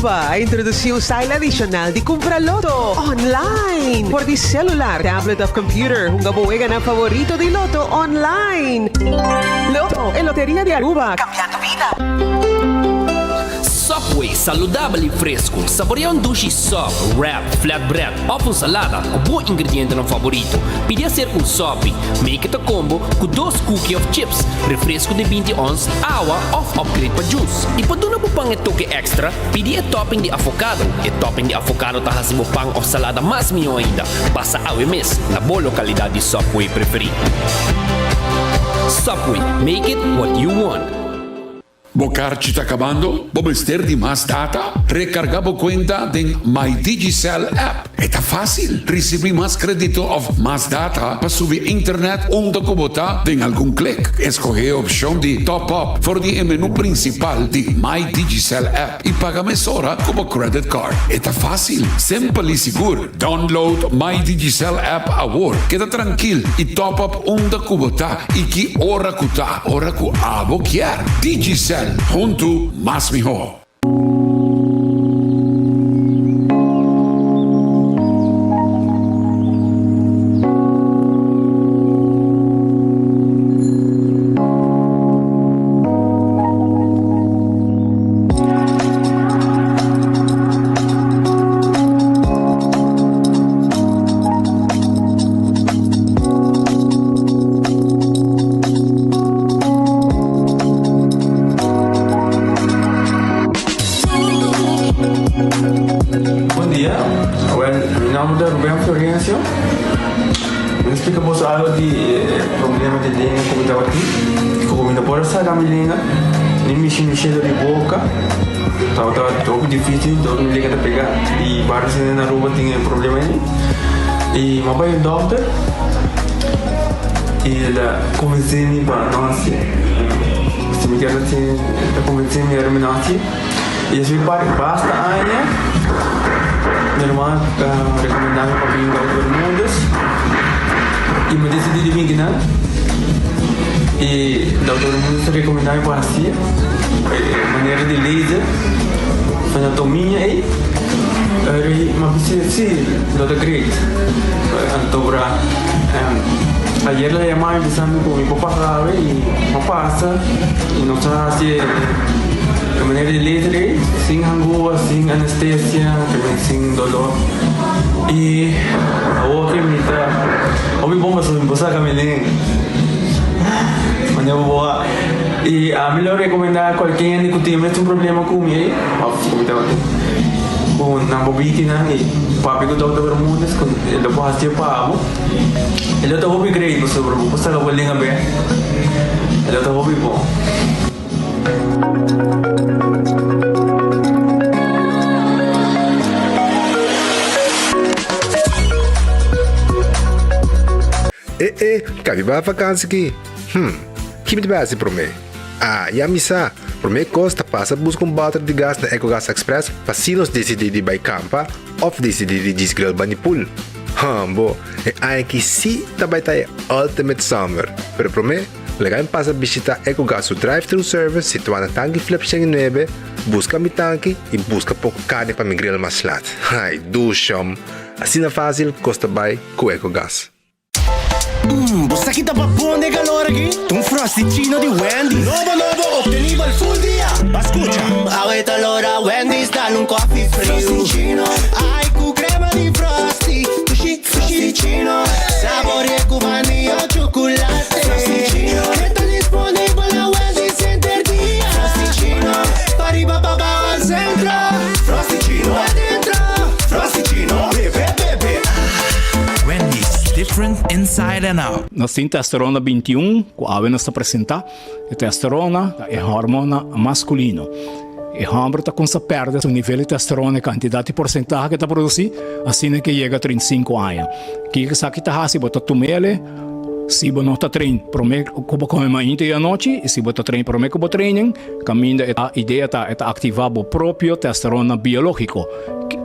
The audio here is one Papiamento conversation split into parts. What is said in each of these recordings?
Aruba a introduci un style adicional di cumpra Lotto online. For di celular, tablet of computer, hunga bo weganan favorito di Lotto online. Lotto, e loteria di Aruba, cambiando bida. Subway, saludabel y fresco. Saborea un dushi sub, wrap, flatbread of un salada cu bo ingredientenan favorito. Pidi hacer un sopi. Make it a combo cu dos cookie of chips, refresco di binti ons, awa of upgrade pa juice. Y pa duna bo pan e toke extra, pidi e topping di avocado. E topping di avocado ta haci bo pan of salada mas miho ainda. Pasa awe mes na bo localidad di Subway preferi. Subway, make it what you want. Bo karchi ta kabando? Bo mester di mas data? Rekargá bo kuenta den My Digicel app. E ta fásil! Risibí mas kredito òf mas data pa subi internet unda ku bo ta den algun klik. Eskohé e opshon di Top Up for di e menú prinsipal di My Digicel app i paga mesora ku bo credit card. E ta fásil, simpel i sigur. Download My Digicel app awor. Keda trankil i top up unda ku bo ta i ki ora ku ta, ora ku abo kier. Digicel, huntu mas mihó. Bon dia, awel mi nomber ta Ruben Florencio. Mi ta splika boso algo di e problema di lenga ku mi tabatin, ku mi no por a saka mi lenga, ni mishi mishi dor di boka. Tabata hopi dificil dor mi lenga ta pega y varios hende na Aruba tin e problema ei. Y mi a bai un dokter y el a convence mi pa no haci. Si mi kier haci el a convence mi ora mi no haci. Y esei pa basta aña mi ruman a recomenda mi pa bin Dokter Bermudez y mi a decidi di bin kinan. Y Dokter Bermudez a recomenda mi pa haci. E manera di laser anatomia ei m'a bisa si lo ta great antobra ayer la yama mi bisa mi ku mi por pasa awe i m'a pasa i nos a hasi e manera di laser ei sin hangua sin anestesia sin dolor i awor ke mi ta hopi bon pasobra mi por saka mi lenga manera bo a. I ami lo rekomendá kualke hende ku tin mes un problema ku mi ei, òf ku mi tabatin, ku nan por bini nan i papia ku Dòkter Bermudez ku e lo por hasié pa bo. E lo ta hopi great pasobra bo por saka bo lenga bèk. E lo ta hopi bon. E e, kabi bai vakansi ki? Hm, ki mi ta bai hasi promé? Ah, ya mi sa! Promé kos ta pasa buska un bòter di gas na Ecogas Express pa si nos disidí di bai kampa òf disidí di djis grill bani pool. Hòmbo, e aña aki sí ta bai ta e ultimate summer! Pero promé, laga mi pasa bishitá Ecogas su drive-thru service situá na Tanki Flip 109, buska mi tanki i buska poko karni pa mi grill mas lat. Ai, dushòm! Asina fásil kos ta bai ku Ecogas. Mmm, bo sa ki ta babon den calor aki? Ta un Frosty-chino di Wendy's. Nobo nobo, obtenibel full dia. Ba scucha. Mmm, awe ta lora Wendy's dal un coffee friu. Frosty-chino. Ai, cu crema di Frosty. Dushi, Frosty-chino. Saborea cu vanilla o chocolate. Frosty-chino. E ta disponibel na Wendy's henter dia. Frosty-chino. Pa riba pa bao al centro. Frosty-chino. Adentro. Frosty-chino. Bebe, bebe. Wendy's, different inside and out. Nos tin testosterona 21 ku awe nos ta presentá. E testosterona ta e hormona maskulino. E hòmber ta kumsa pèrdè su nivel di testosterona, e kantidat di porsentahe ku e ta produsí, asina ke yega 35 aña. Kiko esaki ta hasi? Bo ta tum'el si bo no ta train promé ku bo kome mainta i anochi, i si bo ta train promé ku bo training, kaminda e idea ta e ta aktivá bo propio testosterona biológiko.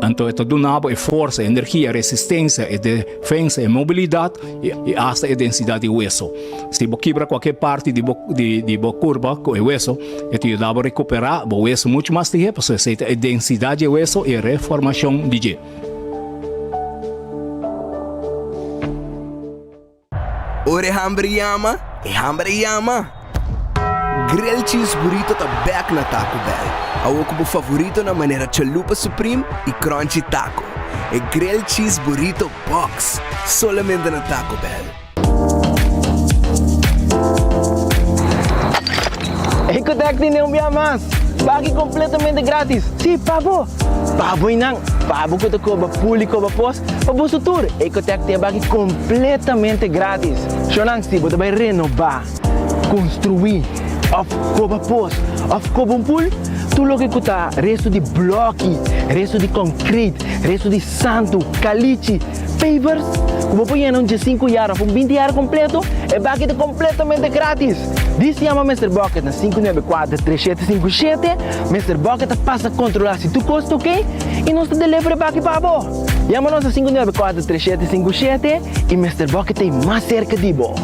Anto e ta duna bo e forsa, e energia, e resistencia, e defensa, e mobilidad y hasta e densidad di weso. Si bo kibra cualkier parti di bo di bo curpa cu e weso, e ta yuda bo recupera bo weso mucho mas lihe pasobra esey ta e densidad di e weso y e reformacion di dje. Ora e hamber yama, e hamber a yama! Grilled Cheese Burrito ta bek na Taco Bell. Awor ku bo favoritonan manera Chalupa Supreme i Crunchy Taco. E Grilled Cheese Burrito Box! Solamente na Taco Bell. Ecotec tene un bia mas! Baki completamente gratis! Si, pa bo! Pa bo y nan! Pa bo cu ta coba pul y coba pos, pa boso tur! Ecotec tin e baki completamente gratis! Shownan, si bo ta bay renoba, construi, of coba pos, of coba un pul, tur loke cu ta resto di bloki, resto di concrete, resto di santu, calichi, pavers, cu bo por yena un diesinku yar of un binti yar completo, e baki ta completamente gratis! Dis yama Mister Bucket na 594 3757, Mister Bucket ta pasa controla si tur cos ta ok y nos ta deliver e baki pa bo. Yama nos na 594 3757 y Mister Bucket ta mas cerca di bo.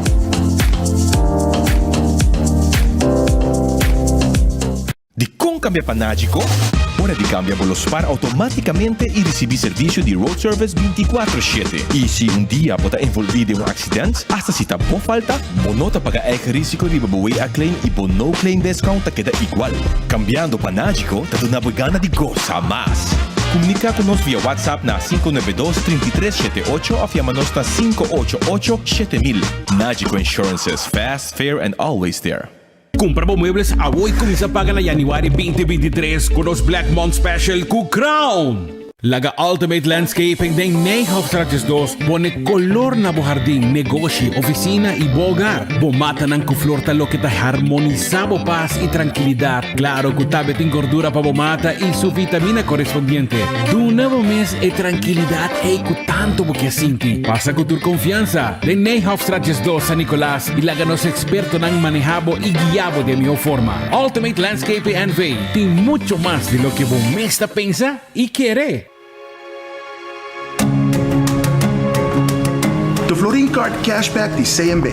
Dikon kambia pa Nagico? Ora di kambia bo lo spar outomátikamente i risibí servisio di road service 24 shete. I si un dia bo ta envolví den un aksident, asta si ta bo falta, bo no ta paga eigen risiko riba bo WA claim i bo no claim discount ta keda igual. Kambiando pa Nagico ta duna bo e gana di gosa mas. Komuniká ku nos via WhatsApp na 592 33 78 òf yama nos na 588 7000. Nagico Insurances, fast, fair and always there. Kumpra bo muebles awo i kuminsá paga na yanüari 2023 ku nos Black Month Special ku Crown! Laga Ultimate Landscaping den Nijhoffstraat 12 pone kolor na bo hardin, negoshi, ofisina i bo hogar. Bo matanan ku flor ta loke ta harmonisá bo pas i trankilidat. Klaro ku tambe tin gordura pa bo mata i su vitamina korespondiente. Duna bo mes e trankilidat ei ku tantu bo ke sinti. Pasa ku tur konfiansa den Nijhoffstraat 12, San Nicolas i laga nos Expertonan maneha bo y guia bo den miho forma. Ultimate Landscaping NV tin mucho mas di loke bo mes ta pensa y kere! The Florin Card Cashback di CMB.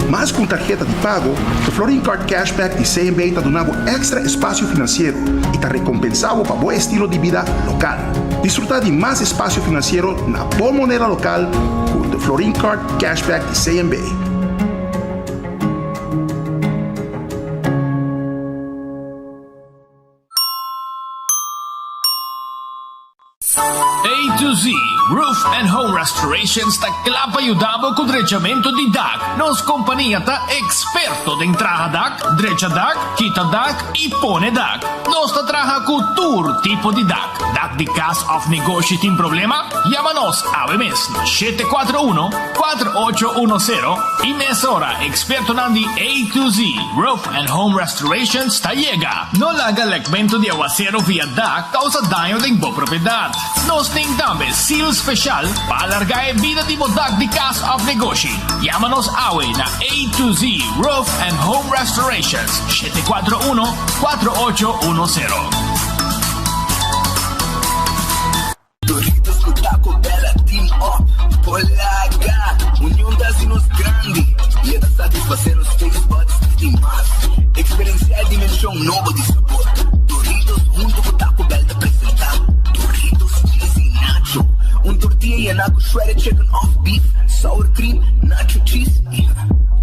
Mas ku un tarheta di pago, The Florin Card Cashback di CMB ta duna bo èkstra espasio finansiero i ta rekompensá bo pa bo estilo di bida lokal. Disfrutá di mas espasio finansiero na bo moneda lokal ku The Florin Card Cashback di CMB. A to Z Roof and Home Restorations ta kla pa yuda bo ku drechamentu di dak. Nos kompania ta eksperto den traha dak, drecha dak, kita dak i pone dak. Nos ta traha ku tur tipo di dak. Dak di kas òf negoshi tin problema? Yama nos awe mes na 741 4810 i mesora ekspertonan di A to Z Roof and Home Restorations ta yega. No laga lekmentu di awasero via dak kousa daño den bo propiedat. Nos tin tambe seal speshal pa alargá e bida di bo dak di kas òf negoshi. Yama nos awe na A to Z Roof and Home Restorations, 741 4810. Doritos ku Taco Bell a team up por laga Union ta hasi nos grandi i e ta satisfasé nos taste buds di mas. Eksperensiá e dimenshon nobo di sabor. Doritos huntu ku Taco Bell ta presentá Doritos Cheesy Nacho, un tortilla yená ku shredded chicken òf beef, sour cream, nacho cheese i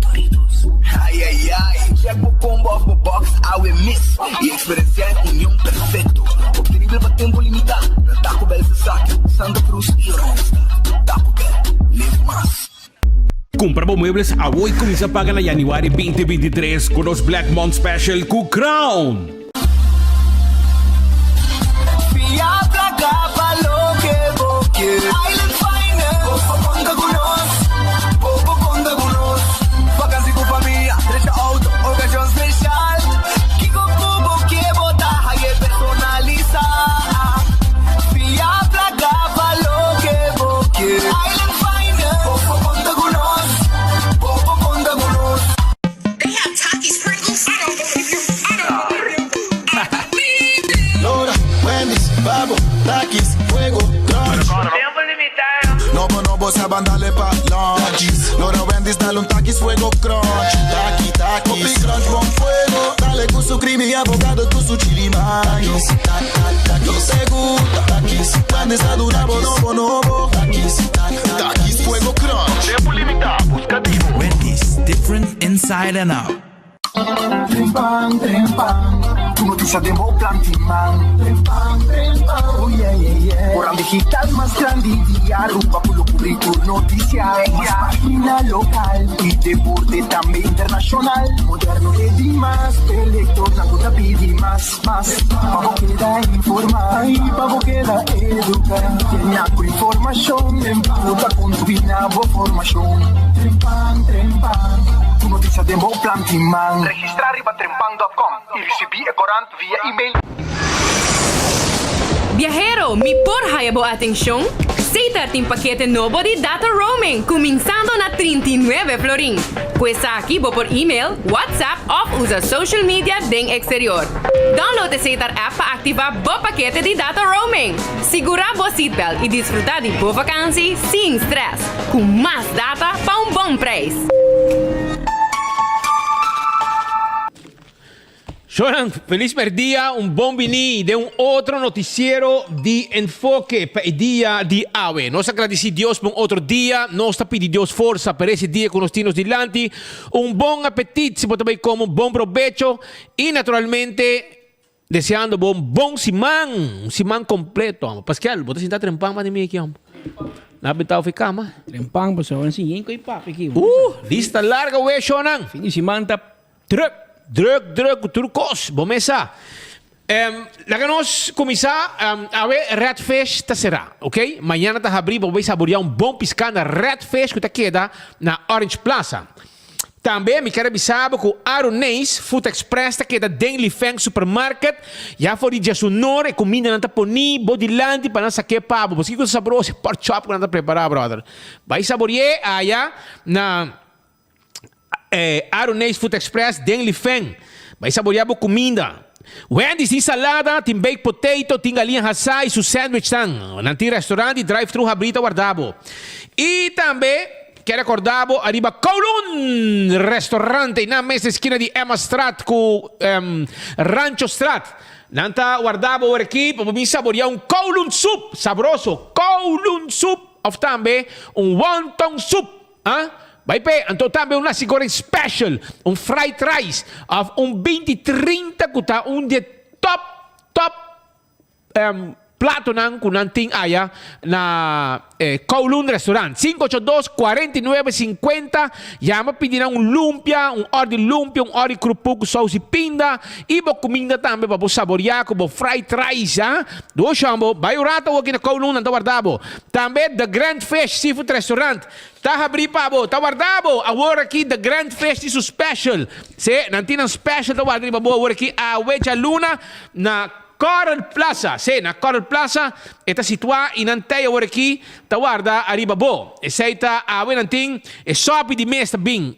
Doritos. Ai ai ai! Check bo combo òf bo box awe mes i Eksperensiá e union perfekto, optenibel pa tempu limitá na Taco Bell Sasaki, Santa Cruz i Oranjestad. Taco Bell, live mas! Kumpra bo muebles awo i kuminsá paga na yanüari 2023 ku nos Black Month Special ku Crown! Fia placa pa loke bo kier. Island Finance. Bo por conta cu nos. Bo por conta cu nos. Vakantie cu famia, drecha auto, ocasion special. Kiko ku bo ke bo ta haye personalisa. Fia placa pa loke bo ke. Island Finance. Bo por konta ku nos. Bo por konta ku nos. They have Takis Pringles? I don't believe you. I don't believe you. crunch. Taki, taki. Hopi crunch bon fuego. Dale cu su creamy avocado cu su chili mayo. Yo te gusta. Takis. Grande sa duna bo nobo nobo. Takis. Takis fuego crunch. Tempo limita. Busca di bo. Wendy's, different inside and out. Trempan, trempan, tu noticia den bo plan tin man. Trempan, trempan, oh yeah, yeah, yeah. Oran digital mas grandi di Aruba cu lo cubri tur noticia. Mas pagina local y deporte tambe internacional. Moderno e di mas, e lectornan cu ta pidi mas, mas. Pa bo keda informa y pa bo keda educa. Llena cu informacion den bo ta contribui na bo formacion. Trempan, trempan, tu noticia den bo plan tin man. Registra riba trempan dot com y ricibi e corant via email. Biahero, mi por haya bo atencion? Setar tin pakete nobo di data roaming cuminsando na 39 florin. Cu esaki bo por email, WhatsApp of usa social media den exterior. Download e Setar app pa activa bo pakete di data roaming. Sigura bo seatbelt y disfruta di bo vakantie sin stress cu mas data pa un bon prijs. Shornan, felis merdia, un bon bini den un otro noticiero di Enfoke pa e dia di awe. Nos a gradici Dios pa un otro dia, nos ta pidi Dios forsa pa resi dia cu nos tin nos dilanti, un bon apetit si bo ta bay come, un bon probecho y naturalmente deseando bo un bon siman, un siman completo. Amo. Pascal, bo ta sinta trempan pa di mi aki, amo. Na bentao fi cama. Trempan, pasobra si yen cu e papia aki. Lista larga we, shornan. Fin di siman ta Druk, druk, druk ku tur kos, bo mes sa. Laga nos kuminsá, awe Red Fish ta será, ok? Mañana ta habrí pa bo bai saboriá un bon piská na Red Fish ku ta keda na Orange Plaza. Tambe mi ker a bisa bo ku Aroneis Food Express ta keda den Lifeng Supermarket, ya for di djasunor e kumindanan ta poní bo dilanti pa nan sak'é pa bo. Bo sa kiko ta sabroso e pork chop ku nan ta prepará, brother. Bai sabori'é aya na. Aroneis Food Express den Lifeng. Bai saborea bo kuminda. Wendy's tin salada, tin baked potato, tin galiña hasá i su sandwichnan. Nan tin restaurant i drive-thru habrí ta warda bo. I tambe ke rekorda bo ariba Kowloon Restaurant einan mes na eskina di Emma Straat ku Rancho Straat. Nan ta warda bo ora aki pa bo bin saborea un Kowloon Soup sabroso. Kowloon Soup òf tambe un Wonton Soup. Ah, bai p'e, anto tambe un nasi goreng special, un fried rice of un binti trinta ku ta un di e top top platonan ku nan tin aya na e Kowloon Restaurant. Sinku ocho dos, kuarenta i nuebe, sinkuenta, yama pidi nan un lumpia, un or di lumpia, un or di krupuk ku sous di pinda i bo kuminda tambe pa bo saboria ku bo fried rice, ah. Duo shombo, bai un rato awoki na Kowloon nan ta warda bo. Tambe The Grand Fish Seafood Restaurant ta habrí pa bo, ta warda bo awor aki The Grand Fish tin su special. Sí, nan tin nan special ta warda riba bo awor aki awe djaluna na Coral Plaza. Sí, na Coral Plaza e ta situá i nan tei awor aki ta warda ariba bo. Esei ta awe nan tin e sòpi di mes ta bin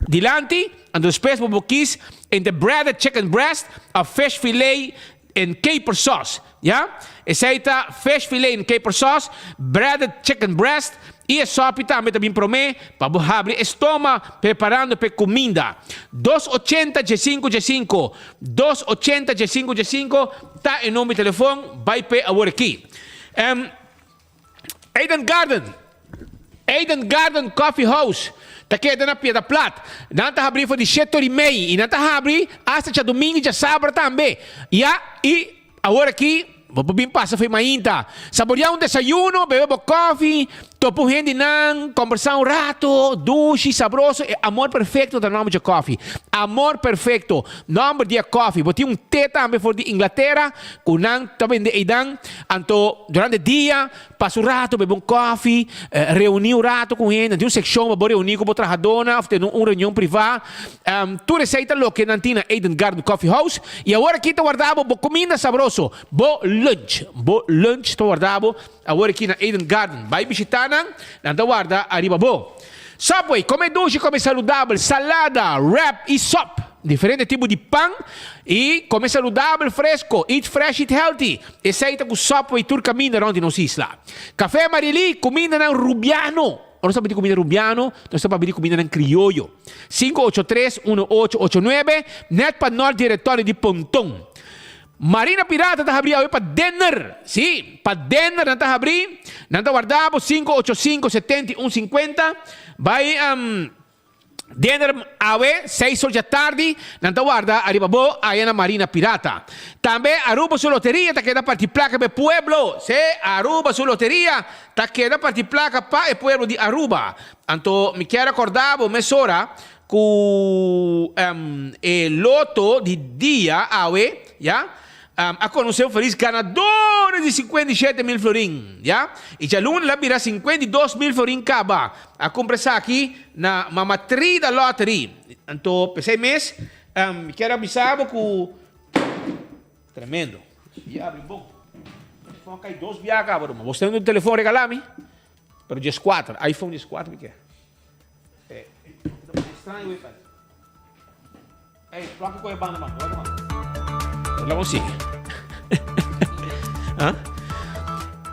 Dilanti, anto despues bo por kis entre breaded chicken breast of fish fillet in caper sauce. Ya? Esei ta fish fillet in caper sauce, breaded chicken breast y e sopi tambe ta bin prome pa bo habri e stoma preparando p'e cuminda. Dos ochenta djesinku djesinku, dos ochenta djesinku djesinku ta e number di telefon, bai p'e awor aki. Eden Garden Eden Garden Coffee House ta keda na Piedra Plat. Nan ta habri for di shete ora i mei i nan ta habri asta djadumingu i djasabra tambe. Ya, i awor aki bo por bin pasa for mainta. Saborea un desayuno, bebe bo kofi, topa un hendenan, kombersá un rato, dushi, sabroso. E Amor Perfecto ta nòmber dje kofi. Amor Perfecto, nòmber di e kofi. Bo tin un te tambe for di Inglatera ku nan ta bende einan. Anto durante dia pasa un rato bebe un kofi, reuní un rato ku hende, tin un sekshon pa bo reuní ku bo trahadónan òf tene un reunion privá. Tur esei ta loke nan tin na Eden Garden Coffee House. I awor aki ta warda bo bo kuminda sabroso, bo lunch. Bo lunch ta warda bo awor aki na Eden Garden. Bai bishitá nan, nan ta warda ariba bo. Subway, kome dushi, kome saludabel, salada, wrap i sòp. Diferente tipo di pan i kome saludabel, fresco, eat fresh, eat healthy. Esei ta ku Subway tur kaminda rònt di nos isla. Café Marily, kumindanan rubiano. Ora nos ta papia di kuminda Rubiano, nos ta papia di kumindanan krioyo. 583 1889, nèt pa nòrt di retorio di Ponton. Marina Pirata ta habrí awe pa dinner. Sí, pa dinner nan ta habrí. Nan ta warda bo 585 71 50. Bai dinner awe seis or djatardi. Nan ta warda ariba bo aya na Marina Pirata. Tambe Aruba su loteria ta keda parti plaka pa e pueblo. Sí, Aruba su loteria ta keda parti plaka pa e pueblo di Aruba. Anto mi kier a korda bo mesora Ku e loto di dia awe, ya, a konosé un felis ganadores di 57 mil florin, ya, i djaluna el a bira 52 mil florin kaba. A kumpra esaki na Mama Trida Lottery. Anto p'esei mes mi kier a bisa bo ku tremendo. Diablo bon. Telefon a kai dos biaha kaba ruma. Bo sta un telefon regalá mi, pero dieskuater, iPhone dieskuater mi kier.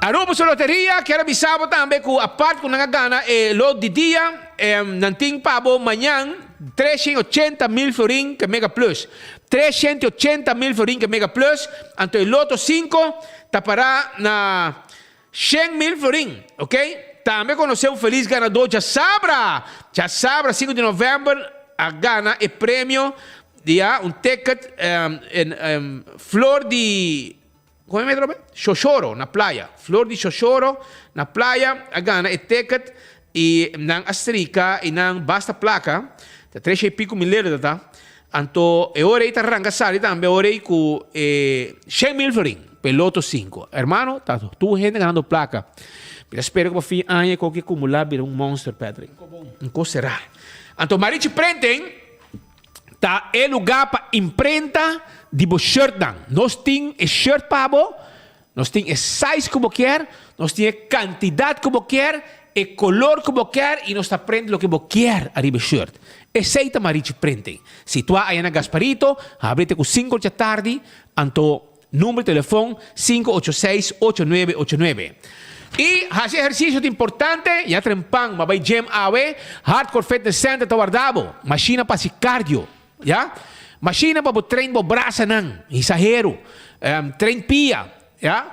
Aruba su loteria kier a bisa bo tambe ku apart ku nan a gana e lot di dia nan tin pa bo mañan 380 mil florin ke mega plus 380 mil florin ke mega plus. Anto e loto 5 ta para na 100 mil florin, ok? Tambe konosé un felis ganadó djasabra. Djasabra 5 di novèmber a gana e premio di ya un ticket en Flor di, komo e mete? Shoshoro na playa. Flor di Shoshoro na playa a gana e ticket i nan a strika i nan basta plaka, ta tres i pico mil lira ta. Anto e ora ei ta ranka sali tambe ora ei ku e 100 mil florin pa e loto 5. Hermano, ta tur hende ganando plaka. Mi ta spera ku pa fin aña e koki akumulá bira un monster, Patrick. Un kos será. Anto Marichi Printing ta e lugá pa imprenta di bo shirtnan. Nos tin e shirt pa bo, nos tin e size ku bo kier, nos tin e kantidat ku bo kier, e kolor ku bo kier i nos ta print loke bo kier ariba e shirt. Esei ta Marichi Printing. Situá aya na Gasparito, habri te ku sinku or dja tardi, anto number di telefon 586 8989. I hasi ehersisio ta importante, ya trempan ma bai gym awe, Hardcore Fitness Center ta warda bo. Mashina pa hasi cardio, ya. Mashina pa bo train bo brasanan, hisa heru, train pia, ya.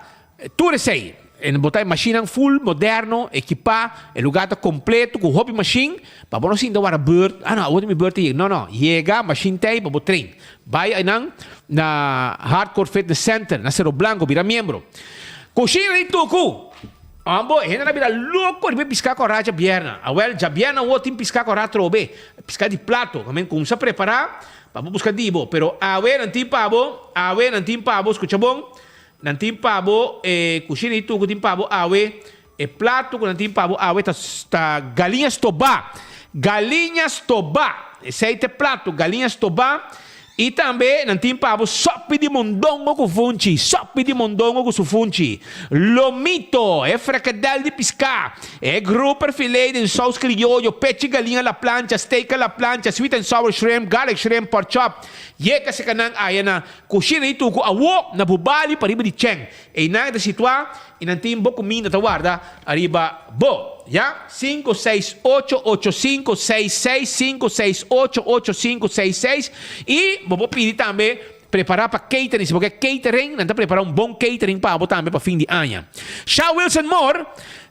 Tur esei. En bo ta e mashinnan full moderno, ekipá, e lugá ta kompleto ku hopi mashin, pa bo no sinta wara beurt, ah no, awor ta mi beurt ta yega. No, no, yega, mashin ta ei pa bo train. Bai einan na Hardcore Fitness Center na Cerro Blanco, bira miembro. Kushina di tuku! Ambo, e hendenan a bira loko riba e piská kòrá djabièrna. Awèl, djabièrna awor tin piská kòrá atrobe, piská di plato. Amen, kumsa prepará pa bo buska di bo. Pero awe nan tin pa bo, awe nan tin pa bo, skucha bon, Nan tin pa bo e kushina di tuku tin pa bo awe e plato ku nan tin pa bo awe ta ta galiña stobá galiña stobá esei ta e plato galiña stobá i tambe nan tin pa bo sòpi di mondongo ku funchi sòpi di mondongo ku su funchi lomito e frikadèl di piská e grouper filé den sous krioyo pechi galiña a la plancha steak a la plancha sweet and sour shrimp garlic shrimp pork chop yeka seka nan aya na Kushina di tuku awo na Bubali pariba di Cheng. Einan e ta situá i nan tin bo kuminda ta warda ariba bo. Ya, sinku seis ocho ocho sinku seis seis, sinku seis ocho ocho sinku seis seis. I bo por pidi tambe prepará pa catering. Si bo ke catering, nan ta prepará un bon catering pa bo tambe pa fin di aña. Sha Wilson Moore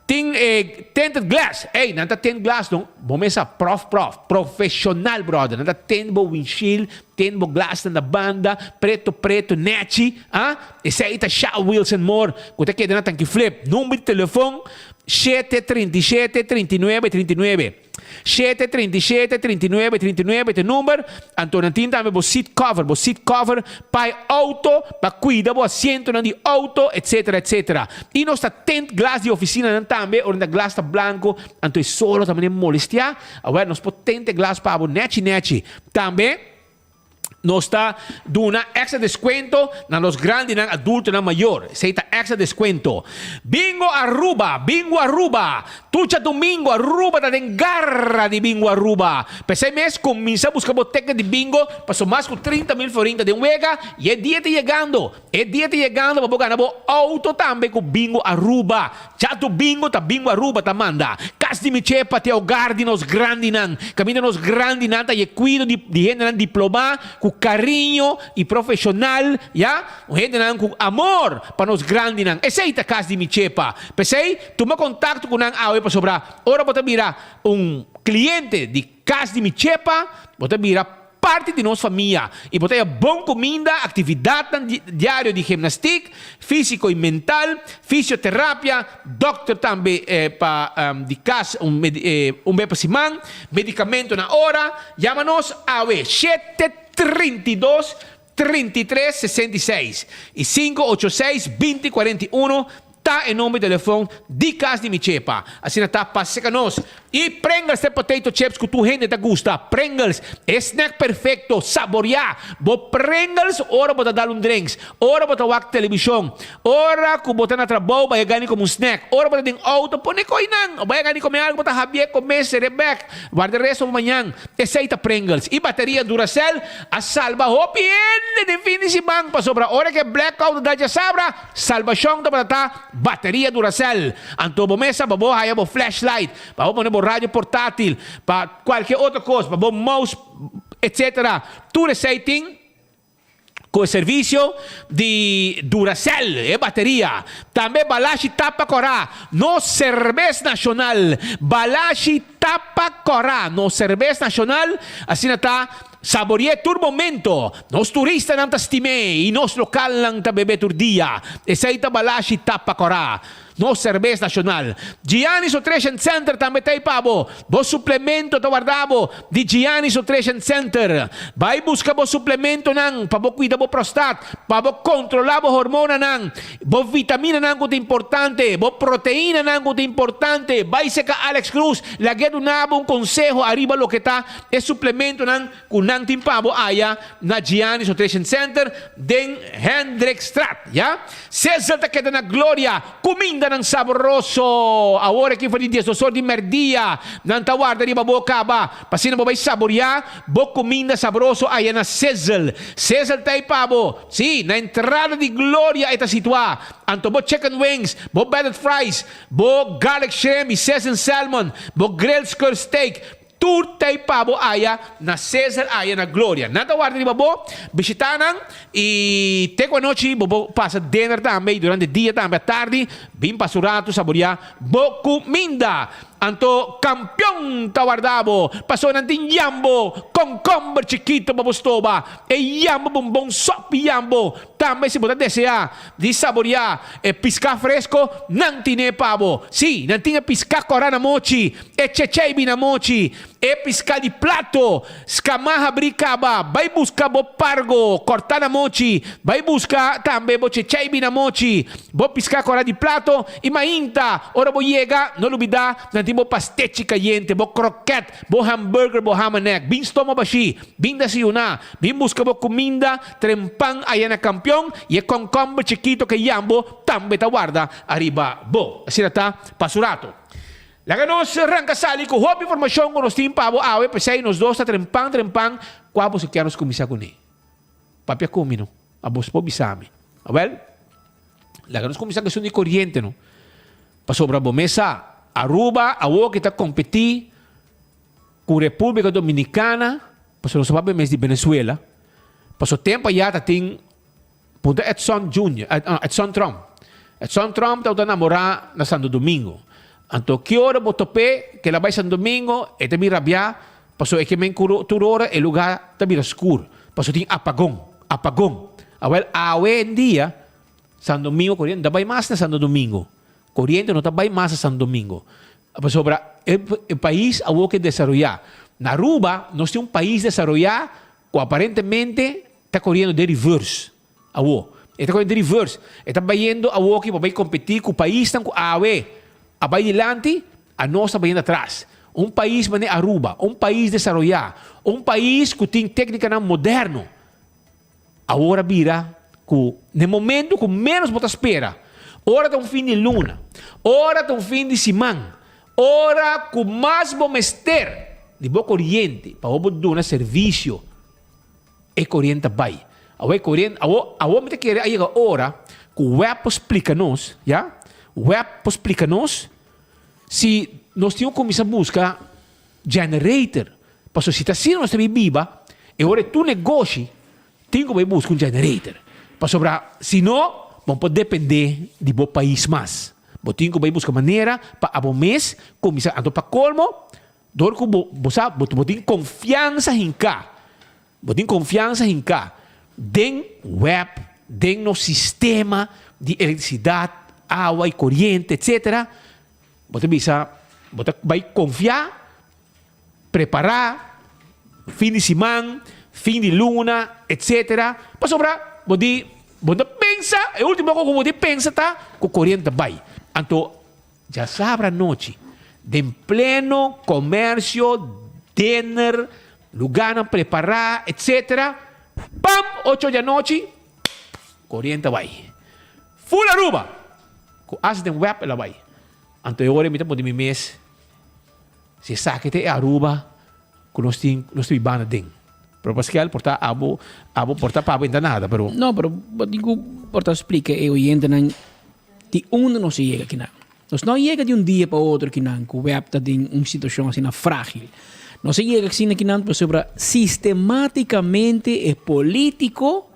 Tin e tinted glass. Ey, nan ta tint glass no. Bo mes sa prof prof, profesional brother. Nan ta tint bo windshield, tint bo glassnan na banda, preto preto, nechi, ah. Esey ta Sha Wilson Moore cu ta keda na Tanki Flip. Number di telefon, shete 37 39 39. Shete 37 39 39 ta e number. Anto nan tin tambe bo seat cover, bo seat cover pa e auto, pa cuida bo asientonan di auto, etcetera, etcetera. Y nos ta tint glas di oficinanan tambe, ora nan glas ta blanco, anto e solo ta mane molestia. Awel, nos por tint e glas pa bo nechi nechi. Tambe. Nos ta duna extra descuento na nos grandinan adultonan mayor. Esey ta extra descuento. Bingo Aruba! Bingo Aruba! Tur djadomingo Aruba ta den garra di Bingo Aruba. P'esey mes cuminsa busca bo ticket di bingo paso mas cu 30 mil florin ta den wega y e dia ta yegando. E dia ta yegando pa bo gana bo auto tambe cu Bingo Aruba. Djadomingo ta Bingo Aruba ta manda. Cas di mi chepa t'e hogar di nos grandinan. Caminda nos grandinan ta ye cuido di di hendenan diplomá cu cariño y profesional, ya, un hendenan cu amor pa nos grandinan. Esey ta Cas di mi chepa. P'esey, tuma contacto cu nan awe pasobra ora bo ta bira un cliente di Cas di mi chepa, bo ta bira parti di nos famia y bo ta haya bon cuminda, actividadnan diario di gimnastiek, fisico y mental, fisioterapia, dokter tambe pa di cas un un bes pa siman, medicamento na ora. Yama nos awe shete 32 33 66 y 586 20 41 Ta e nomber di telefon di cas di mi chepa. Asina ta pasa cerca nos. Y Pringles ta e potato chips cu tur hende ta gusta. Pringles, e snack perfecto. Saborea bo Pringles ora bo ta dal un drinks, ora bo ta wak television, ora cu bo ta na trabou bay a gani como un snack, ora bo ta den auto pone coy nan, bay a gani come algo bo ta habie come sere bek, warda e resto pa mañan. Esey ta Pringles. Y bateria Duracell a salba hopi hende den fin di siman pasobra ora cu e blackout a dal djasabra, Salbashon tabata ta bateria Duracell. Anto bo mesa pa bo haya bo flashlight, pa bo pone bo radio portatil, pa cualke otro cos, pa bo mouse, etc. Tur esey tin cu e servicio di Duracell, e bateria. Tambe Balashi Tapa Cora, nos cerbes nacional. Balashi Tapa Cora, nos cerbes nacional, asina ta. Sabori'é tur momento. Nos turistanan ta stim'é i nos lokalnan ta beb'é tur dia. Esei ta balashi tapa kòrá. Nos serbes nashonal. Gianni's Nutrition Center tambe ta ei pa bo. Bo suplemento ta warda bo di Gianni's Nutrition Center. Bai buska bo suplementonan pa bo kuida bo prostat, pa bo kontrolá bo hormonanan, bo vitaminanan ku ta importante, bo proteinanan ku ta importante. Bai seka Alex Cruz, lag'é duna bo un konseho ariba loke ta E suplementonan ku nan tin pa bo aya na Giannis Nutrition Center den Hendrikstraat, ya. Sizzle ta keda na Gloria, kumindanan saboroso! Awor aki for di diesdos or di merdia nan ta warda riba bo kaba pa asina bo bai saboriá bo kuminda saboroso aya na Sizzle. Sizzle ta ei pa bo, sí, na entrada di Gloria e ta situá. Anto bo chicken wings, bo battered fries, bo garlic shrimp i seasoned salmon, bo grilled skirt steak, Tur tei pa bo aya na Cesar aya na Gloria. Nan ta warda riba bo, bishita nan y te cu anochi bo por pasa dinner tambe y durante dia tambe atardi bin pasa un rato saboria bo cuminda. Anto Campeon ta warda bo pasobra nan tin yambo, concomber chikito pa bo stoba, e yambo bonbon sopi yambo. Tambe si bo ta desea di saboria e pisca fresco nan tine pa bo. Si, nan tin e pisca cora na mochi. E chechei bina mochi, e piská di plato, skamá habrí kaba, bai buska bo pargo, kòrtá na mochi, bai buska tambe bo chechei bina mochi, bo piská kòrá di plato, i mainta ora bo yega, no lubidá, nan tin bo pastechi kayente, bo krokèt, bo hamburger, bo hamanek. Bin stoma bashí, bin desayuná, bin buska bo kuminda, trempan aya na Kampion, i e kònkòmber chikito ke yambo tambe ta warda ariba bo. Asina ta pa su rato. Laga nos ranka sali ku hopi informashon ku nos tin pa bo awe, p'esei nos dos ta trempan trempan kua boso kier nos kuminsá kuné. Papia ku mi no, abos por bisa mi. Awèl, laga nos kuminsá ku esun di koriente no, pasobra bo mes sa, Aruba awor ki ta kompetí ku Repúblika Dominikana, pasobra nos ta papia mes di Venezuela, pasobra tempu ayá ta tin Punta Edson Junior, no, Edson Trump. Edson Trump tabata namorá na Santo Domingo. Anto ki ora bo top'é ku el a bai Santo Domingo, e ta bin rabiá pasobra e ke men ku tur ora e lugá ta bira skur, pasobra tin apagon, apagon. Awèl, awe en dia Santo Domingo koriente no ta bai mas na Santo Domingo. Koriente no ta bai mas na Santo Domingo. Pasobra e pais awor ke desaroyá. Na Aruba nos tin un pais desaroyá ku aparentemente ta koriendo den reverse awo. E ta koriendo den reverse. E ta bayendo awoki pa bai kompetí ku paisnan ku awe a bai dilanti, anos ta bayendo atras. Un pais manera Aruba, un pais desaroyá, un pais ku tin téknikanan moderno. Awor a bira ku na e momento ku ménos bo ta spera, ora ta un fin di luna, ora ta un fin di siman, ora ku mas bo mester di bo koriente pa bo por duna servisio, e koriente ta bai. Awor e koriente, awor, awor mi ta kere a yega ora ku web por splika nos, ya, web por splika nos si nos tin ku kuminsá buska generator. Pasobra si ta asina nos ta bin biba, e ora e tur negoshi tin ku bai buska un generator. Pasobra si no, bo no por dependé di bo pais mas. Bo tin ku bai buska manera pa abo mes kuminsá. Anto pa kolmo, dor ku bo bo sa bo bo tin konfiansa hinká, bo tin konfiansa hinká den web, den nos sistema di elektrisidat, awa i koriente, etsetera, bo ta bisa bo ta bai konfiá. Prepará, fin di siman, fin di luna, etcetera. Pasobra bo di, bo no ta pensa, e ultimo kos ku bo di pensa ta ku koriente ta bai. Anto djasabra anochi, den pleno komersio, dinner, lugánan prepará, etcetera, pam! Ocho di anochi, koriente a bai. Full Aruba! Ku as den web el a bai. Anto e ora mi ta pone mi mes. Si esaki ta e Aruba ku nos tin nos ta bibando aden. Pero Pascal por ta abo abo por ta pa abo inta nada pero. No pero bo tin ku por ta splika e oyentenan di unda nos a yega kinan. Nos no a yega di un dia pa otro kinan ku web ta den un situashon asina fragil. Nos a yega asina kinan pasobra sistematicamente e politico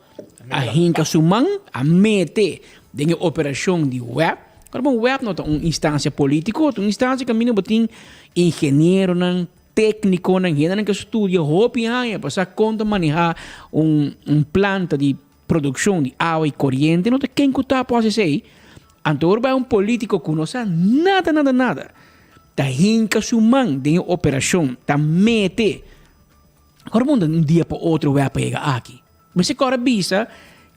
a hinka su man, a mete den e operashon di web. Ora bon web no ta un instansia politiko, ta un instansia kaminda bo tin ingenieronan, teknikonan, hendenan ku a studia hopi aña pa sa kon ta manehá un un planta di produkshon di awa i koriente. No ta ken ku ta por hasi esei. Anto ora bai un politiko ku no sa nada nada nada ta hinka su man den e operashon, ta mete. Ora bo un dia pa otro web a yega aki. Mester kòrda bisa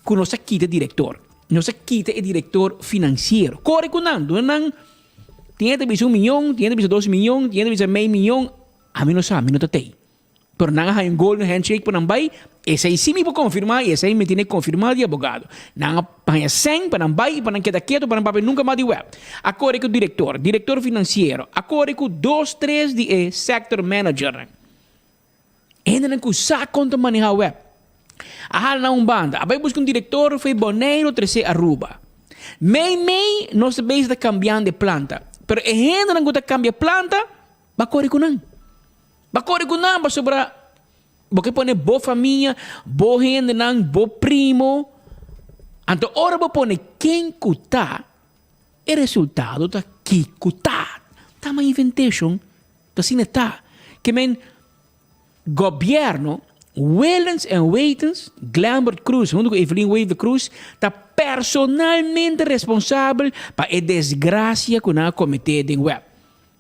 ku nos a kita direktor. Nos a kita e direktor finansiero. Kore ku nan, duna nan, tin hende ta bisa un miyon, tin hende ta bisa dos miyon, tin hende ta bisa mei miyon. Ami no sa, mi no ta tei. Pero nan a haña un golden handshake pa nan bai, esei sí mi por konfirmá i esei mi tene konfirmá di abogado. Nan a haña sèn pa nan bai i pa nan keda ketu pa nan papia nunka mas di web. A kore ku direktor, direktor finansiero, a kore ku dos tres di e sector managernan. Hendenan ku sa kon ta manehá web. A hala nan un banda, a bai buska un direktor for e Boneiru tres'é Aruba. Mei mei nos ta bezig ta kambiando e planta, pero e hendenan ku ta kambia planta, ba kore ku nan. Ba kore ku nan pasobra bo ke pone bo famia, bo hendenan, bo primo. Anto ora bo pone ken ku ta, e resultado ta kiko ta. Ta ma inventashon. Ta asina ta. Ke men Gobierno, Willens en Wetens, Glenbert Croes hunto ku Evelyn Wever Croes ta personalmente responsabel pa e desgracia ku nan a komete den web.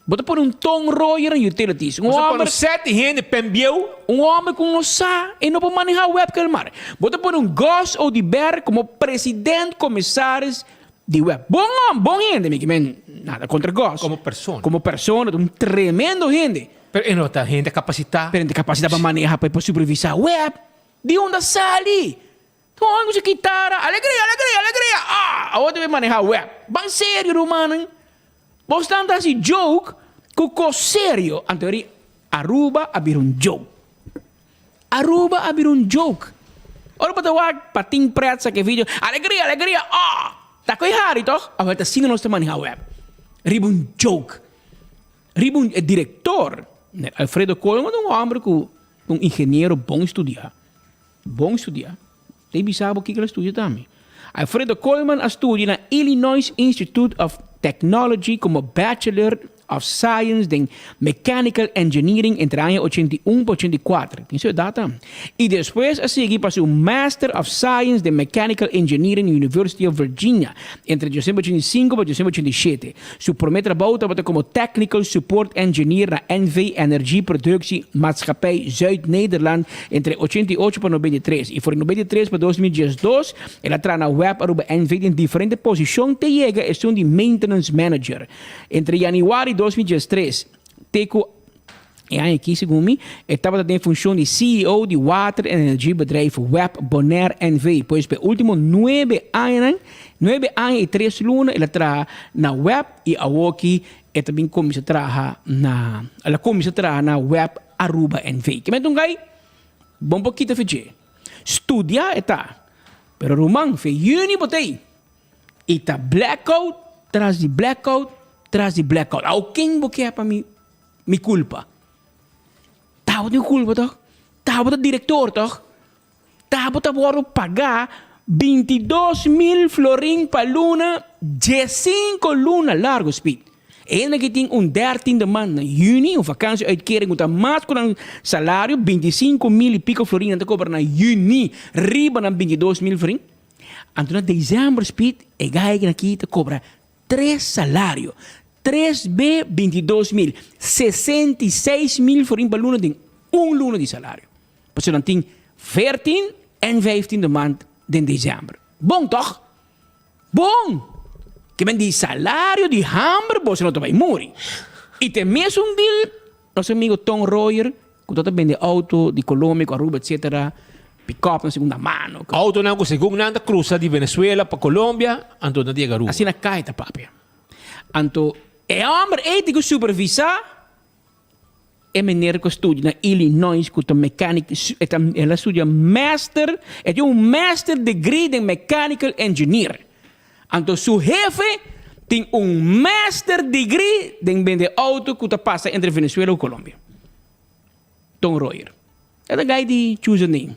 Bo ta pone un ton royer na utilities. Un Bo ta pone homber un seti hende pen bieu. Un homber ku no sa e no por maneha web kel mar. Bo ta pone un Gus Oduber komo president komisaris Di web. Bon hom, bon hende, mi ke men nada kontra Gos. Komo persona. Komo persona, ta un tremendo hende. Pero e no ta hende kapasitá. Pero e no ta kapasitá pa maneha, pa e por supervisá web. Di unda sali? Ta un hòmber ku su kitara, alegria, alegria, alegria! Ah! Awor ta bin maneha web. Ban serio, rumannan. Bosnan ta hasi joke ku kos serio. Anto eri Aruba a bira un joke. Aruba a bira un joke. Ora bo ta wak Patin Pret saka e video, alegria, alegria, oh! Ta koe hari toch? Awel ta asina nos ta maneha web. Riba un joke. Riba un, e director, Alfredo Koolman ta un homber ku un ingeniero bon studia. Bon studia. Ta e bisa bo kiko el a studia tambe. Alfredo Koolman a studia na Illinois Institute of Technology komo Bachelor of Science den Mechanical Engineering entre aña 81 pa 84. Tin su edat tambe. I despues a sigui pa su Master of Science den Mechanical Engineering na University of Virginia entre 1985 pa 1987. Su promé trabou tabata komo Technical Support Engineer na NV Energie Productie Maatschappij Zuid-Nederland entre 88 pa 93 i for di 93 pa 2012 el a traha na web Aruba NV den diferente posishon te yega esun di Maintenance Manager. Entre yanüari 2013 te ku. E aña aki, segun mi, e tabata den funshon di CEO di Water en Energiebedrijf web Bonaire NV. Pues pa e ultimo nuebe añanan, nuebe aña i tres luna el a traha na web i awoki e ta bin kuminsá traha na, el a kuminsá traha na web Aruba NV. Kimente un gai bon por kita fe dje. Studia e ta, pero ruman fe yüni bo ta ei. I ta blackout tras di blackout tras di blackout. Awo ken bo ke pa mi? Mi culpa. Tabo tin culpa toch? Tabo ta director toch? Tabo ta wordo paga 22 mil florin pa luna 15 luna largo speed. Hende ki tin un dertiende maand na juni, un vakantie-uitkering ku ta mas ku nan salario, 25 mil y pico florin nan ta cobra na juni riba nan 22 mil florin. Anto na december speed e guy aki ta cobra Tres salario, tres be 22 mil, 66 mil florin pa luna den un luna di salario. Pasobra nan tin veertien en vijftien de maand den december. Bon toch? Bon! Ke men di salario di hamber boso no ta bai muri. I te mesun deal nos amigo Ton Royer ku ta ta bende auto di Colombia ku Aruba etcetera, pick-up na segunda mano. Autonan ku segun nan ta krusa di Venezuela pa Colombia, anto nan ta yega Aruba. Asina kai ta papia. Anto e homber ei tin ku supervisá e meneer ku a studia na Illinois ku ta mechanic, e ta el a studia master, e tin un master degree den mechanical engineer. Anto su hefe tin un master degree den bende auto ku ta pasa entre Venezuela ku Colombia. Ton Royer. E ta guy di choose a name.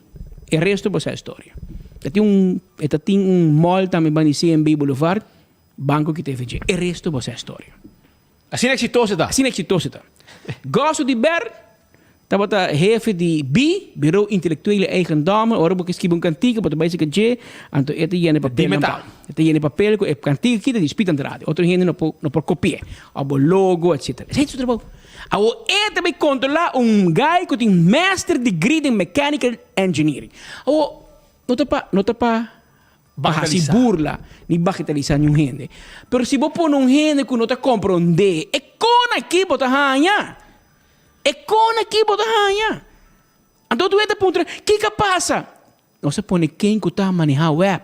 E resto bo sa e storia. E tin un e ta tin un mall tambe banda di CMB Boulevard, banco ki ta FG. E resto bo sa e storia. Asina exitoso e ta. Asina exitoso e ta. Goso di Ber tabata hefe di bi, Bureau Intellectuele Eigendommen. Ora bo ke skibi un kantika bo ta bai sika dje, anto e ta yena e papelnan pa. E ta yena e papel ku e kantika kita di Speed Andrade. Otro hende no por no por kopi'é. Òf bo logo etcetera. Esei ta su trabou. Awor e ta bai kontrolá un guy ku tin master degree den mechanical engineering. Awor no ta pa no ta pa pa hasi burla ni bagatelisá niun hende. Pero si bo pone un hende ku no ta komprondé e kon aki bo ta haña. E kon aki bo ta haña. Anto tur hende ta puntra, kiko a pasa? Nos a pone ken ku ta manehá web.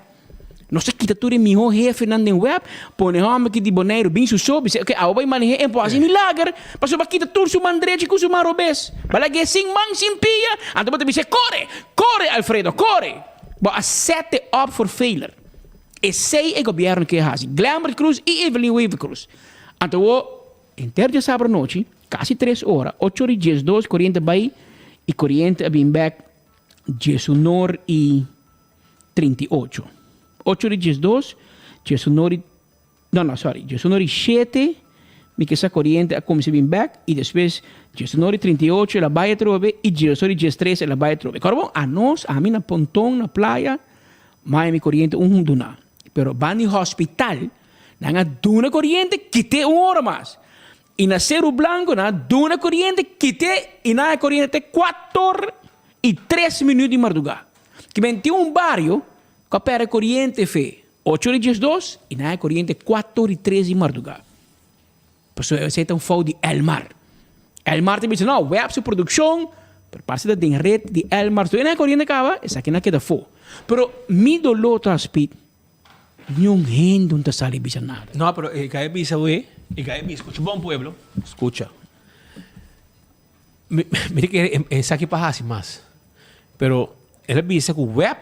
Nos a kita tur e mihó hefenan den web, pone hòmber ki di Boneiru bin su so, bisa oke awo bai maneh'é en por hasi milager, pasobra bo a kita tur su man drechi ku su man robes. Bo a lag'é sin man, sin pia, anto bo ta bis'é kore! Kore Alfredo, kore! Bo a set e up for failure. Esei e gobièrnu ke hasi, Glenbert Croes i Evelyn Wever Croes. Anto awor, henter djasabra nochi, kasi tres ora, ocho ora i diesdos, koriente bai i koriente a bin bèk Diesunor i 38. Ocho ora i 12, diesunor i, no, no, sorry, diesunor i shete, mi ke sa koriente a kuminsá bin bèk i despues diesunor i 38 el a bai atrobe i diesor i diestres el a bai atrobe. Kòrda bon, anos, ami na Ponton, na playa, Miami koriente un duna. Pero ban di hospital, nan a duna koriente, kit'é un ora mas. I na Seru Blanco nan a duna koriente, kit'é i nan a koriente te kuator i tres minüt di mardugá. Kiben tin un bario ku a pèrdè koriente fe ocho ora i 12 i nan a koriente kuator i tres di mardugá. Pasobra esei ta un fout di Elmar. Elmar ta bisa no, web su produkshon, pero parse ta den ret di Elmar. So e nan a koriente kaba, esaki nan a keda afó. Pero mi doló ta Speed. Niun hende no ta sali bisa nada. No, pero e kai bisa we, e kai bisa, escucha bon pueblo, escucha. Mi, mi ta kere esaki pa hasi mas. Pero el a bisa ku web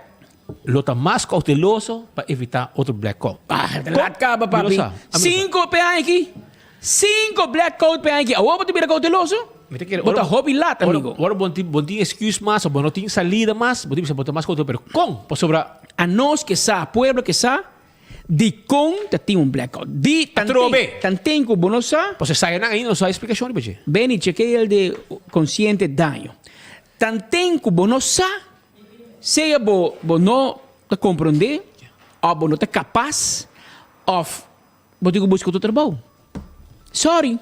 lo ta mas cauteloso pa evita otro blackout. Ah, te laat kaba papi. Cinco pe aña aki. Cinco blackout pe aña aki. Awor bo ta bira cauteloso? Mi ta kere Bo ta hopi laat, amigo. Ora bo tin, bo tin excuse mas, o bo no tin salida mas, bo tin bisa bo ta mas cauteloso, pero kon? Pasobra. Anos ke sa, pueblo ke sa, dikon ta tin un blackout. Di tanten, Atrobe. tanten ku bo no sa. Pasobra sayanan ainda no sa e splikashon riba dje. Benny, chekea el de konsiente daño. Tanten ku bo no sa, sea bo bo no ta komprondé, òf bo no ta kapas, òf Bo tin ku buska otro trabou. Sorry,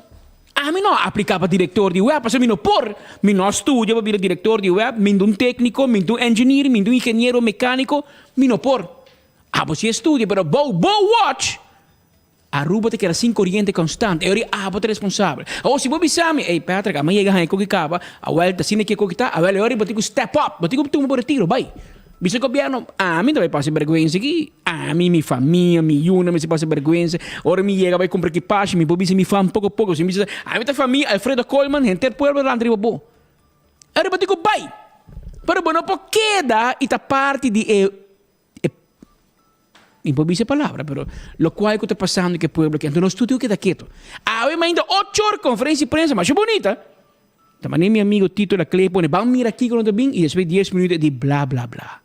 ami no a apliká pa direktor di web pasobra mi no por. Mi no a studia pa bira direktor di web, mi no ta un tékniko, mi no ta un engineer, mi no ta un ingeniero mekániko, mi no por. Abo si a studia, pero bou bo watch. Aruba ta keda sin koriente konstant. E ora abo ta responsabel. Awor si bo bisa mi, ey Patrick, a mi yega haña koki kaba, awel ta asina ke koki ta, awel e ora bo tin ku step up, bo tin ku tuma bo retiro, bai. Bisa gobièrnu, ami ta bai pasa e bèrgwensa aki, ami, mi famia, mi yunan mester pasa e bèrgwensa. Ora mi yega bai kumpra ekipashi, mi por bisa mi fam poko poko, si mi bisa, ami ta famia Alfredo Koolman, henter pueblo ta lanta riba bo. E ora bo tin ku bai. Pero bo no por keda i ta parti di e E Mi por bisa e palabra, pero locual cu ta pasando cu e pueblo aki, anto nos tur tin cu keda keto. Awe mainta ocho or conferencia di prensa, masha bunita. Ta manera mi amigo Tito Laclé pone, ban mira kico no ta bin, y despues dies minuto e di bla bla bla.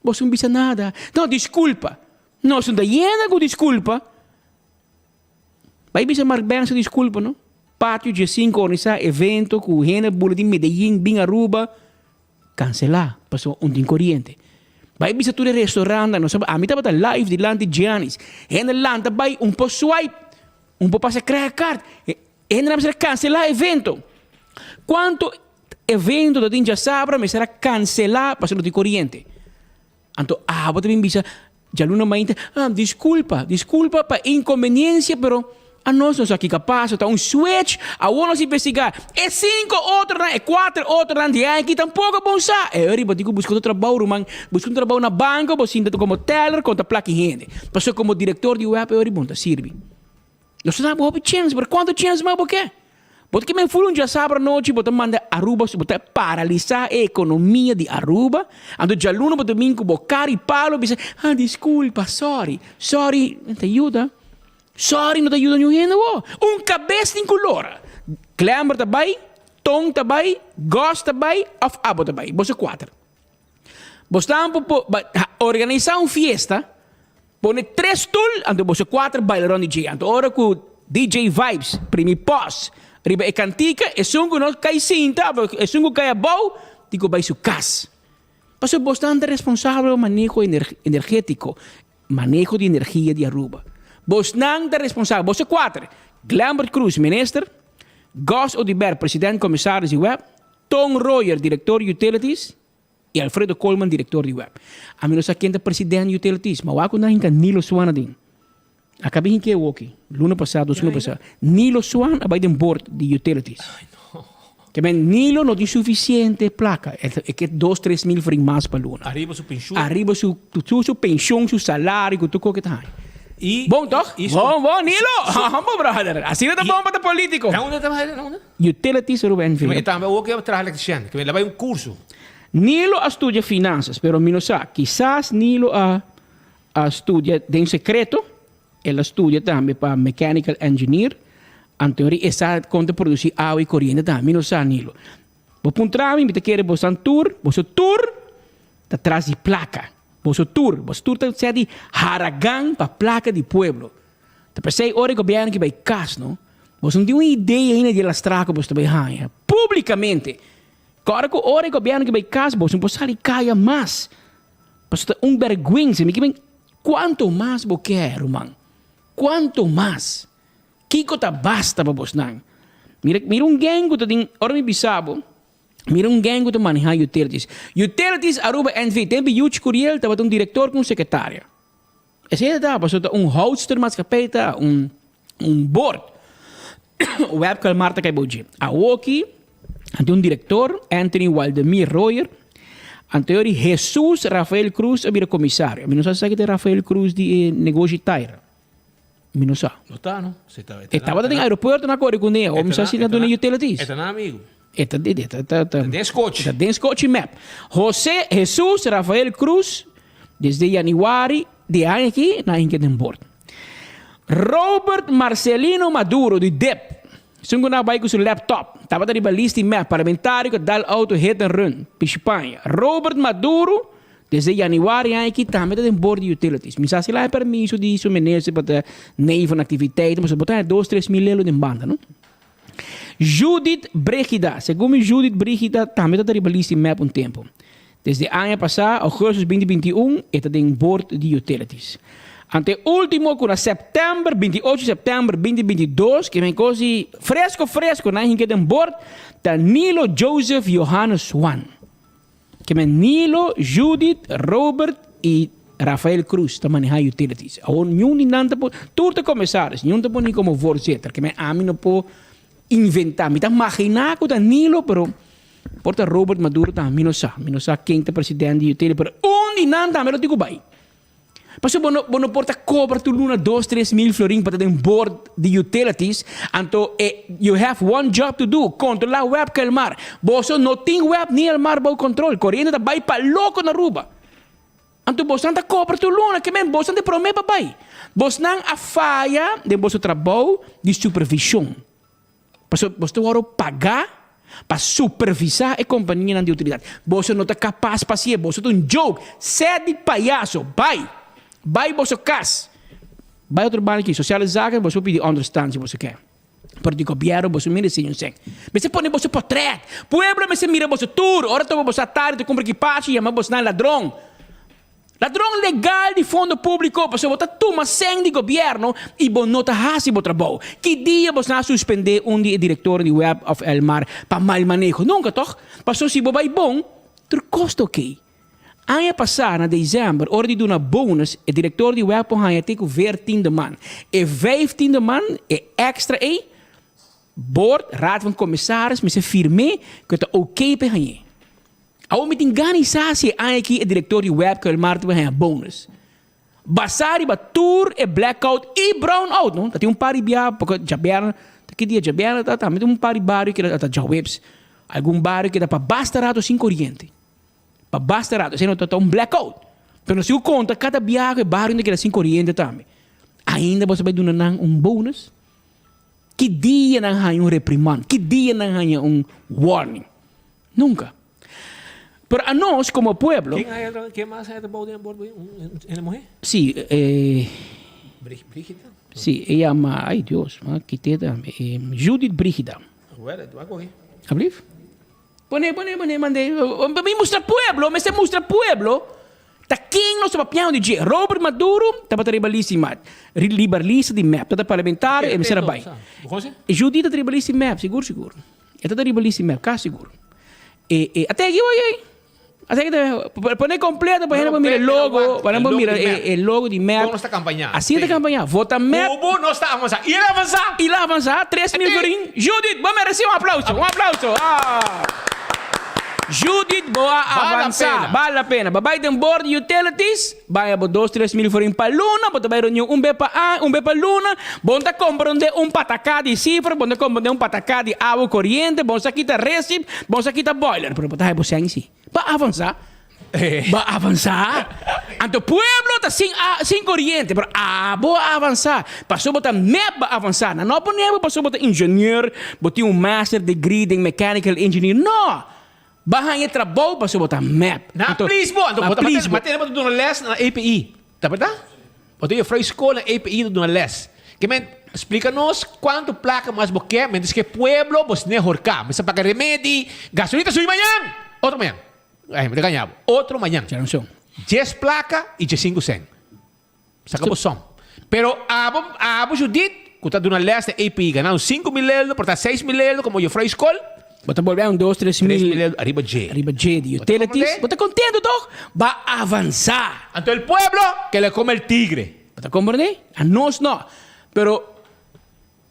Bos no bisa nada. No, disculpa. Nos no ta yena cu disculpa. Bai bisa Mark Benson disculpa no. Patio diescinco organisa evento cu hende bula di Medellin bin Aruba. Cancelá pasobra un tin coriente. Bai bisa tur e restaurantnan, nos ami tabata live dilanti Giannis. Hende lanta bai un por swipe, un por pasa credit card. Hende mester a cancelá evento. Cuanto evento ta tin djasabra mester a cancelá pasobra no tin coriente. Anto abo ta bin bisa djaluna mainta, ah, disculpa, disculpa pa inconveniencia, pero anos no sa kico a pasa, ta un switch, awor nos investiga. E cinco otronan, e cuater otronan di aki tampoco bon sa. E ora bo tin cu busca otro trabou, ruman, busca un trabou na banco, bo sinta como teller, conta placa e hende. Pasobra como director di web e ora bo no ta sirbi. Nos ta dabo hopi chens, pero cuanto chens mas bo ke? Bo ta keme ful un djasabra anochi bo ta manda Aruba bo ta paralisa e economia di Aruba, anto djaluna bo ta bin cu bo cara y palo bisa ah disculpa sorry, sorry no ta yuda, sorry no ta yuda niun hende awo, un cabes tin cu lora, Glenbert ta bay, Ton ta bay, Gos ta bay of abo ta bay, boso cuater. Bosnan por organisa un fiesta, pone tres stoel, anto boso cuater baila rond di dje. Anto ora cu DJ Vibes primi pos riba e cantica, esun cu no cay sinta of esun cu cay abou tin cu bay su cas. Pasobra bosnan ta responsabel pa maneho energetico, maneho di energia di Aruba. Bosnan ta responsabel, boso cuater, Glenbert Croes, minister, Gus Oduber, president commissaris di web, Ton Royer, director Utilities, y Alfredo Koolman, director di web. Ami no sa ken ta president Utilities, ma wak cu nan hinca Nilo Swan adin. A cabe hinca e woki, luna pasa, dos luna pasa. Nilo Swan a bay den board di Utilities. Ke men Nilo no tin suficiente placa, e ke dos, tres mil florin mas pa luna. Ariba su pensioen. Ariba su, su pensioen, su salario, cu tur co ke ta haña. Y, Bon toch? y Bon, bon Nilo! Humble brother! Asina ta bon pa ta politico. Na unda ta bay? Na unda? Utilities Aruba NV. E tambe awor ke traha electrician, ke la bai un curso. Nilo a studia finanzas, pero mi no sa, kisas Nilo a a studia den secreto, el a studia tambe pa mechanical engineer, anto e sa kon ta produci awa y coriente tambe, mi no sa Nilo. Bo puntra mi, mi ta kere bosan tur, boso tur ta tras di placa, boso tur, boso tur ta ser di haragan pa placa di pueblo. Ta p'esei ora e gobièrnu ki bai kas no, boso no tin un idea ainda di e lastra ku boso ta bai haña públikamente. Kòrda ku ora e gobièrnu ki bai kas boso no por sali kaya mas. Pasobra ta un bèrgwensa. Mi ke men kuantu mas bo ke ruman? Kuantu mas? Kiko ta basta pa bosnan? Mira mira un gèng ku ta tin ora mi bisa bo mira un gèng ku ta manehá utilities. Utilities Aruba NV. Tempu Yuchi Curiel tabata un direktor ku un sekretario. Esei ta ta pasobra ta un houdster maatschappij ta un un board. Webkel Marta kai bou dje. Awoki ante un director Anthony Waldemir Royer ante ori Jesus Rafael Cruz a bira comisario. Mi no sa si esaki ta Rafael Cruz di e negoshi Tyra. Mi no sa. No ta no. Si ta, E tabata den aeropuerto na kore kuné. O mi sa si ta duna utilities. E ta nan amigo. E ta e ta ta ta den skochi. Ta den skochi mep. Jose Jesus Rafael Cruz desde januari di e aña aki na hinka den bord. Robert Marcelino Maduro di dip. Esun ku na bai ku su laptop. Tabata riba list di mep parlamentario ku a dal auto hit and run. Pishipaña. Robert Maduro desde januari aña aki tambe ta den bord di utilities. Mi sa si el a haña permiso di su minister pa ta nevenactiviteiten pasobra bo ta haña dos tres mil lelo den banda no. Judith Brigida, Segun mi Judith Brigida tambe ta ta riba list di mep un tempu. Desde aña pasá, augustus 2021, e ta den board di utilities. Anto e ultimo ku na sèptèmber, 28 sèptèmber 2022, ke men kos di fresko fresko nan hinka den board, ta Nilo Joseph Johannes Swan. Ke men Nilo, Judith, Robert i. Rafael Cruz ta maneha utilities. Awor niun di nan ta por, tur ta komisaris, niun ta poni komo voorzitter. Ke men ami no por inventa. Mi ta magina ku ta Nilo, pero por ta Robert Maduro tambe, mi no sa. Mi no sa ken ta president di utility, pero un di nan tambe lo tin ku bai. Pasobra bo no bo no por ta cobra tur luna dos tres mil florin pa ta den board di utilities, anto e you have one job to do, controla web ku Elmar. Boso no tin web ni Elmar bou control, coriente ta bai pa loco na Aruba. Anto bosnan ta cobra tur luna, ke men bosnan ta e prome pa bai. Bosnan a faya den boso trabou di supervision. Pasobra boso ta wòrdu pagá pa supervisá e kompanianan di utilidat. Boso no ta kapas pa hasié. Boso ta un joke. Sèt di payaso. Bai! Bai boso kas. Bai otro banda aki. Sociale Zaken boso por pidi onderstand si boso ke. Pero di gobièrnu boso mira si un sèn. Mester pone boso potrèt. Pueblo mester mira boso tur. Ora topa boso atari ta kumpra kipashi yama bosnan ladron. Ladron legal di fondo publico pasobra bo ta tuma cen di gobierno y bo no ta haci bo trabou. Ki dia bosnan a suspende un di e directornan di web of Elmar pa mal maneho? Nunca toch? Pasobra si bo bay bon, tur cos ta ok. Aña pasa na december ora di duna bonus e director di web por haya te cu veertiende man. E vijftiende man, e extra ey, board, raad van commissaris, mester firme cu e ta ok pa e hañ'e. Awor mi tin gana i sa si e aña aki e direktor di web ku Elmar ta haña bonus. Basá riba tur e blackout i brownout, no? Ta tin un par di bia, poko djabièrnè, ta ki dia djabièrnè ta tambe tin un par di bario keda ta djaweps. Algun bario keda pa basta rato sin koriente. Pa basta rato, esei no ta un blackout. Pero nos tin ku konta kada bia ku e bario ta keda sin koriente tambe. Ainda bo ta bai duna nan un bonus? Ki dia nan haña un reprimand? Ki dia nan haña un warning? Nunca. Pero anos como pueblo. Ken hay otro, ken mas hay trabou den bord un hende muhe? Sí, eh. Brigida? Sí, e yama, ay Dios, ma kite tambe, eh, Judith Brigida. Well, het wak oki. Alblief? Pone, pone, pone, mande. Pa mi mustra pueblo, mester mustra pueblo ta ken nos ta papiando di dje. Robert Maduro tabata riba lista di map, riba lista di mep, tabata parlamentario, e mester a bai. Judith ta riba lista di mep, sigur, sigur. E ta riba lista di mep, kasi sigur. E, e, ate aki oye, ate aki ta, pone completo pa hende por mira e logo, pa nan por mira e, e logo di mep. Kon nos ta kampañá. Asina ta kampañá. Vota mep. Kubo nos ta avansa. I el avansa. I el avansa, 3000 florin. Judith, bo meresi un aplauso, un aplauso. Ah. Judith, bo a avansa. Bal la pena. Bo bai den board di utilities. Baña bo dos 3000 florin pa luna, bo ta bai reunion un be pa aña, un be pa luna, bo no ta comprende un pataká di sifra, bo no ta comprende un pataká di awa coriente, bo no sa kita recip, bo no sa kita boiler, pero bo ta haña bo sèn si. Ba avansa, ba avansa. Anto pueblo ta sin a sin coriente, pero abo a avansa, pasobra bo ta mep ba avansa. Nan no a pone bo pasobra bo ta ingenieur, bo tin un master degree den mechanical engineer, no! Ba haña trabou pasobra bo ta mep. Na please bo, anto bo ta ma tene bo ta duna les na API. Ta berda? Bo ta juffrouw school na API ta duna les. Ke men splika nos kuantu plaka mas bo ke mientras ke pueblo bo sne horka. Mester paga remedi, gasolina ta subi mañan! Otro mañan. Ay, mi ta gaña bo. Otro mañan. Dies plaka i diesinku sen. Saka bo som. Pero abo, abo Judith, ku ta duna les na API, gana un 5000 euro, por ta 6000 euro komo juffrouw skol. Bo ta bolbe un dos, 3000. 3000 euro ariba dje. Ariba dje di utilities. Bo ta kontento toch? Ba avansa. Anto el pueblo ke le come el tigre. Bo ta komprende? Anos no. Pero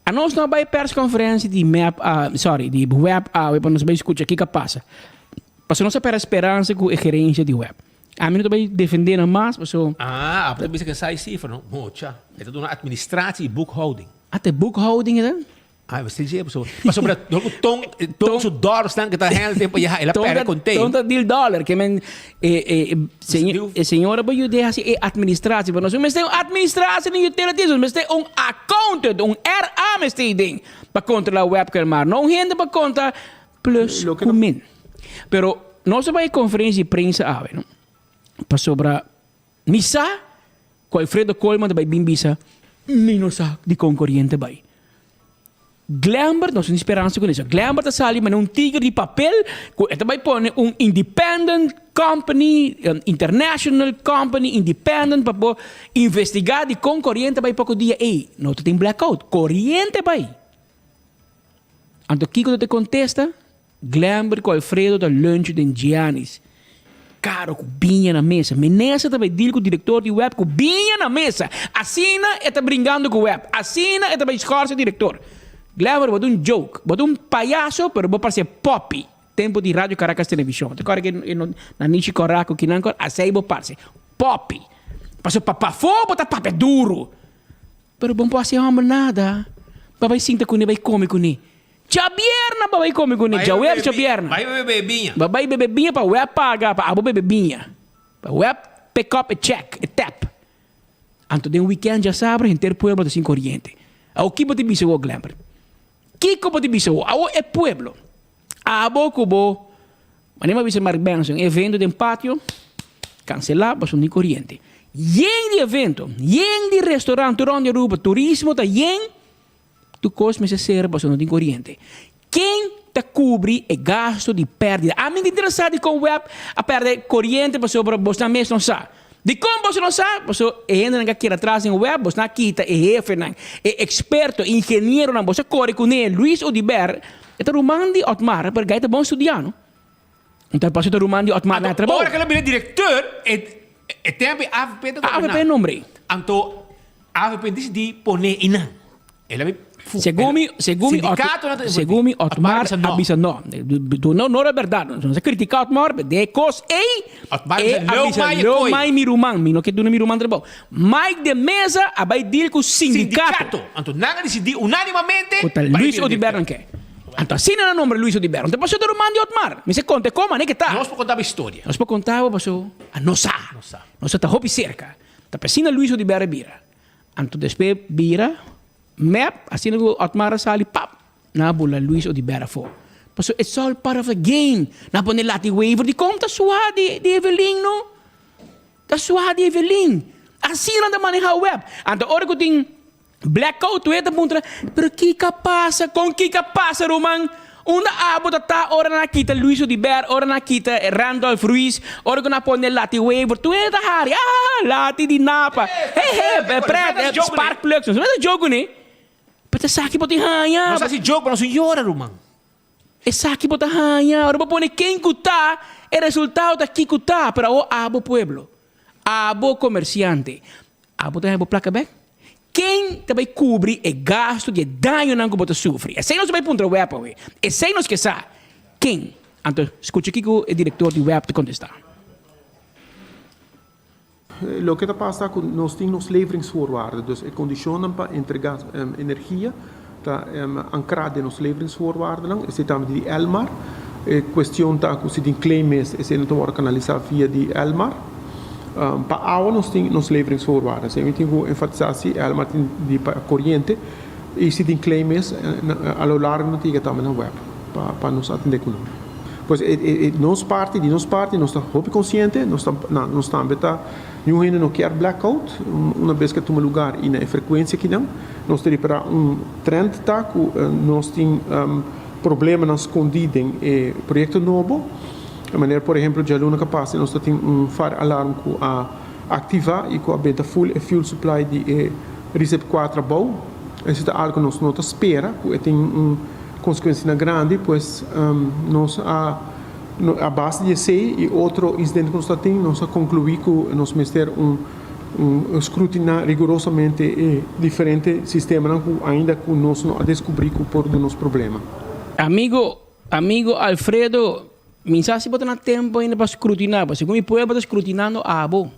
anos no a bai persconferencia di mep a, sorry, di web awe pa nos bai skucha kiko a pasa. Pasobra nos a perde speransa ku e gerencia di web. Ami no ta bai defendé nan mas paso. Ah, abo ta bisa ke sai sifra no? Mocha. E ta duna administratie i boekhouding. Ah, ta e boekhouding e ta? Ah, mester dje paso. Pasobra dor ku Ton, Ton su dòlars-nan ke ta handle tempo ya, el a pèrdè konté. Ton ta deal dòler, ke men e e e señora bo yud'é hasi e administratie, pero nos no mester un administratie den utilities, nos mester un accountant, un RA mester ei den pa kontrolá Webkermar, no un hende pa konta plus ku min. Pero nos a bai e conferencia di prensa awe, no? Pasobra mi sa cu Alfredo Koolman ta bai bin bisa, mi no sa dicon coriente bai. Glenbert, nos tin speransa cu esaki. Glenbert ta sali manera un tigre di papel cu e ta bai pone un independent company, un international company independent pa por investiga dicon coriente bai poco dia. Ey, no ta tin blackout, coriente bai. Anto kiko ta te contesta? Glenbert ku Alfredo ta lunch den Gianni's. Caro cu biña na mesa. Minister ta bay deal cu director di web cu biña na mesa. Asina e ta bringando cu web. Asina e ta bay schorsen director. Glever bo ta un joke. Bo ta un payaso pero bo parce poppy. Tempo di Radio Caracas Television. Te corda ke na Nichi Cora cu kinan cor asey bo parce. Poppy. Pasobra pa pafo bo ta papia duro. Pero bo no por haci homber nada. Bo bay sinta cune bay come cune. Djabierna pa bai come cune, djaweps djabierna. Bai bebe biña. Ba bai bebe biña pa web paga pa abo bebe biña. Pa web pick up e check, e tap. Anto den weekend djasabra henter pueblo ta sin coriente. Awo ki bo ta bisa awo Glenbert? Kiko bo ta bisa awo? Awo e pueblo. Abo cu bo, manera mi a bisa Mark Benson, evento den patio cancela pasobra no tin coriente. Yen di evento, yen di restaurant tur rond di Aruba, turismo ta yen. Tur kos mester ser pasobra no tin koriente. Ken ta kubri e gasto di pèrdida? Ami ta interesá dikon web a pèrdè koriente pasobra bosnan mes no sa. Dikon boso no sa? Pasobra e hendenan ku a keda tras den web, bosnan a kita e hefenan, e eksperto, e ingenieronan, boso a kore kuné. Luis Oduber e ta ruman di Otmar, pero gai ta bon studiá no. Enton pasobra ta ruman di Otmar na trabou. Ora ku el a bira direkteur, e tempu e avp ta goberná. Avp nombr'é. Anto avp disidí pon'é einan. El a bi fu. Segun mi, segun mi, Sindikatonan ta segun mi Otmar a bisa no. No, no ta bèrdat. Nos a kritiká Otmar, pero den e kos ei, Otmar e bisa, a Leu bisa, mai e Leu koi. mai mi ruman. Mi no ke duna mi ruman trabou. Mike de Meza a bai deal ku sindikato. Sindikato. Anto nan a disidí unánimamente Ku ta pa e Luis bira Oduber nan direktor. ke. Anto asina nan nombra Luis Oduber. Anto pasobra ta ruman di Otmar. Mi se konta e kon mane ke ta. Nos por kontaba historia. Nos por kontaba pasobra a no sa. No sa. Nos a ta hopi serka. Ta p'asina Luis Oduber a bira. Anto despues bira mep, asina ku Otmar a sali pap, nan a bula Luis Oduber afó. Pasobra it's all part of the game. Nan a pone lati Wever di kon ta sua di Evelyn no. Ta sua di Evelyn. Asina nan ta maneha web. Anto ora ku tin Blackout wee ta puntra, pero kiko a pasa? Kon kiko a pasa ruman? Unda abo ta ta ora nan a kita Luis Oduber, ora nan a kita Randolph Ruiz, ora ku nan a pone Lati Wever, tur hende ta hari, ah, Lati di Napa, he he, pret, spark plugs, nos ta joke kuné, pero ta esaki bo tin haña. Nos hasi joke, pero nos no yora ruman. Esaki bo ta haña, ora bo pone ken ku ta, e resultado ta kiko ta, pero awor abo pueblo, abo komersiante, Abo ta haña bo plaka bek? Ken ta bai kubri e gastu di e dañonan ku bo ta sufri? Esei nos ta bai puntra web awe. Esei nos ke sa. Ken? Anto, skucha kiko e direktor di web ta kontestá. Loke ta pasa ku nos tin nos leveringsvoorwaarden, dus e kondishonnan pa entregá energia ta ankrá den nos leveringsvoorwaardennan, esei tambe di Elmar. E kuestion ta ku si tin claim mes, esei no ta wòrdu kanalisá via di Elmar. Pa awa nos tin nos leveringsvoorwaarden, esei mi tin ku enfatisá si Elmar tin di pa koriente i si tin claim mes a lo largo no ta yega tambe na web pa nos atendé ku nan. Pues e nos parti, di nos parti nos ta hopi konsiente, nos ta nos tambe ta Niun hende no kier blackout una bes ku a tuma lugar i na e frekuensia kinan. Nos ta ripará un trend ta ku nos tin problemanan skondí den e proyekto nobo. Manera por ehempel djaluna ku a pasa nos ta tin un fire alarm ku a aktivá i ku a benta full e fuel supply di e Recep kuater abou. Esei ta algu ku nos no ta spera ku e tin un konsekuensianan grandi pues nos a. A base di esei i otro insidente ku nos ta tin, nos a konkluí ku nos mester un skrutiná rigurosamente e diferente sistemanan ku ainda ku nos no a deskubrí ku por duna nos problema. Amigo, amigo Alfredo, mi sa si bo ta na tempu ainda pa skrutiná, pasobra segun mi pueblo ta skrutinando abo.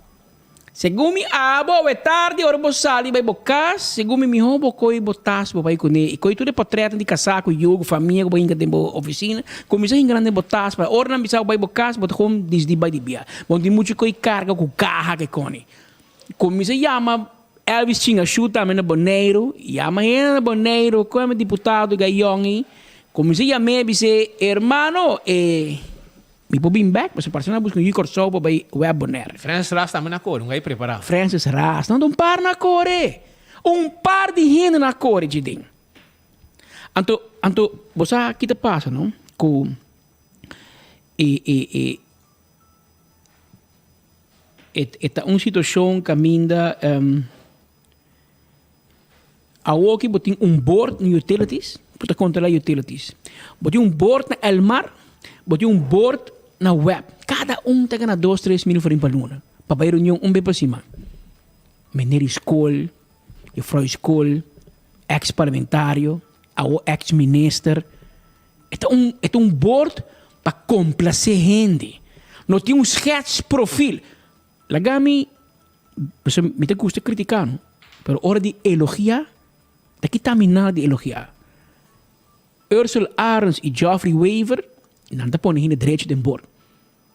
Segun mi abo awe tardi ora bo sali bai bo kas, segun mi mihó bo koi bo tas bo bai kuné i koi tur e potretnan di kasá ku yu ku famia ku bo hinka den bo ofisina, kuminsá hinka nan den bo tas pa ora nan bisa bo bai bo kas bo ta kon disdi bai di bia. Bo no tin muchu koi karga ku kaha ke koni. Kuminsá yama Elvis Chingashu tambe na Boneiru, yama hende na Boneiru, koe mi diputado Gayon ei, kuminsá yam'é bis'é, hermano e. Mi por bin bek, pasobra parse nan a buska un yu Kòrsou pa bai web Bonaire. Francis Ras tambe na kore, un gai prepará. Francis Ras, nan ta un par na kore. Un par di hende na kore djidin. Anto, anto, bo sa ki ta pasa, no? Ku e, e, e, e, e ta un situashon kaminda Awoki bo tin un board na utilities ku ta kontrola utilities. Bo tin un board na Elmar, bo tin un board na web. Kada un ta gana dos tres mil florin pa luna pa bai reunion un bes pa siman. Meneer di skol, juffrouw di skol, ex parlamentario, awo ex minister. E ta un e ta un board pa komplase hende. No tin un schets profiel. Laga mi, pasobra mi ta gusta kritiká no, pero ora di elogiá ta kita mi nada di elogiá. Ursel Arends y Geoffrey Wever, nan ta pone hende drechi den bord.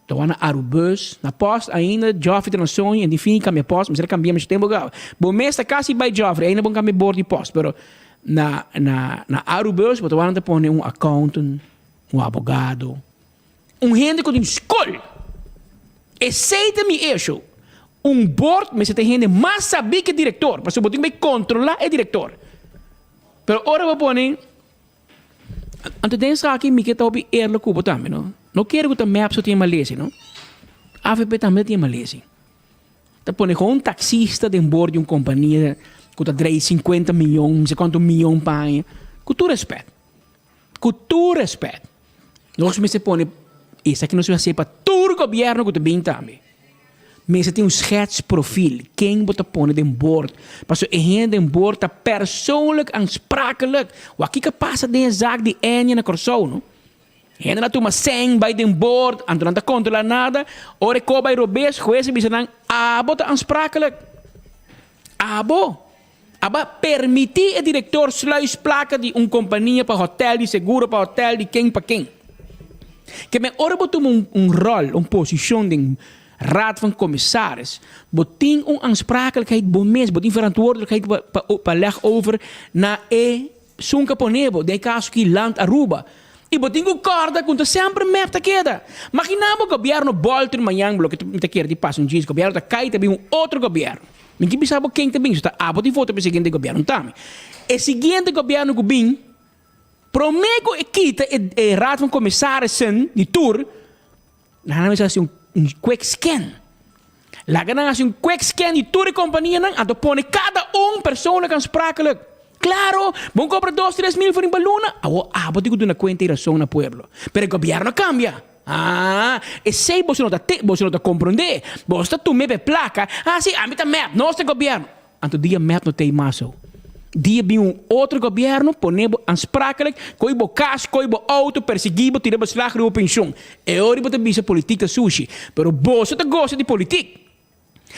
Ta wak na Arubus, na post ainda, Geoffrey ta na soño en di fin cambia post, mester a cambia masha tempo caba. Bo mes ta casi bay Geoffrey, ainda bon cambia bord di post, pero na na na Arubus bo ta wak nan ta pone un accountant, un abogado, un hende cu tin scol. Esey ta mi issue. Un bord mester ta hende mas sabi ke director, pasobra bo tin bay controla e director. Pero ora bo pone, anto den esaki mi ke ta hopi eerlijk ku bo tambe no. No kere ku ta mep so tin malezi no. Avp tambe ta tin malezi. Ta pone gewoon un taxista den bord di un kompania ku ta drei sinkuenta miyon, mi sa kuantu miyon pa aña. Ku tur respet, ku tur respet, nos mester pone esaki nos mester hasi pa tur gobièrnu ku ta bin tambe. Mester tin un schetsprofiel, ken bo ta pone den bord, pasobra e hende den bord ta persoonlijk aansprakelijk. Wak kiko a pasa den e zaak di Enya na Kòrsou no. Hende a tuma sèn bai den bord, anto nan ta kontrolá nada, ora e kos bai robes, hues a bisa nan, abo ta aansprakelijk. Abo. Aba permití e direktor sluis plaka di un kompania pa hotèl di seguro pa hotèl di ken pa ken. Ke men ora bo tuma un un ròl, un posishon den Raad van Commissaris, bo tin un aansprakelijkheid bo mes, bo tin verantwoordelijkheid pa pa pa leg over na e sun ka pone bo, den e kaso aki Land Aruba. I bo tin ku kòrda ku ta semper mep ta keda. Magina bo gobièrnu bòlter mañan, loke mi ta kere di pasa un djis, gobièrnu ta kai ta bin un otro gobièrnu. Mi ke bisa bo ken ta bin, so ta abo tin vota pa e siguiente gobièrnu tambe. E siguiente gobièrnu ku bin, promé ku e kita e e Raad van Commissarissen di tur, nan a mester hasi un un quick scan. Laga nan hasi un quick scan di tur e kompanianan, anto pone kada un persoonlijk aansprakelijk. Klaro, bo kobra dos tres mil forin pa luna, awor abo tin ku duna kuenta i rason na pueblo. Pero e gobièrnu a kambia. Ah, esei boso no ta te, boso no ta komprondé. Boso ta tum'é pa e plaka. Ah, sí, ami ta mep, nos ta gobièrnu. Anto dia mep no t'ei mas ou. Dia bin un otro gobièrnu pone bo aansprakelijk, koi bo kas, koi bo outo, persiguí bo, tira beslag riba bo penshon. E ora bo ta bisa politik ta sushi. Pero boso ta gosa di politik.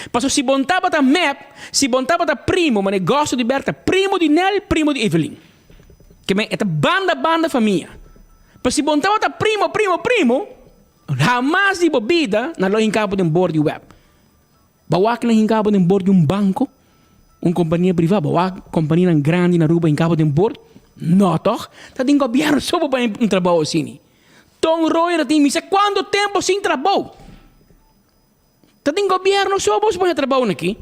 Pasobra si bo no tabata mep, si bo no tabata primo, manera Gosto di Berta, primo di Nel, primo di Evelyn. Ke men e ta banda banda famia. Pero si bo no tabata primo, primo, primo, hamas di bo bida nan lo hinka bo den bor di web. Bo wak nan hinka bo den bor di un banko, un kompania priva, bo wak kompanianan grandi na Aruba hinka bo den bor? No toch? Ta den gobièrnu so bo bai un trabou asini. Ton Royer a tin misa kuantu tempu sin trabou. Ta den gobierno so bos pone trabou na ki.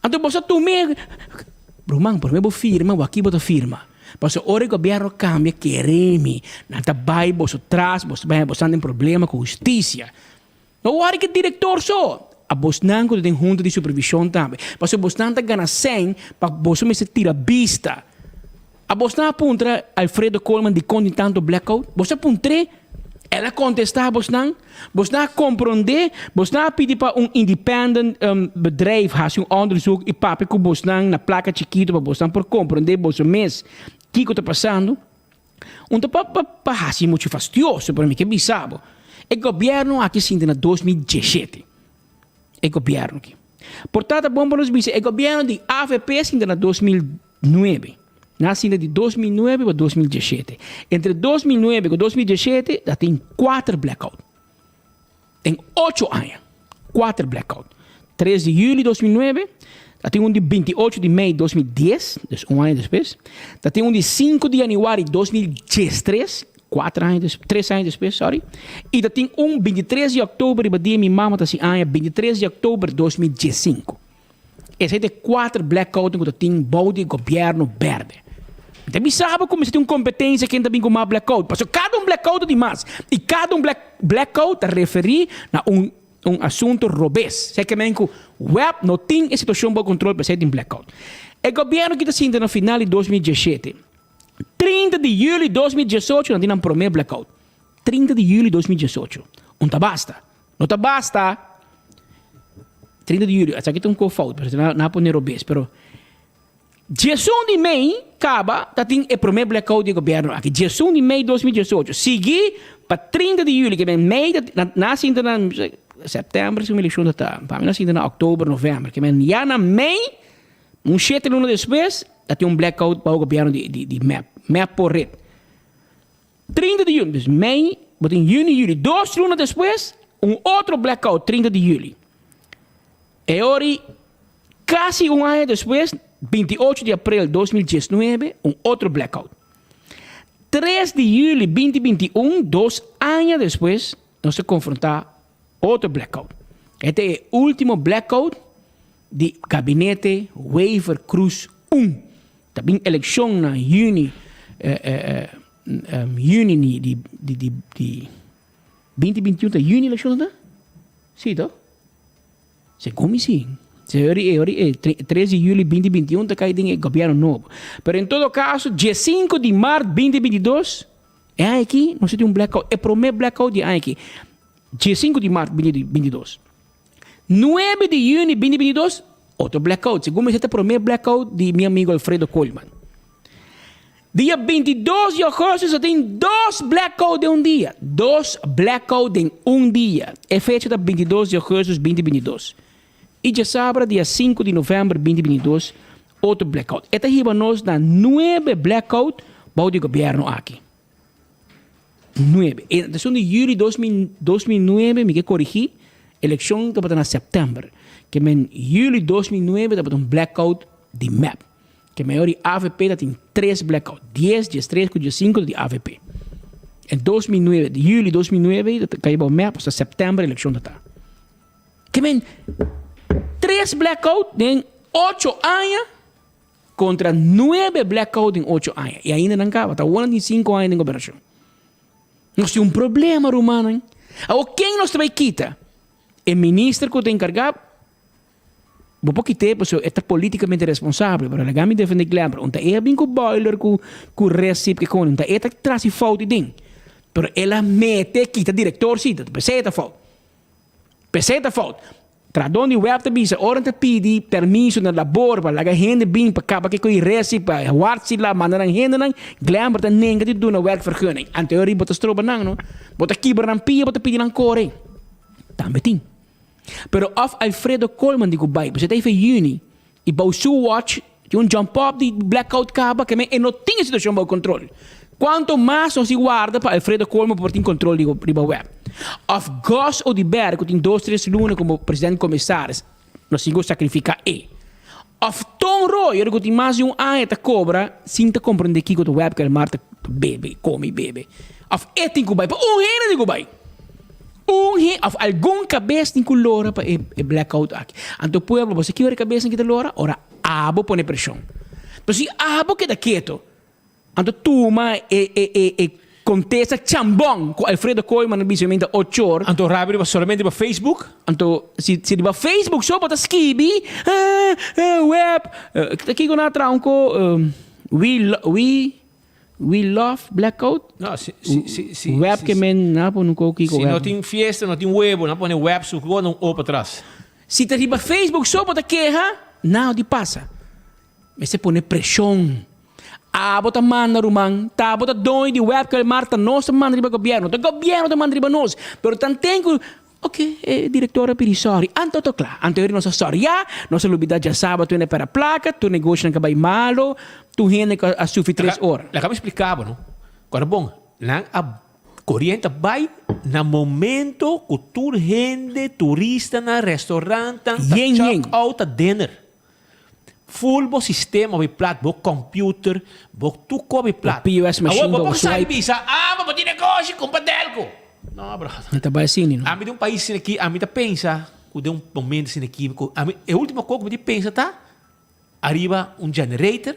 Anto bos a tum'e. Ruman, prome bo firma, waki bo ta firma. Pasobra ora e gobierno cambia, kere mi, nan ta bay boso tras, boso ta bay boso den problema cu husticia. No wori ki director so, a bosnan cu ta den hunta di supervision tambe. Pasobra bosnan ta gana cen pa boso mester tira bista. A bosnan a puntra Alfredo Koolman dikon tin tantu blackout? Bos a puntr'é? El a kontestá bosnan? Bosnan a komprondé? Bosnan a pidi pa un independent bedrijf hasi un onderzoek i papia ku bosnan na plaka chikitu pa bosnan por komprondé boso mes kiko ta pasando? Un ta pa pa hasi muchu fastioso, pero mi ke bisa bo, e gobièrnu aki sinti na 2017. E gobièrnu aki. Por ta ta bon pa nos bisa e gobièrnu di avp sinti na 2009. Na sinta di 2009 pa 2017. Entre 2009 ku 2017 ta tin kuater blackout. Den ocho aña, kuater blackout. Tres di juli 2009, ta tin un di 28 di mei 2010, dus un aña despues. Ta tin un di 5 di januari 2013, kuater aña des, tres aña despues, sorry. I ta tin un 23 di oktober riba dia mi mama ta hasi aña, 23 di oktober 2015. Esei ta e kuater blackoutnan ku ta tin bou di e gobièrnu bèrdè. Mi ta bisa bo ku mester tin un kompetensia ken ta bin ku mas blackout, pasobra kada un blackout ta di mas i kada un blackout ta referí na un un asuntu robes. Esei ke men ku web no tin e situashon bou kontrol p'esei tin blackout. E gobièrnu ki ta sinta na final di 2017, 30 di yüli 2018 nan tin nan promé blackout. 30 di yüli 2018. Un ta basta. No ta basta. 30 di julio, esaki ta un ko fout, pero na na pone robes, pero 11 di mei kaba ta tin e prome blackout di e gobierno aki, 11 di mei 2018, sigui pa 30 di juli, ke men mei ta na na sinta na september si un elekshon ta ta, pa mi na sinta na oktober, november, ke men ya na mei, un shete luna despues, ta tin un blackout bao gobierno di di di mep, mep por red. 30 di juli, dus mei, bo tin juni, juli, dos luna despues, un otro blackout, 30 di juli. E ori, casi un aña despues, 28 di april 2019, un otro blackout. 3 di juli 2021, dos aña despues, nos ta confronta otro blackout. E ta e ultimo blackout di gabinete Wever-Croes un. Ta bin eleccion na juni juni di di di di di binti binti un ta juni eleccion ta? Si to? Segun mi si. Se ori e ori e tres di juli binti binti un ta kai den e gobierno nobo. Pero en todo caso diesinco di mart binti binti dos e aña aki nos tin un blackout, e prome blackout di e aña aki. Diesinco di mart binti binti dos. Nuebe di juni binti binti dos, otro blackout. Segun mi sa ta prome blackout di mi amigo Alfredo Koolman. Dia 22 di augustus a tin dos blackout den un dia. Dos blackout den un dia. E fecha ta 22 di augustus binti binti dos. I djasabra dia sinku di november binti binti dos otro blackout. E ta hiba nos na nuebe blackout bou di gobierno aki. Nuebe. E esun di juli 2009 mi ke korigí, elekshon tabata na sèptèmber. Ke men juli 2009 tabata un blackout di mep. Ke men ora di avp ta tin tres blackout, dies, diestres ku diesinku ta di avp. En 2009, juli 2009 ta kai bou mep, hasta sèptèmber elekshon ta ta. Ke men tres blackout den ocho aña. Kontra nuebe blackout den ocho aña i ainda nan kaba. Ta awor nan tin sinku aña den gobernashon. Nos tin un problema rumannan. Awor ken nos ta bai kita? E minister ku ta enkargá? Bo por kit'é pasobra e ta politikamente responsabel, pero laga mi defendé Glenbrook. Un ta e a bin ku boiler ku ku recip ke koni, un ta e ta trasi fout den. Pero el a mete kita direktor si, ta p'esei e ta fout. P'esei ta fout. Trahadónan di web ta bisa ora nan ta pidi permiso na labor pa laga hende bin pa kaba ke koe resi pa wartsila manda nan hendenan, Glenber ta nenga di duna werkvergunning. Anto e bo ta stroba nan no. Bo ta kibra nan pia, bo ta pidi nan kore. Tambe tin. Pero of Alfredo Koolman di ku bai, pasobra e ta efe yüni i bou su watch tin un jump up di blackout kaba ke men e no tin e situacion bou control. Cuanto mas nos di warda pa Alfredo Koolman por tin control di riba web. Of Gus Oduber cu tin dos tres luna como president commissaris nos tin cu sacrifica e. Of Ton Royer cu tin mas di un aña ta cobra sin ta comprende kico ta web cu Elmar ta bebe, come y bebe. Of e tin cu bay pa un hende tin cu bay. Un he of algun kabes tin ku lora pa e e blackout aki. Anto pueblo, bo sa ki ora e kabesnan ki ta lora? Ora abo pone preshon. Pero si abo keda keto, anto tuma e e e e kontesta chambon ku Alfredo Koeiman a bisa mi ta ocho or. Anto rabia riba solamente riba Facebook? Anto si si riba Facebook so bo ta skibi, ah ah web, kiko nan a traha un ko we we. We love blackout? No, si, si, si, si, Web si, ke men na pone un ko kiko Si web. no tin fiesta, no tin webo, nan pone web su gewoon un o patras. Si ta riba Facebook so bo ta keha, nada di pasa. Mester pone preshon. Abo ta manda ruman, ta abo ta doño di web kel mar ta nos ta manda riba gobierno, ta gobierno ta manda riba nos. Pero tanten ku Ok, e director a pidi sorry. Anto to cla. Anto eri nos a sorry. Ya, nos a lubida djasaba tur hende pera placa, tur negoshonan ka bay malo, tur hende ka a sufri tres ora. Laga mi splica bo no. Kora bon, nan a coriente a bay na momento cu tur hende, turistanan, restaurantan ta Yen, yen. check out ta dinner. Full bo sistema bay plat, bo computer, bo tur cos bay plat. Bo POS machine, Awor bo bo por sali swipe. bisa, ah, bo tin negoshi, cumpra Delco. No, brother. No ta bay asina, no. Ami den un pais asina aki, ami ta pensa cu den un momento asina aki, cu ami, e ultimo cos cu mi tin pensa ta ariba un generator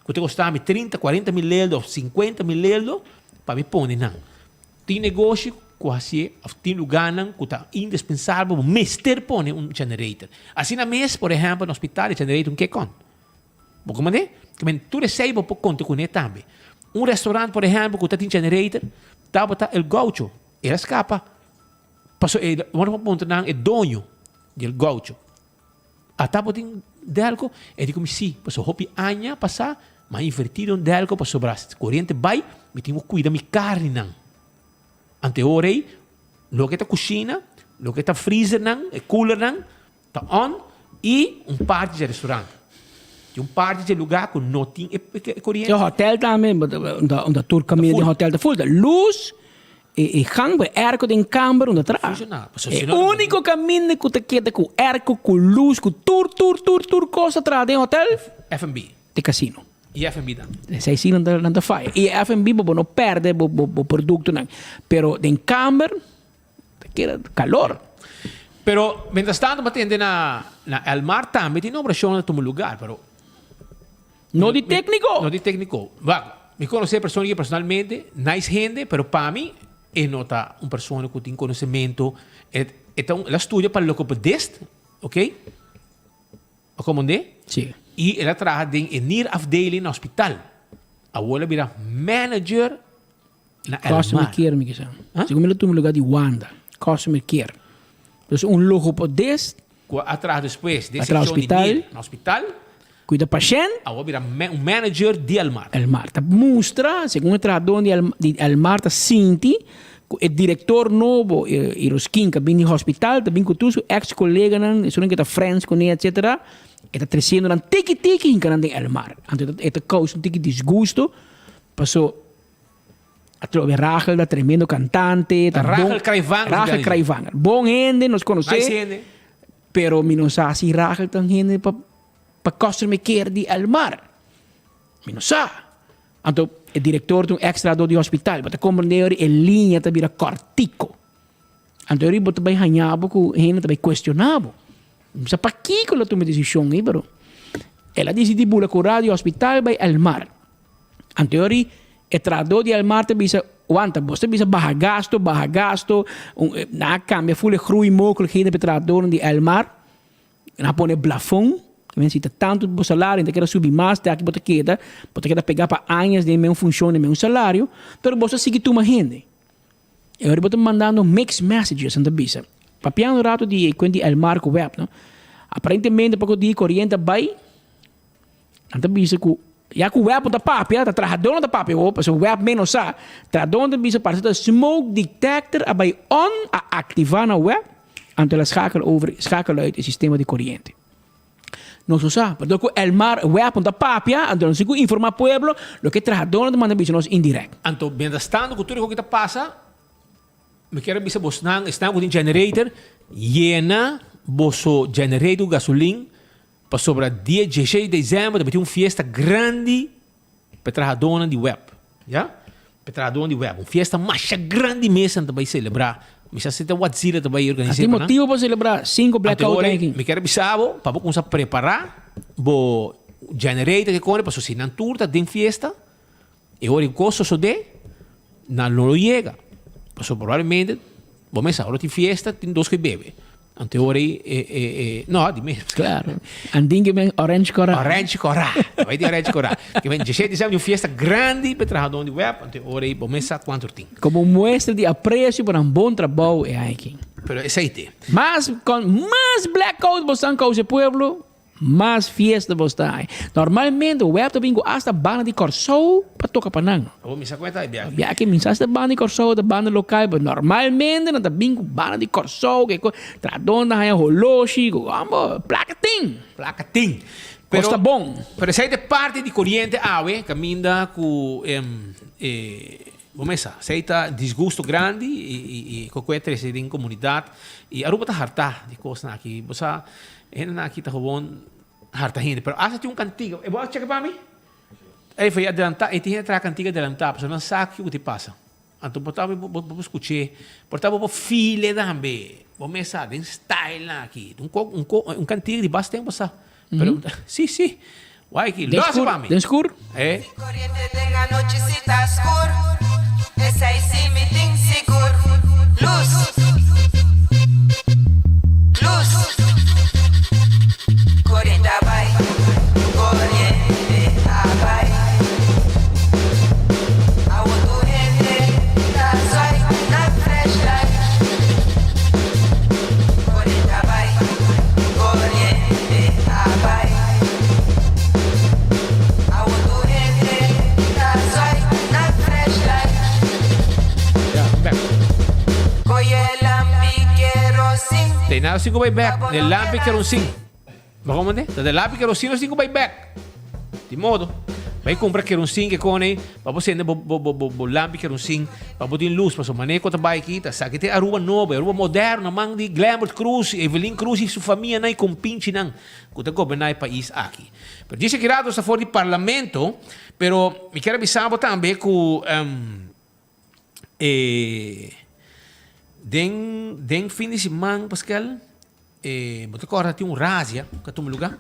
cu ta costa mi trinta, cuarenta mil eldo of cincuenta mil eldo pa mi pone nan. Tin negoshi cu hacié of tin lugarnan cu ta indispensabel, bo mester pone un generator. Asina mes, por ehempel, na hospital e generator un kekon. Bo comprende? Ke men tur esei bo por konta kuné tambe. Un restaurant, por ehempel, ku ta tin generator, tabata El Gaucho. El a skapa. Paso e ora bo puntra nan e doño di El Gaucho, ata bo tin Delco? E di ku mi si, paso hopi aña pasá mi a invertí den un Delco pasobra si koriente bai mi tin ku kuida mi karninan. Ante ora ei loke ta kushina, loke ta freezernan, e coolernan ta on i un parti dje restaurant. Tin un parti dje lugá ku no tin e koriente. E hotel tambe, unda tur kaminda den hotel ta ful. Ta lus e gang ku e airco den kamber unda traha. E úniko kaminda ku ta keda ku airco, ku lus, ku tur tur tur tur kos ta traha den hotel. F&B. Te kasino. I F&B tambe. Esei si nan ta faya. I F&B bo no pèrdè bo produktonan. Pero den kamber ta keda kalor. Pero mientras tanto bo tende na na Elmar tambe tin operashon ta tuma lugar pero. No di tékniko. No di tékniko. Wak, mi konosé e persona aki personalmente, nice hende, pero pa mi e no ta un persona ku tin konosementu. E e ta un, el a studia pa logopedist, oké. A komand'é? Sí. I el a traha den e nierafdeling na hospital. Awor el a bira manager na Elmar. Customer care mi kisa. Segun mi lo tuma lugar di Wanda. Customer care. Dus un logopedist. Ku a traha despues den A traha sekshon di hospital. nier na hospital. Kuida pashènt. Awor a bira un manager di Elmar. Elmar. Ta mustra, segun e trahadó di di Elmar ta sinti ku e direktor nobo, Iroskin, ku a bin di hospital, ta bin ku tur su eks koleganan, esunnan ku ta friends kuné, etsetera, e ta tresiendo nan tiki tiki hinka nan den Elmar. Anto e ta kousa un tiki disgusto, paso atrobe Rachel ta tremendo kantante, ta bon, Rachel Kraivanger. Rachel Kraivanger. Bon hende, nos konosé. Nice hende. Pero mi no sa si Rachel ta un hende pa pa customer care di Elmar. Mi no sa. Anto e director ta un ex trahador di hospital. Bo ta comprende ora e liña ta bira cortico. Anto ora bo ta bay haña bo cu hende ta bay cuestiona bo. Mi sa pakico el a tuma e decision ey pero el a dicidi bula cura di hospital bay Elmar. Anto ora e trahador di Elmar ta bisa, wanta bo ta bisa baha gasto, baha gasto. Nan a cambia full e groeimogelijkheden pa e trahadornan di Elmar. Nan a pone blafon, men si ta tantu bo salario, ta keda subi mas, te aki bo ta keda, bo ta keda pega pa añas den men funcion, den men salario, pero bo sa sigui tuma hende. E ora bo ta mandando mixed messages, nan ta bisa. Papiando un rato di e cuenta di Elmar cu web, no? Aparentemente paco di coriente a bay, nan ta bisa cu ya cu web no ta papia, ta trahador no ta papia awor, pasobra web men no sa, trahador ta bisa parece ta smoke detector a bay on, a activa na web, anto el a schakel over, schakel uit e sistema di coriente. Nos no sa, pero cu Elmar web no ta papia, anto nos tin cu informa pueblo loke trahador no ta manda bisa nos indirect. Anto mientras tanto cu tur e hoki ta pasa, Mi kier a bisa bosnan, esnan cu tin generator, yena boso generator cu gasolin, pasobra dia dieseis di december ta bay tin un fiesta grandi pa e trahadornan di web, ya, pa e trahadornan di web, un fiesta masha grandi mes nan ta bay celebra, mi sa si ta Wadzilla ta bay organisa Tin pa nan. motibo pa celebra cinco blackout Anto aki. Mi kier a bisa bo pa bo cuminsa prepara bo generator ke kore, pasobra si nan tur ta den fiesta, E ora e kos sosodé, nan lo lo yega. Pasobra probablemente, bo mester sa, ora tin fiesta, tin dos ku bebe. Anto e ora ei, e, e, e, no, di mes. Claro. Andin ke men orange kora. Orange kora. Bai tin orange kora. Ke men djesei december tin un fiesta grandi pa e trahadónan di web, anto e ora ei bo mes sa kuantu tin. Komo muestra di apresio pa nan bon trabou e aña aki. Pero esei te. Mas kon, mas blackout bo stan kousa e pueblo, Mas fiesta bo sta hay. Normalmente web ta bin ku asta banda di Kòrsou pa toka pa nan. Abo mi sa ku e ta e biaha. Biaha mi sa asta banda di Kòrsou ta banda lokal pero normalmente nan ta bin ku banda di Kòrsou ke ko trahadónan ta haña holoshi ku amo plaka tin. Plaka tin. Kos ta bon. Pero esei ta e parti di koriente awe kaminda ku e bo mesa esei ta disgusto grandi i ku e trese den komunidat i Aruba ta harta di kosnan aki bo sa. E hendenan aki ta gewoon harta hende. Pero asa tin un kantiga. E bo a cheke pa mi? Ey fo e adelantá. E tin hende traha kantiga adelantá. Pasobra nan sa kiko ti pasa. Anto bo ta bo bo skuch'é. Por ta bo por feel e tambe. Bo mes sa den style nan aki. Un ko un ko un kantiga di bas tempo sa. Pero si si. Wai ki Den lo hasi skur pa mi. den skur. E. Corriente den anochi si ta skur Esei si mi tin sigur Luz Luz Corriente a bai Corriente a bai Awo tur hende ta zwai nan flashlight. Te nada sin ku bai bek. De lampi kerosin. Bo komende? Ta de lampi kerosin nos tin ku bai bek. Di modo. Bai kumpra kerosin ke kone pa bo sende bo bo bo bo lampi kerosin pa bo tin lus pasobra manera ku ta bai aki ta sa ki te Aruba nobo, Aruba moderno na man di Glenbert Croes, Evelyn Croes i su famianan i kompinchinan ku ta goberná e pais aki. Pero djis aki rato nos ta for di parlamento pero mi kier a bisa bo tambe ku E den den fin di siman Pascal e bo ta kòrda tin un razia ku a tuma lugá?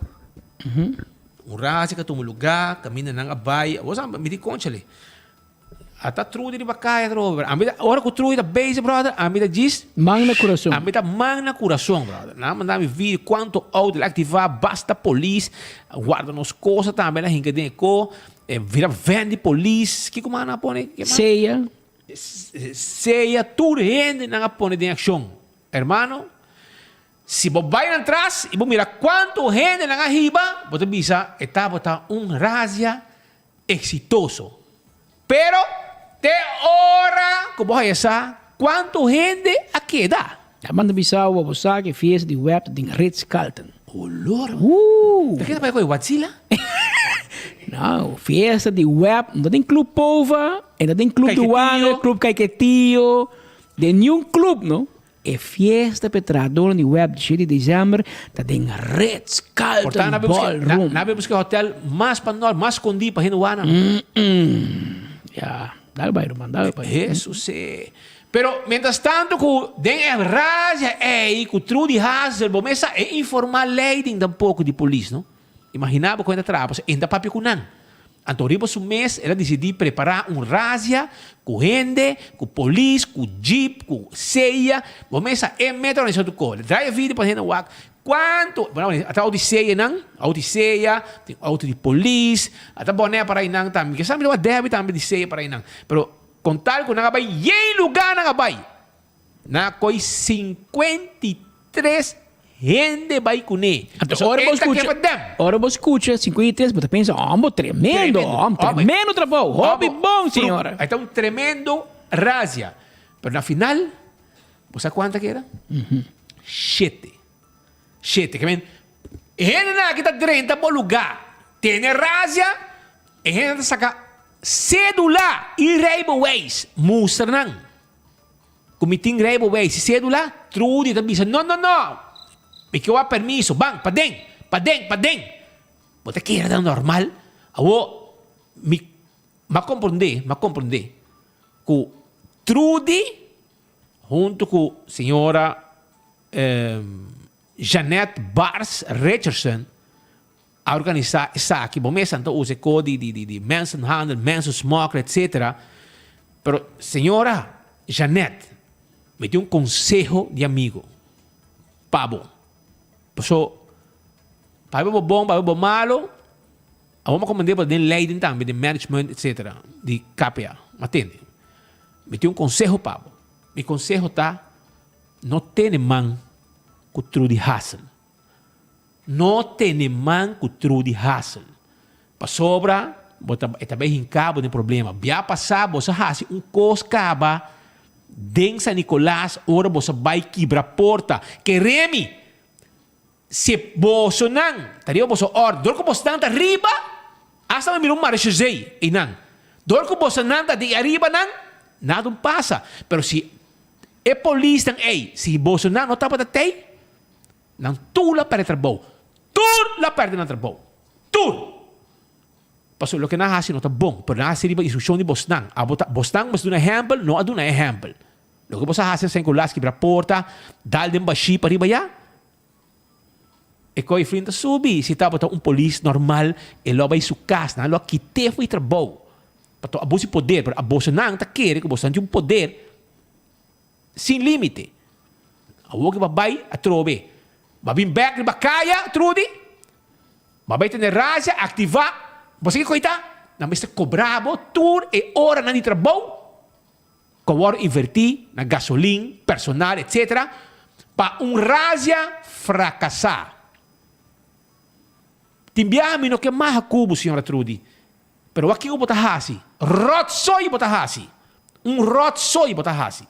Un razia ku a tuma lugá kaminda nan a bai bo sa mi di kònchale ata Trudy riba kaya atrobe ami ta ora ku Trudy ta bezig brother ami ta djis Man na kurason. Ami ta man na kurason brother nan a manda mi video kuantu outo el a aktivá basta polis a warda nos kosa tambe el a hinka den e ko. E vira ven di polis, kiko mas nan a pone? Seya. Seya, tur hende nan a pone den akshon. Hermano, si bo bai nan tras i bo mira kuantu hende nan a hiba, bo ta bisa e tabata un razia eksitoso. Pero te ora ku bo haya sa kuantu hende a keda. Ya manda bisa bo, bo sa ku e fiesta di web ta den Ritz-Carlton. Olor. Ooh. Ta keda bai ku e Watzila? No, fiesta di web no ta den Club Pova, e ta den Club Duane, Club Caiquetio, den niun club no. E fiesta pa e trahadornan di web di shete di december ta den Ritz Carlton Ballroom. Nan a buska e hotel mas pa nort, mas skondí pa hende wak nan. Ya, dal bai ruman, dal bai. Hesus e. Pero mientras tanto ku den e razzia ei ku Trudy Hazel bo mes sa e informá leiding tampoco di polis no. Imaginá bo kon e ta traha pasobra e no ta papia ku nan. Anto riba su mes el a disidí prepará un razia ku hende, ku polis, ku jeep, ku seya. Bo mes sa e meta organisá tur kos. Draai e video pa hende wak kuantu, bueno, ata auto di seyanan, auto di seya, tin auto di polis, ata bònè para einan tambe. Mi ke sa mi ta wak dèbi tambe di seya para einan. Pero kon tal ku nan a bai yen lugá nan a bai. Nan a koi 53 hende bai kuné. Anto ora bo skucha, ora bo skucha 53 bo ta pensa, Hombo tremendo, hom tremendo trabou, hopi bon señora. Ei ta un tremendo razia. Pero na final, bo sa kuanta keda? Shete. Shete. Ke men, e hendenan aki ta drenta bo lugá, tene razia, e hendenan ta saka sedula i rijbewijs, mustra nan. Ku mi tin rijbewijs i sedula, Trudy ta bisa, No, no, no! Mi ke wak permiso. Ban, paden! Paden! Paden! Bo ta kere ta normal? Awor, mi a komprondé, mi a komprondé ku Trudy huntu ku señora Jeanette Bars Richardson a organisá esaki. Bo mes nan ta usa e kos di di di mensenhandel, mensensmokkel etcetera. Pero señora Jeanette, mi tin un konseho di amigo pa bo. Paso pabia bo bon, pabia bo malo, awor mi a komprendé bo den leiding tambe, den management etcetera di KPA. M'atende. Mi tin un konseho pa bo. Mi konseho ta no tene man ku Trudy Hassel. No tene man ku Trudy Hassel. Pasobra bo ta e ta bai hinka bo den problema. Bia pasá boso a hasi un kos kaba den San Nicolas ora boso a bai kibra porta. Kere mi, si bosonan ta riba boso òrdu, dor ku bosonan ta riba, asta mi mira un marechaussee einan. Dor ku bosonan ta di ariba nan, nada un pasa. Pero si e polisnan ei, si bosonan no tabata tei, Nan tur la perde trabou. Tur la perde nan trabou. Tur! Pasobra loke nan a hasi no ta bon, pero nan a hasi riba instrukshon di bosnan. Abo ta, bosnan mester duna ehèmpel, no a duna ehèmpel. Loke bos a hasi na San Nicolas, kibra porta, dal den bashí pariba ya, e koi frin ta subi. Si tabata un polis normal, e lo a bai su kas, nan lo a kit'é for di trabou. Pasobra abo si poder, pero abosonan ta kere ku bosonan tin un poder Sin limite. Awor ke bo a bai atrobe. Bo a bin bek riba kaya, Trudy. Bo a bai tene rasia, aktivá. Bo sa kiko ei ta? Nan mester kobra bo tur e oranan di trabou ku a wòrdu invertí na gasolin, personal, etsetera, pa un rasia frakasá. Tin biaha mi no ke maha ku bo, señora Trudy. Pero wak kiko bo ta hasi? Ròtsoy bo ta hasi! Un ròtsoy bo ta hasi!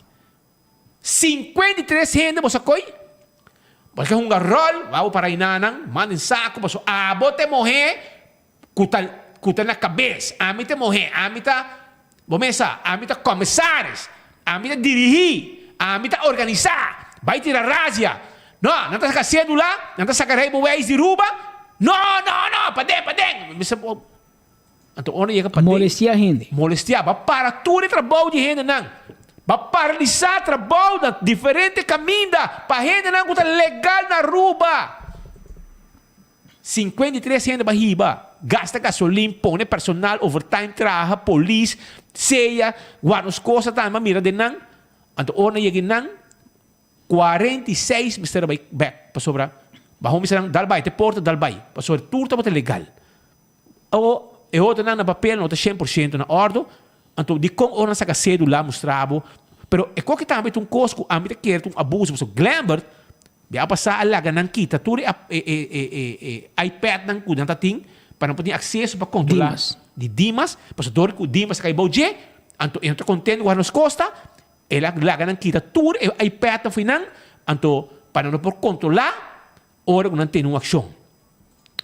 53 hende bo sa koi? Bo ke hunga ròl, wou para inanan, manda in saku paso abo te mohé ku ta ku ta na kabes. Ami te mohé, ami ta, bo mes sa, ami ta komisaris, ami ta dirihí, ami ta organisá, bai tira razia. No, nan ta saka sédula, nan ta saka rijbewijs di Ruba. No, no, no, paden, paden. Mi bisa bo, anto ora yega paden. Molestiá hende. Molestiá, bo a para tur e trabou di hendenan. Bo a paralisá trabou na diferente kaminda pa hendenan ku ta legal na Aruba. 53 hende ba hiba, gasta gasolin, pone personal overtime traha, polis, seya, guarda nos cosa tambe a mira den nan. Anto ora nan yega nan, 46 mester a bai bek pasobra baho mester nan dal bai te porta dal bai pasobra tur tabata legal. O e otronan na papel no ta shen por shento na ordo, anto dikon ora nan saka sedula mustra bo? Pero e koke tambe ta un kos ku ami ta kere ta un abuso pasobra Glembert bia pasá a laga nan kita tur e e e e iPadnan ku nan ta tin pa nan por tin akseso pa kontrolá di Dimas pasobra dor ku Dimas a kai bou dje anto e no ta kontento ku nos kosta el a laga nan kita tur e iPadnan fo'i nan anto pa nan no por kontrolá ora ku nan tene un akshon.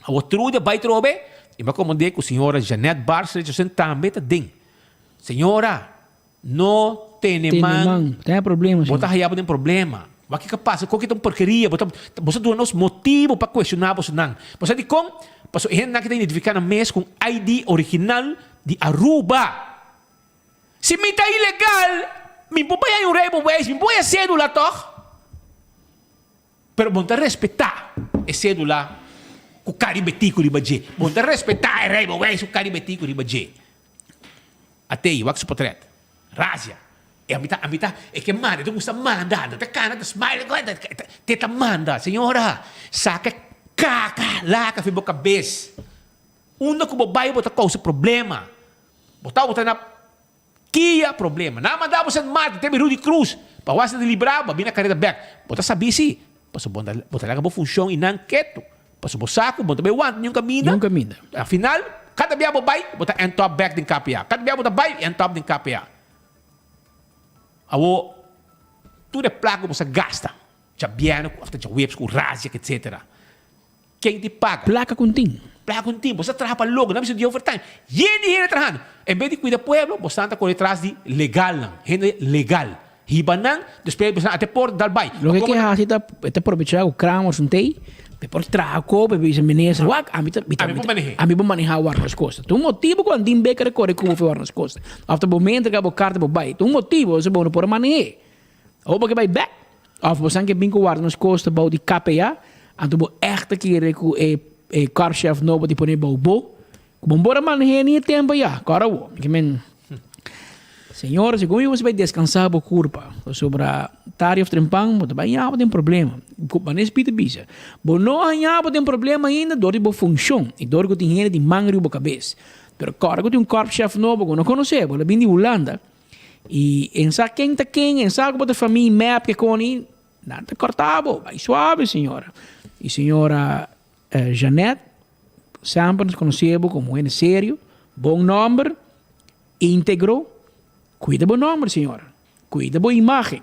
Awor Trudy a bai trobe i mi a komand'é ku señora Jeanette Bars Richardson tambe ta den. Señora, no tene Tene man. man. Ten problema, Bo ta señor. haya bo den problema. Wak kiko a pasa? Koki ta un porkeria. Bo ta, bo ta duna nos motibu pa kuestioná bosonan. Bo sa dikon? Pasobra e hendenan aki ta identifiká nan mes ku un ID original di Aruba. Si mi ta ilegal, mi por bai haña un rijbewijs, mi por haña sédula tòg? Pero bo no ta respetá e sédula ku karibetiku riba dje. Bo no ta respetá e rijbewijs ku karibetiku riba dje. Atei, wak su potret. Razia. E ami ta, ami ta, e ke manda, e ta gusta manda. No ta kana, ta smile, te ta manda. Señora, saka e kaka laka for bo kabes. Unda ku bo bai bo ta kousa problema. Bo tabata na. Kia problema. Nan a manda bo Sint Maarten te Rudy Cruz pa wak di libra bo a bini a kareda bek. Bo ta sabi si, pasobra bo ta bo ta laga bo funshon i nan ketu. Pasobra bo sa ku bo no ta bai wanta niun kaminda. Niun kaminda. Al final, kada bia bo bai, bo ta end up bek den KPA. Kada bia bo ta bai, end up den KPA. Awor, tur e plaka ku bo sa gasta, djabièrnè ku òf ta djaweps ku razia etsetera. Ken di paga? Placa con tin. Placa con tin. Bo sa traha pa logra. Nan bisa di overtime. Yen di hende trahando. En bes di cuida pueblo, bo stan ta core tras di legalnan. Hende legal. Hiba nan, despues bo san ate porta dal bay. Loke ke hasi ta, e ta probecha cu Kramer sun tey, pe por traha cu, pe bisa minister, wak, ami ta, mi ta, Ami por manehe. ami por maneha Warners Costa. Ta un motibo cu Andin Becker a core cu bo for Warners Costa. Of ta bo me entrega bo carta bo bay. Ta un motibo, esei bo no por a manehe. Awor bo ke bay bek. Of bo san ke bin ku warda nos kos ta bou di KPA, anto bo ègt ta kere ku e e korpschef nobo di pone bou bo, ku bo por a maneh'é ni e tempu ya, kòrda bo. Mi ke men, Señor, segun mi bo bai deskansá bo kurpa, pasobra tardi of trempan bo ta bai haña bo den problema. Ku manera Spiritu bisa, bo no a haña bo den problema ainda dor di bo funshon i dor ku tin hende di man riba bo kabes. Pero kòrda ku tin un korpschef nobo ku no konosé, bo lo bin di Hulanda, I en sa ken ta ken, en sa ku bo ta famia mep ke koni, nan ta kòrta bo, bai suave señora. I señora Jeanette, semper nos konosé bo komo hende serio, bon nòmber, íntegro, kuida bo nòmber señora, kuida bo imágen.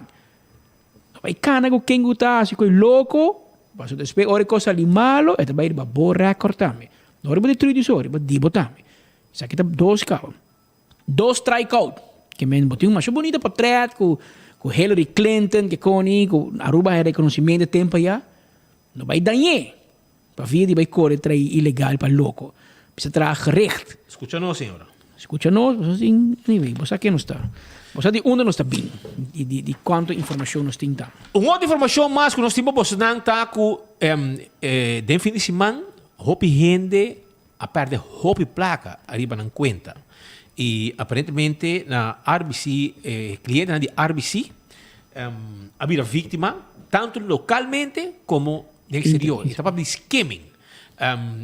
No bai kana ku ken ku ta hasi koi loko, pasobra despues ora e kos sali malo e ta bai riba bo rèkòrt tambe, no riba di Trudy so, riba di bo tambe. Esaki ta dos kaba. Dos strikeout. Ke men bo tin un masha bunita portret ku ku Hillary Clinton ke koni ku Aruba haña rekonosimiento tempu aya. No bai dañ'é pa via di bai kore trai ilegal pa loko. Bisa traha gericht. Skucha nos señora. Skucha nos bo sa tin anyway bo sa ken nos ta. Bo sa di unda nos ta bin i di di kuantu informashon nos tin ta. Un otro informashon mas ku nos tin pa bosonan ta ku den fin di siman hopi hende A perde hopi placa ariba nan cuenta y aparentemente na RBC e clientenan di RBC a bira victima tanto localmente como den exterior. Y ta papia di skimming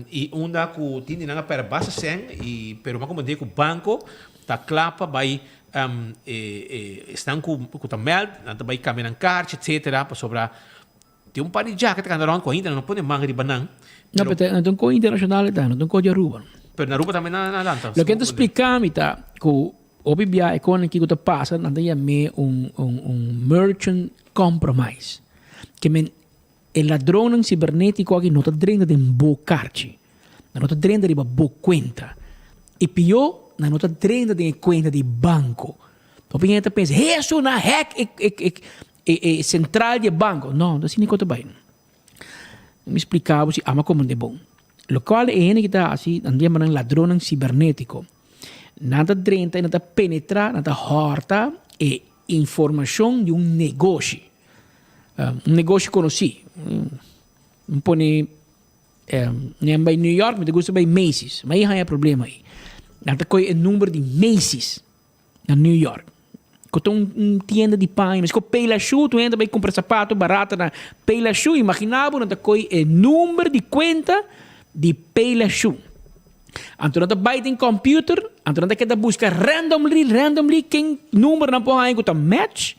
y unda cu tin di nan a perde basta cen y pero mas como cu banco ta cla pa bay esnan cu ta meld nan ta bay cambia nan carchi etcetera pasobra Tin un par di djaka ta kanda rond ku ainda nan no pone man riba nan. No, pero no ta un ko internashonal e ta, no ta un ko di Aruba. Pero na Aruba tambe nan a lanta. Loke nan ta splika mi ta ku hopi bia e konan kiko ta pasa nan ta yam'é un un un merchant compromise. Ke men. E ladronnan sibernetiko aki no ta drenta den bo karchi. Nan no ta drenta riba bo kuenta. I pió, nan no ta drenta den e kuenta di banko. Hopi hende ta pensa, Hesu, nan a hack e e e e sentral di e banko. No, no ta asina ku ta bai. Mi splika bo si ama komprende bon. Lokual e hende ki ta hasi, nan yama nan ladronnan sibernetiko. Nan ta drenta i nan ta penetrá, nan ta hòrta e informashon di un negoshi. Un negoshi konosí. Mi pone mi bai New York, mi ta gusta bai Macy's. Mi a haña problema ei. Nan ta kohe e number di Macy's na New York. Ku ta un tienda di paña. Meskos Payless Shoe, tur hende ta bai kumpra sapato barato na Payless Shoe. Imaginá bo nan ta kohe e number di kuenta di Payless Shoe. Anto nan ta bai den computer, anto nan ta keda buska randomly, randomly ken number nan por haña ku ta match.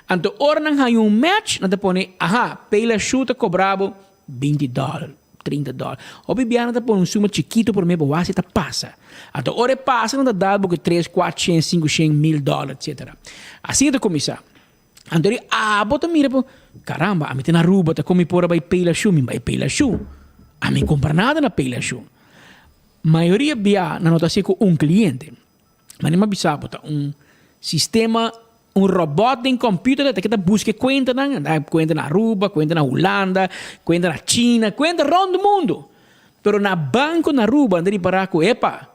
Anto ora nan haña un match, nan ta pone, aha, Payless Shoe ta kobra bo 20 dòler, 30 dòler. Hopi bia nan ta pone un suma chikito promé pa wak si ta pasa. Anto ora e pasa nan ta dal bo ku tres, kuatshen, sinkushen, mil dòler, etsetera. Asina ta kuminsá. Anto di abo ta mira bo, caramba, ami ta na Aruba, ta con mi por a bay Pela Shoe? Mi bay Pela Shoe. Ami compra nada na Pela Shoe. Mayoria bia nan no ta haci cu un cliente. Ma ni mi a bisa bo ta un sistema, un robot den computer ta keda busca e cuentanan, cuenta na Aruba, cuenta na Hulanda, cuenta na China, cuenta rond mundo. Pero na banco na Aruba nan ta ripara cu, epa,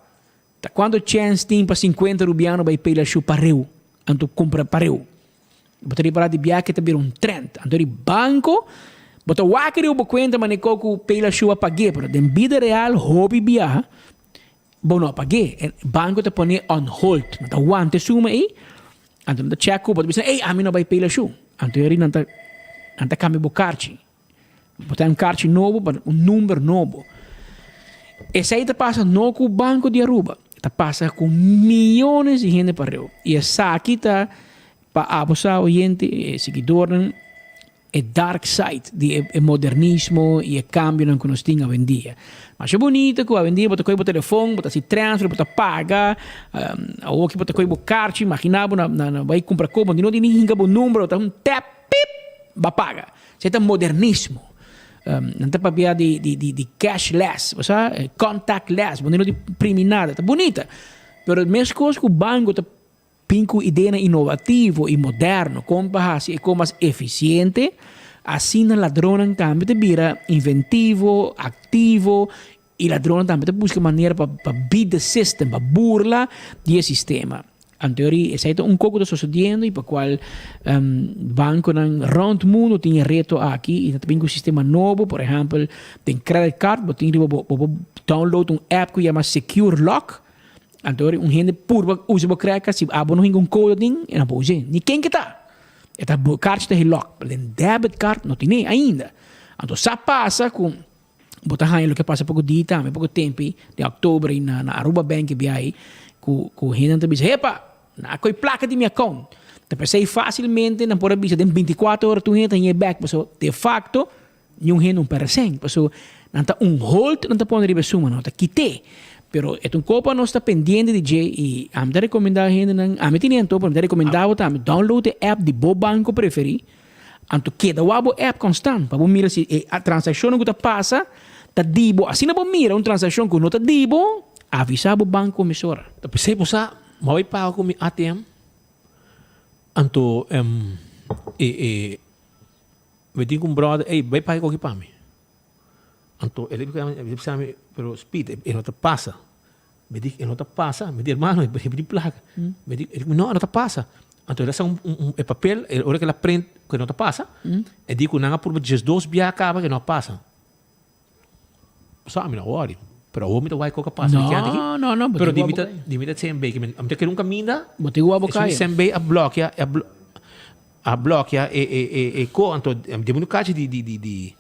Ta cuanto chens tin pa 50 Rubiano bay pela shu pareu, anto cumpra pareu? Bo ta ripara di biaha ta bira un trend. Anto di banco, bo ta wak riba bo cuenta mane co cu pela shu a pague, pero den bida real hopi biaha bo no a pague. E banco ta pone on hold, nan ta wanta e suma ey, anto nan ta check cu bo, ta bisa ey ami no bay pela shu. Anto eri nan ta nan ta cambia bo carchi. Bo ta un karchi nobo pa un number nobo. Esei ta pasa no ku Banco di Aruba, ta pasa ku miyones di hende pareu. I esaki ta pa abo sa oyente, e siguidornan, e dark side di e modernismo i e kambionan ku nos tin awendia. Masha bunita ku awendia bo ta kohe bo telefon, bo ta hasi transfer, bo ta paga, awoki bo ta kohe bo karchi, imagina bo na bai kumpra kos, bo no tin ni hinka bo number, bo ta un tap, pip, bo a paga. Esei ta modernismo. Nan ta papia di di di di cashless, bo sa, contactless, bo no di primi nada. Ta bunita. Pero meskos ku banko ta bin ku ideanan inovativo i moderno kon pa hasi e kos mas efisiente, asina ladronnan tambe ta bira inventivo, aktivo i ladronnan tambe ta buska manera pa pa beat the system, pa burla di e sistema. Anto ori esei ta un koko ta sosodiendo i pa kual bankonan rònt mundu tin e reto aki i nan ta bin ku sistema nobo, por ehèmpel den credit card bo tin riba bo bo por download un app ku yama secure lock, anto ori un hende purba usa bo credit card si abo no hinka un code aden e no por us'é, ni ken ke ta, e ta bo karchi ta helock, pero den debit card no tine ainda, anto sa pasa ku. Bo ta haña loke a pasa poko dia tambe, poko tempi, den oktober ei na na Aruba Bank e biaha ei, ku ku hendenan ta bisa, Hepa, nan a kohe plaka di mi account. Ta p'esei fásilmente nan por a bisa den bintikuater ora tur hende ta hañ'é bèk, pasobra de fakto niun hende no pèrdè sèn, pasobra nan ta un hold nan ta pone riba e suma, nan no ta kit'é. Pero e ta un kopa nos ta pendiente di dje i ami ta rekomendá hendenan, ami tene anto, pero mi ta rekomendá bo tambe, download e app di bo banko preferí, Anto keda wak bo app konstant pa bo mira si e transakshonnan ku ta pasa ta di bo. Asina bo mira un transakshon ku no ta di bo, avisá bo banko mesora. Ta p'esei bo sa, mi a bai paga ku mi ATM, anto e e mi tin ku un bròder, ey bai paga e koki pa mi. Anto el a bisa mi, pero Speed, e no ta pasa. Mi di, e no ta pasa. Mi di, hermano, e di placa. Mi di, no, e no ta pasa. Anto el a sa un, un, e papel, e ora que el a print, que no ta pasa, e di cu nan a purba diesdos bia caba que no a pasa. Sa, mi no a worry. Pero awor mi ta wak cu a pasa di kianti aki. No, no, no, bo Pero tin di cu mi ta, abo di mi ta CMB, que mi, mi ta kere un caminda, Bo tin cu abo esun caya. CMB a blokea, a blo, a blokea e, e, e, e co, anto, di mi no cachi di, di, di, di,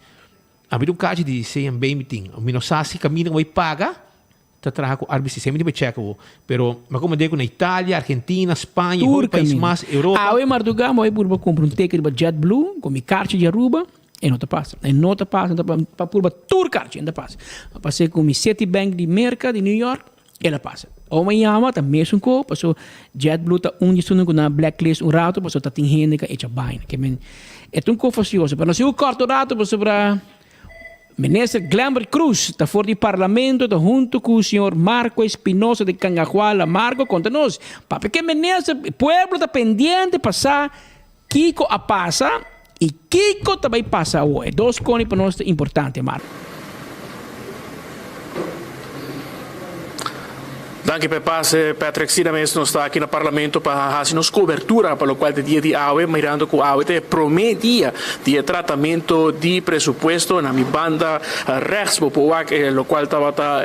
Ami ta un kachi di CMB mi tin. Mi no sa si kaminda ku bai paga ta traha ku RBC. Mi tin bai chèk awo. Pero mi a komand'é ku na Italia, Argentina, Spaña i Tur hopi pais kaminda. mas, Europa. Awe mardugá mi bai purba kumpra un teken riba JetBlue ku mi karchi di Aruba, e no ta pasa. E no ta pasa, no ta pa purba tur karchi, e no ta pasa. A pas'é ku mi Citibank di Merka, di New York, el a pasa. Ora mi yama ta mesun ko, paso JetBlue ta un di esunnan ku nan a blacklist un rato paso ta tin hende ku a echa baina. Ke men. E ta un kos fastioso. Pero nos sigu kòrta un ratu pasobra Minister Glenbert Croes ta for di Parlamento ta hunto ku señor Marco Espinosa di Cangahuala. Marco konta nos papia ke minister, pueblo ta pendiente pa sa kiko a pasa i kiko ta bai pasa awor. E dos koni pa nos ta importante, Marco. Danki pa e pase, Patrick. Sina mes nos ta aki na Parlamento pa hasi nos cobertura pa locual ta dia di awe, mirando cu awe ta e prome dia di e tratamento di presupuesto. Na mi banda rechts bo por wak e locual tabata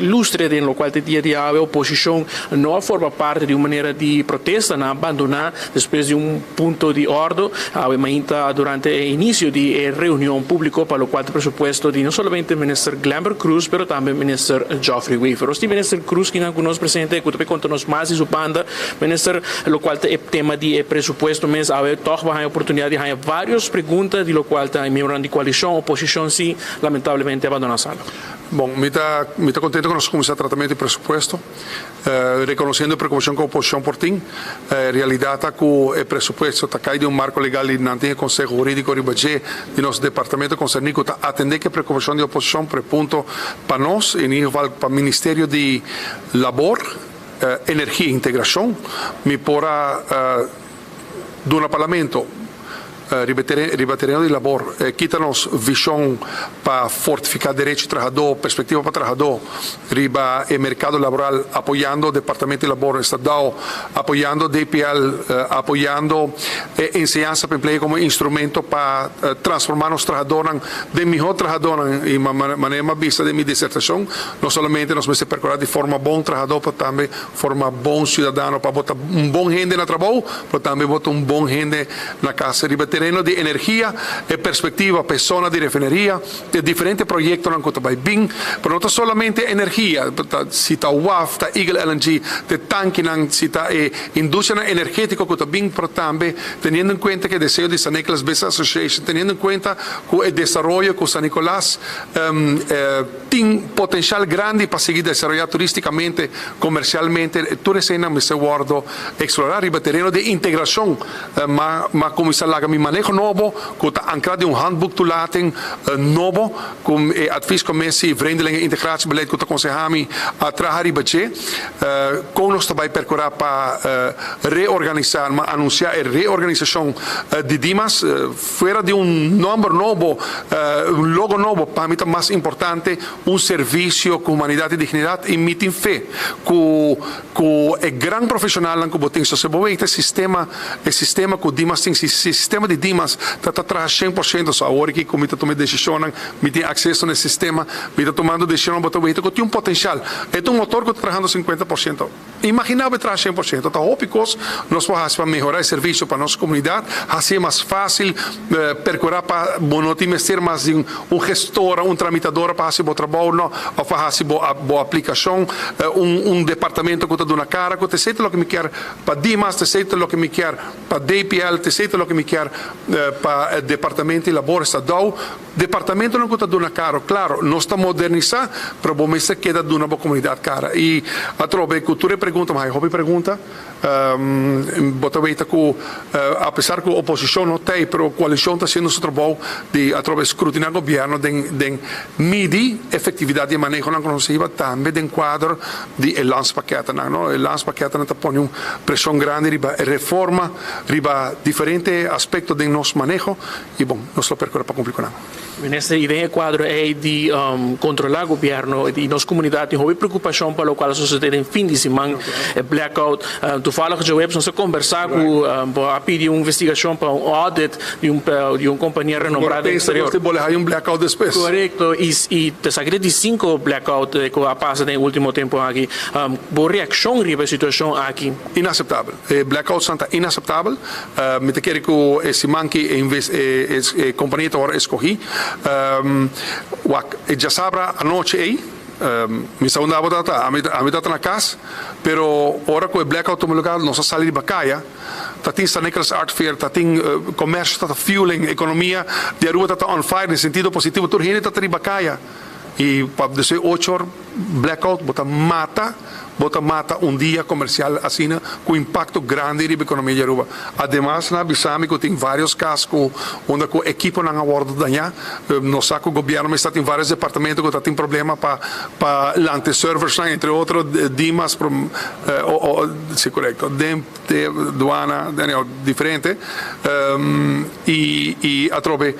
lustre den locual ta e dia di awe. Oposicion no a forma parti di un manera di protesta, nan a bandona despues di un punto di ordo awe mainta durante e inicio di e reunion publico pa locual ta presupuesto di no solamente Minister Glenbert Croes pero tambe Minister Geoffrey Wever. Nos tin Minister Croes kinan cu nos presente cu ta bay conta nos mas di su banda. Minister, locual ta e tema di e presupuesto mes awe toch bo a haya oportunidad di haya varios pregunta di locual ta e miembronan di coalicion, oposicion si lamentablemente a bandona sala. Bon, mi ta mi ta contento cu nos a cuminsa tratamento di presupuesto. Reconociendo e preocupacion cu oposicion por tin, e realidad ta cu e presupuesto ta cay den un marco legal y nan tin e conseho huridico riba dje di nos departamento concerni cu ta atende cu e preocupacion di oposicion, pero e punto pa nos, en ieder geval pa Ministerio di Labor, Energia y Integracion, mi por a duna Parlamento Riba riba tereno di labor, kita nos vishon pa fortifiká derecho di trahadó, perspektiva pa trahadó riba e merkado laboral apoyando Departamento di Labor Estadal, apoyando DPL, apoyando e enseñansa pa empleo komo instrumento pa transformá nos trahadónan den mihó trahadónan i manera mi a bisa den mi disertashon, no solamente nos mester perkurá di forma bon trahadó pero tambe forma bon siudadano pa bo ta un bon hende na trabou pero tambe bo ta un bon hende na kas. Riba tereno di energia, e perspektiva pa e zona di refineria, e diferente proyektonan ku ta bai bin, pero no ta solamente energia, ta si ta waf, ta Eagle LNG, ta e tankinan, si ta e industrianan energetiko ku ta bin, pero tambe teniendo en kuenta ku e deseo di San Nicolas Business Association, teniendo en kuenta ku e desaroyo ku San Nicolas tin potencial grandi pa sigui desaroya turisticamente, comercialmente, tur eseinan mester wordo explora riba tereno di integracion. Ma ma cuminsa laga mi maneho nobo cu ta ancra den un handboek toelating nobo cu e adviescommissie Vreemdelingen Integratiebeleid cu ta conseha mi a traha riba dje. Con nos ta bay percura pa reorganisa, ma anuncia e reorganisacion di Dimas. Fuera di un nomber nobo, un logo nobo, pa mi ta mas importante un servicio cu humanidad y dignidad y mi tin fe cu cu e gran profesionalnan cu bo tin. So si bo weten e sistema, e sistema cu Dimas tin, si si sistema di Dimas ta ta traha shen por shento, so awor aki cu mi ta tuma e decisionnan, mi tin acceso na e sistema, mi ta tumando decisionnan, bo ta weten cu tin un potencial. E ta un motor cu ta trahando 50%. Imaginá bo e traha 100%. Ta hopi kos nos por hasi pa mehorá e servisio pa nos komunidat, hasié mas fásil, perkurá pa bo no tin mester mas di un gestora, un tramitadora pa hasi bo trabou no, òf pa hasi bo bo aplikashon, un un departamento ku ta duna kara ku ta esei ta loke mi kier pa Dimas, ta esei ta loke mi kier pa DPL, ta esei ta loke mi kier pa Departamento di Labor Estadou. Departamentonan ku ta duna karo, klaro, nos ta modernisá, pero bo mester keda duna bo komunidat kara. I atrobe ku tur e pregunta, mi haña hopi pregunta, bo ta weta ku apesar ku oposishon no ta ei, pero koalishon ta hasiendo su trabou di atrobe skrutiná gobièrnu den den midi efektividat di e manehonan ku nos a hiba, tambe den kuadro di e landspakketennan, no. E landspakketennan ta pone un preshon grandi riba e reforma, riba diferente aspekto den nos maneho. I bon, nos lo percura pa cumpli cu nan. Minister, i den e cuadro ei di controla gobierno i nos comunidad tin hopi preocupacion pa locual a sucede den fin di siman, e blackout. Toevallig djaweps nos a conversa cu bo a pidi un investigacion pa un audit di un di un compania renombra den exterior. Bo por un blackout despues. Corecto, i i esaki ta di cinco blackout cu a pasa den e ultimo tempo aki. Bo reaccion riba e situacion aki? Inaceptabel. E blackoutsnan ta inaceptabel. Mi ta kere ku e siman ki e e kompania ta wòrdu eskohí. Wak, e djasabra anochi ei, mi sa unda abo tabata, ami ami tabata na kas, pero ora ku e blackout tuma lugar nos a sali riba kaya, ta tin San Nicolas Art Fair, ta tin komersio ta fueling, ekonomia di Aruba ta on fire den sentido positivo, tur hende ta riba kaya i pa despues ocho or blackout bo ta mata. Bo ta mata un dia comercial asina cu impacto grandi riba economia di Aruba. Ademas nan a bisa mi cu tin varios cas cu unda cu equiponan a wordo daña. Nos sa cu gobierno mester tin varios departamento cu ta tin problema pa pa lanta e serversnan entre otro Dimas si corecto den duana anyhow diferente y y atrobe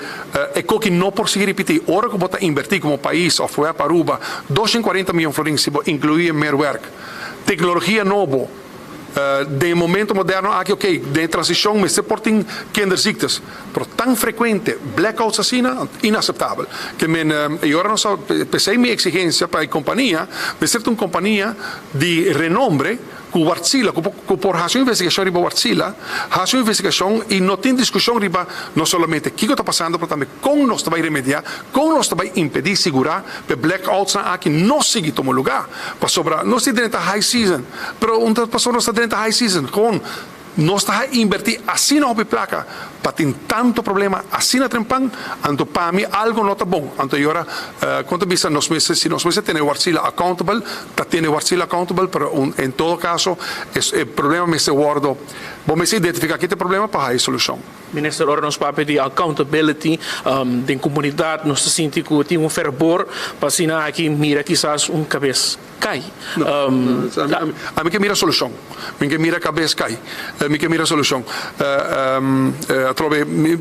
e coki no por sigui ripiti. Ora cu bo ta inverti como pais of web Aruba 240 miyon florin si bo inclui e meerwerk tecnologia nobo. Den e momento moderno aki, ok, den e transicion mester por tin kinderziektes, pero tan frecuente, blackouts asina, inaceptabel. Ke men, y ora nos a, p'esey mi exigencia pa e compania, mester ta un compania di renombre cu Wartsila, cu cu por haci un investigacion riba Wartsila, haci un investigacion y no tin discusion riba no solamente kico ta pasando, pero tambe con nos ta bay remedia, con nos ta bay impedi, sigura p'e blackoutsnan aki no sigui tuma lugar. Pasobra nos tin drenta high season, pero un ta pasobra nos ta drenta high season, gewoon nos ta haña invertí asina hopi plaka pa tin tanto problema asina trempan, anto pa mi algo no ta bon. Anto e ora kon ta bisa nos mester, si nos mester tene Wartsila accountable, ta tene Wartsila accountable, pero un en todo caso e problema mester wordo, bo mester identifica ki ta e problema pa haña e solucion. Minister, ora nos papia di accountability den comunidad nos ta sinti cu tin un fervor pa asina aki mira kisas un cabes cay. No, ami ke mira solucion. Mi ke mira cabes cay. Mi ke mira solucion. Atrobe mi,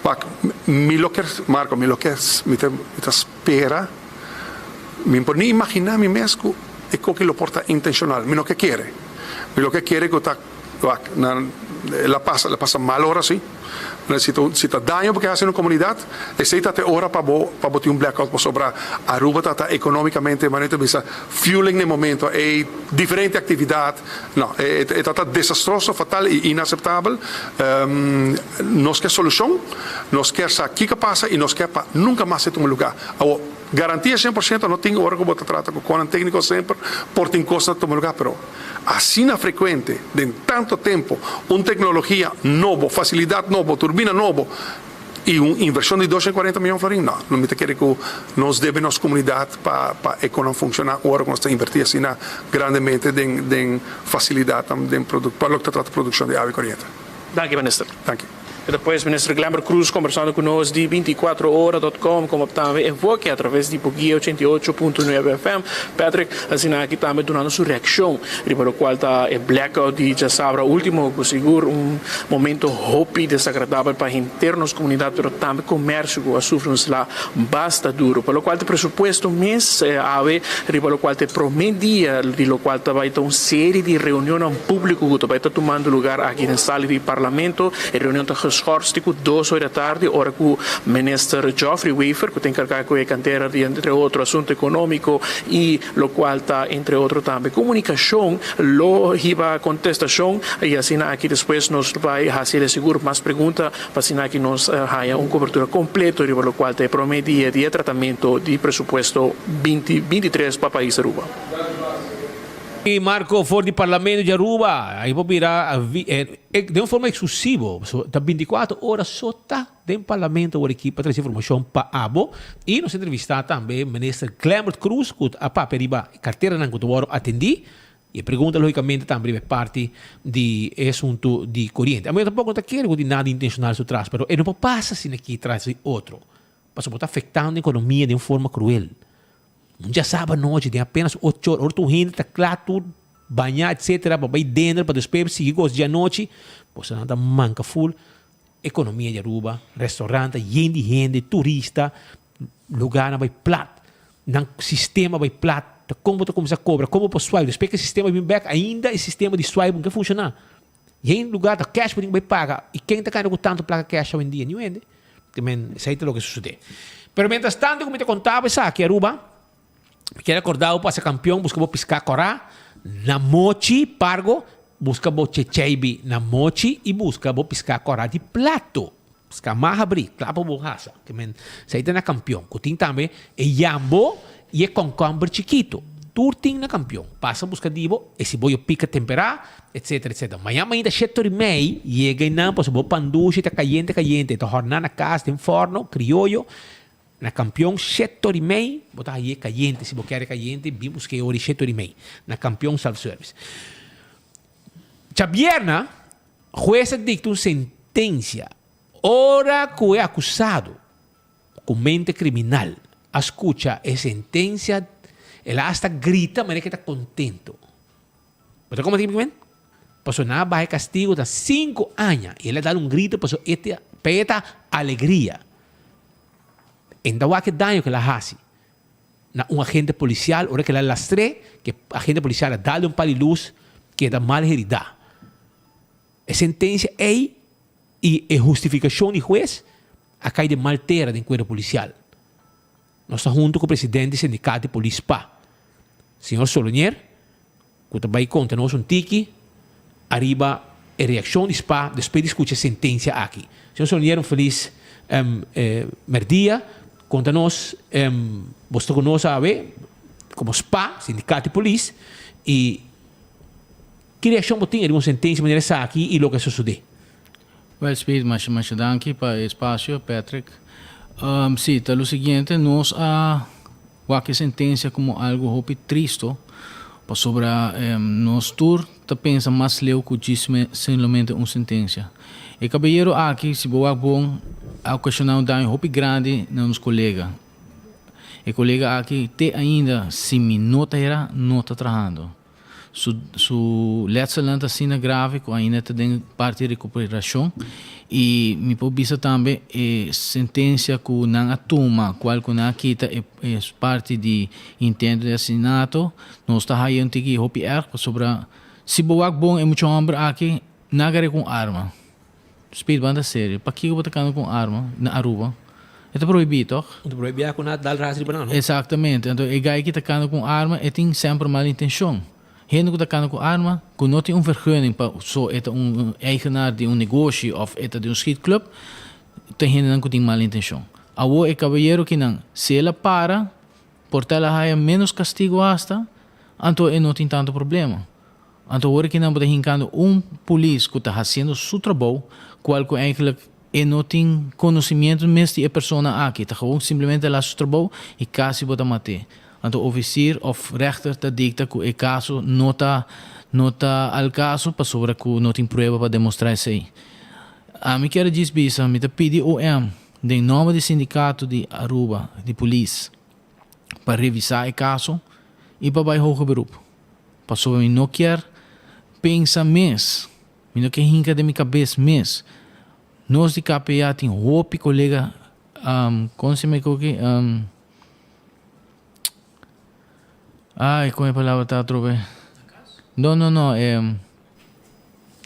wak, mi lo kier, Marco, mi lo kier, mi ta, mi ta spera, mi por ni imagina mi mes cu e coki lo por ta intencional. Mi no ke kere. Mi lo ke kere cu ta. Wak, nan, el a pasa, el a pasa mal ora si. Si ta, si ta daño bo ke hasi na un komunidat, esei ta te ora pa bo, pa bo tin un blackout pasobra Aruba ta ta economicamente, manera ta bisa, fueling na e momento ei, diferente actividad. No, e, e ta ta desastroso, fatal i inaceptabel. Nos ke solucion, nos kier sa kiko a pasa i nos kier pa nunca mas e tuma lugar. Awor, garantia 100% no tin ora ku bo ta trata ku konan técnico semper por tin kosnan tuma lugar, pero. Asina frekuente, den tanto tempo, un teknologia nobo, fasilidat nobo, turbina nobo i un invershon di 240 mion florin? No, no mi ta kere ku nos debe nos komunidat pa pa e konan funshoná ora ku nos ta invertí asina grandemente den den fasilidatnan den produ pa loke ta trata produkshon di awa i koriente. Danki minister. Danki. E ta pues Minister Glenbert Croes kombersando ku nos di 24 ora dot com komo tambe enfoke atraves di Boguia 88.9 FM. Patrick asina aki tambe dunando su reakshon riba lokual ta e blackout di djasabra ultimo ku sigur un momento hopi desagradabel pa henter nos komunidat pero tambe komersio ku a sufri un sla basta duro. Pa lokual ta presupuesto mes awe riba lokual ta e prome dia di lokual ta bai ta un serie di reunionnan publico ku ta bai ta tumando lugar aki den sala di parlamento. E reunion ta geschorst te ku dos ora di atardi ora ku minister Geoffrey Wever ku ta enkarga ku e kantera di entre otro asunto economico i lokual ta entre otro tambe komunikashon lo hiba kontestashon i asina aki despues nos bai hasi de sigur mas pregunta Pa asina aki nos haña un cobertura completo riba locual ta e prome dia di e tratamento di presupuesto 2023 pa pais Aruba. Y Marco for di Parlamento di Aruba, ahí por mira den un forma exclusivo, ta 24 ora so ta den Parlamento awor aki pa trece informacion pa abo. Y nos entrevista tambe Minister Glenbert Croes cu a papia riba e carteranan cu ta worde atendi. E pregunta logicamente tambe riba e parti di e asunto di coriente. Ami tampoco no ta kere cu tin nada intencional su tras, pero e no por pasa asina aki tras di otro, pasobra bo ta afectando e economia den un forma cruel. Un djasaba anochi den apenas ocho ora, ora tur hende ta cla tur baña etcetera pa bay denter pa despues sigui cos djanochi, bosonan ta manca full economia di Aruba, restaurant ta yen di hende, turista, lugarnan bay plat, nan sistema bay plat, ta kon bo ta kuminsá kobra, kon bo por swipe, despues ku e sistema bin bek ainda e sistema di swipe nunka funshoná. Yen lugar ta cash bo tin ku bay paga i ken ta kanda ku tantu plaka cash awendia? Niun hende. Te men esei ta loke sosodé. Pero mientras tanto ku mi ta konta bo esaki Aruba, Mi kier acorda bo pasa campeon busca bo pisca cora na mochi pargo busca bo checheibi na mochi y busca bo pisca cora di plato pisca mas habri cla pa bo hasa ke men esey ta na campeon cu tin tambe e yambo y e concomber chikito tur tin na campeon pasa busca di bo e si bo yo pica tempera etcetera etcetera maña mainta shete ora y mei yega eynan pasobra bo pandushi ta cayente cayente ta horna na cas den forno crioyo. Na Kampion shete ora i mei bo ta haye kayente, si bo kere kayente bin buska e ora di shete ora i mei na Kampion Self Service. Djabierna hues a dikta un sentensia ora ku e akusado ku mente kriminal a skucha e sentensia el a asta grita manera ke ta kontento. Bo ta komprende kico mi ta men? Pasobra nan a baha e castigo ta cinco aña y el a dal un grito pasobra e ta pa e ta alegria. E no ta wak e daño cu el a haci na un agente policial ora cu el a lastr'e cu e agente policial a dal un pal di luz keda mal herida. E sentencia ey y e hustificacion di huez a cay den mal tera den cuerpo policial. Nos ta hunto cu presidente di sindicato di polis spa, señor Solonier, cu ta bay conta nos un tiki ariba e reaccion di spa despues di scucha e sentencia aki. Señor Solonier, un feliz merdia. Conta nos, bo sta cu nos awe como spa, sindicato di polis, y ki reaccion bo tin ariba un sentencia manera esaki y loke a sucede? Well Speed, masha masha danki pa e espacio, Patrick. Si, ta lo siguiente, nos a wak e sentencia como algo hopi tristo, pasobra nos tur ta pensa mas leu cu djis simplemente un sentencia. E caballero aki, si bo wak bon, a ocasiona un daño hopi grandi na nos colega. E colega aki te ainda, si mi no ta hera, no ta trahando. Su su letselnan ta asina grave ku ainda ta den parti di rekuperashon i mi por bisa tambe e sentensia ku nan a tuma kual ku nan a kita e e parti di intento di asesinato nos ta haya un tiki hopi erg pasobra si bo wak bon e mucha hòmber aki nan a kere ku un arma. Speed banda serio. Pakiko bo ta kanda ku un arma na Aruba? E ta prohibí tòg? Ta prohibí ku na dal ras riba nan, no? Exactamente. Anto e guy ki ta kanda ku un arma e tin semper mal intencion. Hende ku ta kanda ku arma ku no tin un vergunning pa so e ta un eigenaar di un negoshi of e ta di un schietclub ta hendenan ku tin mal intencion. Awor e caballero kinan si el a para por ta el a haya menos castigo hasta anto e no tin tanto problema. Anto awor aki nan bo ta hinkando un polis ku ta hasiendo su trabou, kual ku eigenlijk e no tin konosimiento mes di e persona aki, ta gewoon simplemente el hasi su trabou i kasi bo ta mat'é. Anto ofisier òf rèchter ta dikta ku e kaso no ta no ta al kaso pasobra ku no tin prueba pa demostrá esei. Ami kier a djis bisa, mi ta pidi OM den nòmber di sindikato di Aruba di polis pa revisá e kaso i pa bai hoger beroep. Pasobra mi no kier pensa mes, mi no kier hinka den mi kabes mes. Nos di KPA tin hopi kolega, kon se me koki, ai kon e palabra ta atrobe? No, no, no,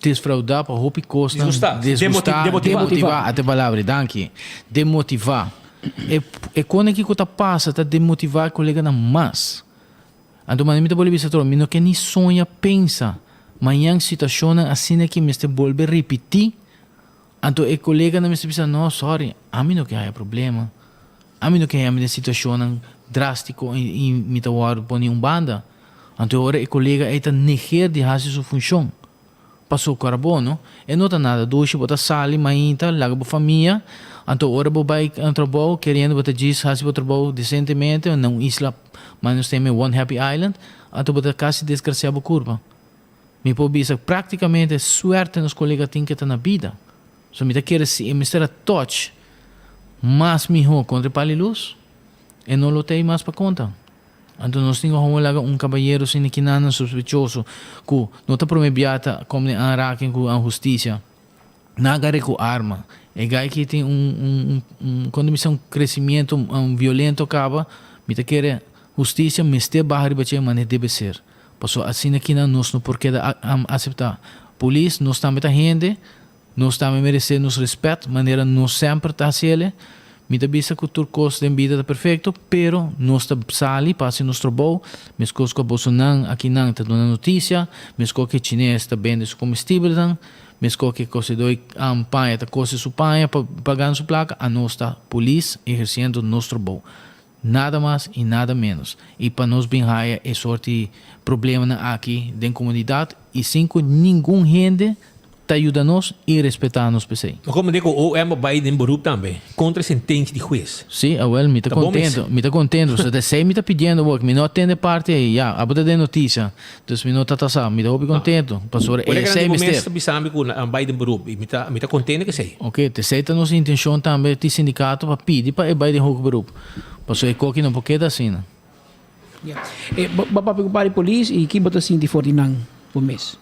desfraudá pa hopi kosnan. Disgustá, Disgustá, demotivá. demotivá, ata e palabra, danki. Demotivá. E, e kone kiko ta pasa ta demotivá e koleganan mas. Anto mane mi ta bolbe bisa tro, mi no ke ni soña pensa mañan situacionnan asina ki mester bolbe ripiti, anto e coleganan mester bisa no sorry, ami no ke haya problema, ami no ke haya mi den situacionnan drastico y mi ta wordo poni un banda. Anto e ora e colega ey ta neger di haci su funcion. Paso ku bo no, e no ta nada dushi, bo ta sali mainta, laga bo famia, anto ora bo bai na trabou keriendo bo ta djis hasi bo trabou desentemente na un isla mas nos teme one happy island, anto bo ta kasi desgrasia bo kurpa. Mi por bisa praktikamente suerte nos kolega tin ke ta na bida. So mi ta kere si e mester a touch mas miho kontra e pali lus, e no lo tei mas pa konta. Anto nos tin ku homo laga un kabayero sin kinan sospechoso ku no ta prome bia ta kom den aanraking ku an hustisia. Nan a gare ku arma. E guy ki tin un un un kon ta bisa un crecimiento un violento kaba mi ta kere hustisia mester baha riba dje manera debe ser. Pasobra asina kinan nos no por keda asepta. Polis nos tambe ta hende. Nos tambe meresé nos respet manera nos semper ta hasiele. Mi ta bisa ku tur kos den bida ta perfekto, pero nos ta sali pa hasi nos trabou, meskos ku abosonan akinan ta duna notisia, meskos ku e chines ta bende su komestibelnan, meskos ku e kosedó paña ta kose su paña pa pa gana su plaka, anos ta polis ehersiendo nos trabou. Nada mas i nada ménos. I pa nos bin haya e sorti problemanan aki den komunidat i sin ku ningun hende. ta yuda nos y respeta nos p'esey. Ma como di cu OM a bay den beroep tambe contra e sentencia di huez? Si, awel, mi ta Ta bon mes. contento, mi ta contento. So, esey mi ta pidiendo awor, mi no a tende parti ey, ya, abo ta den noticia, dus mi no ta ta sa, mi ta hopi contento, pasobra Ora esey grandi bo mes mester. ta bisami cu nan a bay den beroep y mi ta, mi ta contento cu esey. Ok, t'esey ta nos intencion tambe di sindicato pa pidi pa e bay den hoger beroep, pasobra e koki no por keda asina. Ya. E, bo, bo papia cu pari polis y ki bo ta sinti for di nan bo mes?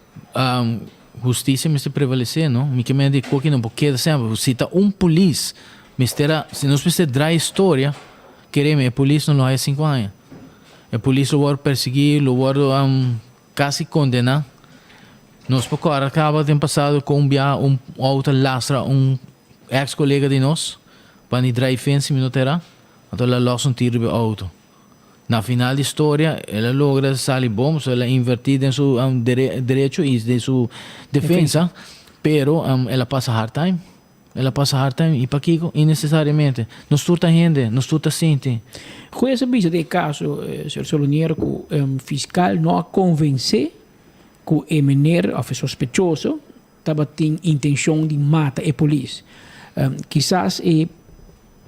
Husticia mester prevalece, no? Mi ke mende di koki no por keda semper. Si ta un polis mester a, si nos mester draai historia, kereme e polis no lo haya sinku aña. E polis lo wòrdu persegui, lo wòrdu kasi kondena. Nos por kòrda kaba den pasado kon un biaha un outo a lastra un ex kolega di nos pa ni draai fence mi no ta era, anto el a lòs un tiro riba e outo. Na final di storia el a logra sali bon, so el a inverti den su derecho y den su defensa, pero el a pasa hard time. El a pasa hard time y pakico? Innecesariamente. Nos tur ta hende, nos tur ta sinti. Hues a bisa den e caso, señor Solonier, cu fiscal no a convence cu e meneer of e sospechoso tabatin intencion di mata e polis. Kisas e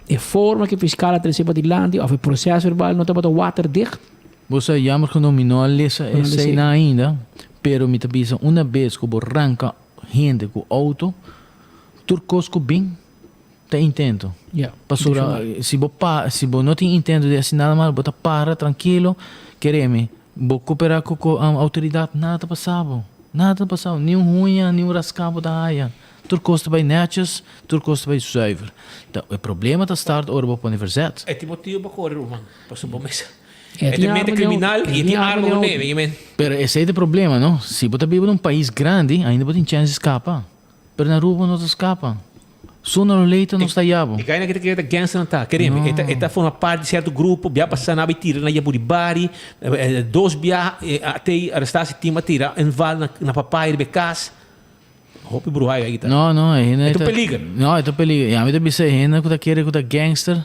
e forma cu e fiscal a trece padilanti of e proces verbal no tabata waterdicht. Bo sa, jammer genoeg mi no a lesa eseinan ainda, pero mi ta bisa una bes cu bo ranca hende cu auto, tur cos cu bin ta intento. Pasobra si bo pa, si bo no tin intento di haci nada malo, bo ta para trankilo, keremi, bo cooperá cu cu autoridad, nada ta pasa bo. Nada ta pasa bo, ni un huña, ni un raská bo ta haya. Tur cos ta bay netjes, tur cos ta bay zuiver. Ta, e problema ta start ora bo pone verzet. E tin motibo pa core ruman, pasobra bo mes e tin mente criminal y e tin arma cu ne, mi men. Pero esey ta e problema, no? Si bo ta biba na un pais grandi, ainda bo tin chance di scapa. Pero na Aruba bo no ta scapa. Sooner or later nos ta yabo. E gainan ki ta kere ta gangster nan ta, kere mi. E ta forma parti di cierto grupo, bia pasa nan a bay tira na Yaburibari, dos bia a tey aresta si team a tira inval na papaya riba e cas. Hopi bruha e ta. No, no, e hende E ta un peliger. No, e ta un peliger. I ami ta bisa e hende ku ta kere ku ta gangster,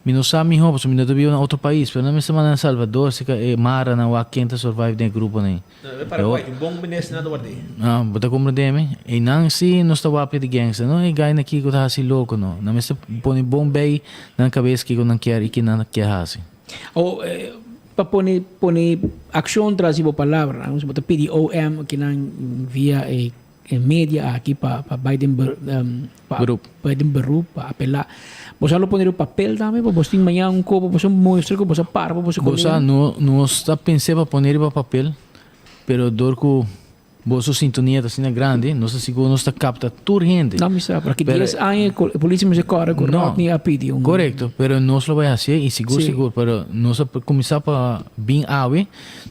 mi no sa mihó pasobra mi no ta biba na otro pais, pero nan mester manda na Salvador si ka e mara nan wak ken ta survive den e gruponan ei. No, e Paraguay tin bon minister nan ta ward'é. Ah, bo ta komprendé mi? Einan si nos ta wapia di gangster, no e gainan aki ku ta hasi loko no. Nan mester pone bon bei nan kabes kiko nan kier i ke nan kier hasi. Awor, pa pone pone accion tras di bo palabranan, bo ta pidi OM kinan via e e media aki pa pa bai den pa Beroep. bai den beroep pa apela. Bo sa lo pone riba papel tambe pa bos tin mañan un kopo boso muestra ku boso a para pa boso Bo sa kolega. no nos ta pens'é pa pone riba papel, pero dor ku Boso sintonia ta asina grandi, nos ta sigur nos ta capta tur hende. No, mi sa, pero aki dies aña e policia mester core cu Rodney a pidi un. Corecto, pero nos lo bay hacié y sigur sigur, pero nos a cuminsa pa bin awe,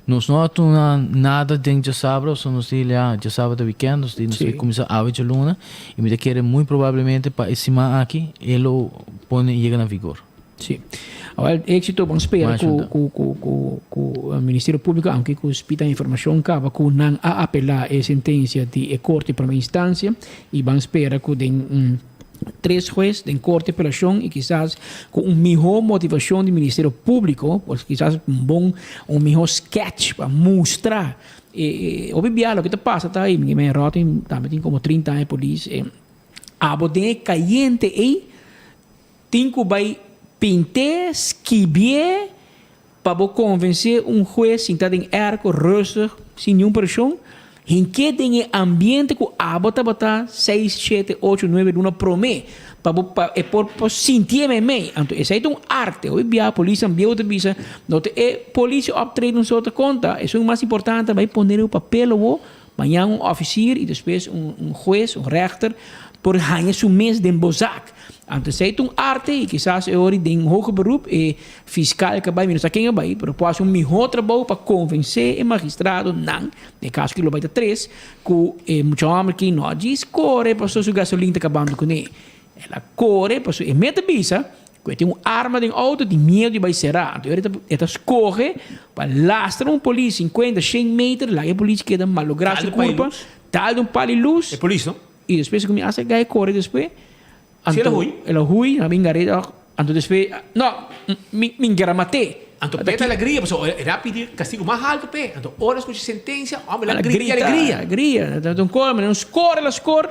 nos no a tuna nada den djasabra, so nos di ya djasabra ta weekend, nos di nos ta cuminsa awe djaluna y mi ta kere muy probablemente pa e siman aki e lo pone yega na vigor. Sí. Awel, éxito ban spera ku ku ku ku ku Ministerio Público, aunke ku spita informashon kaba ku nan a apelá e sentensia di e korte promé instansia i ban spera ku den tres hues den korte apelashon i kisas ku un mihó motivashon di Ministerio Público, pues kisas un bon un mihó sketch pa mustra e hopi bia loke ta pasa ta i mi Rotin tambe tin komo trinta aña polis e abo den e kayente ei. Tin ku bai pint'é, skibié, pa bo konvensé un hues sintá den èrko rustig, sin niun preshon, hink'é den e ambiente ku abo tabata seis, shete, ocho, nuebe luna promé, pa bo pa e por por sintié meimei. Anto esei ta un arte. Hopi bia polisnan bieu ta bisa, no ta e polis optreden so ta konta, esun mas importante bai pone riba papel awo, Mañan un officier y despues un un hues, un rechter, por haña su mes den bo zak. Anto esei ta un arte y kisas e ora den hoger beroep e fiscal ka bai, mi no sa ken a bai, pero por haci un miho trabou pa convence e magistradonan, den e caso aki lo bai ta tres, cu e mucha homber aki no a djis core pasobra su gasolin ta cabando cune. El a core pasobra e mes ta bisa Ku e tin un arma den outo tin miedu di bai será. Anto e ta e ta skohe pa lastra un polis sinkuenta, shen meter, laga e polis keda malográ su kurpa, dal di un pal di lus. E polis no? I despues ku mi a saka e kore despues, Si el a anto hui? el a hui, nan a bin gar'é, anto despues, no, mi mi kier a mat'é. Anto p'e ta alegria, pasobra el a pidi kastigu mas haltu p'e. Anto ora el skucha sentensia, hòmber el a grita di alegria. Alegria. Ta un kos, manera un skor el a skor.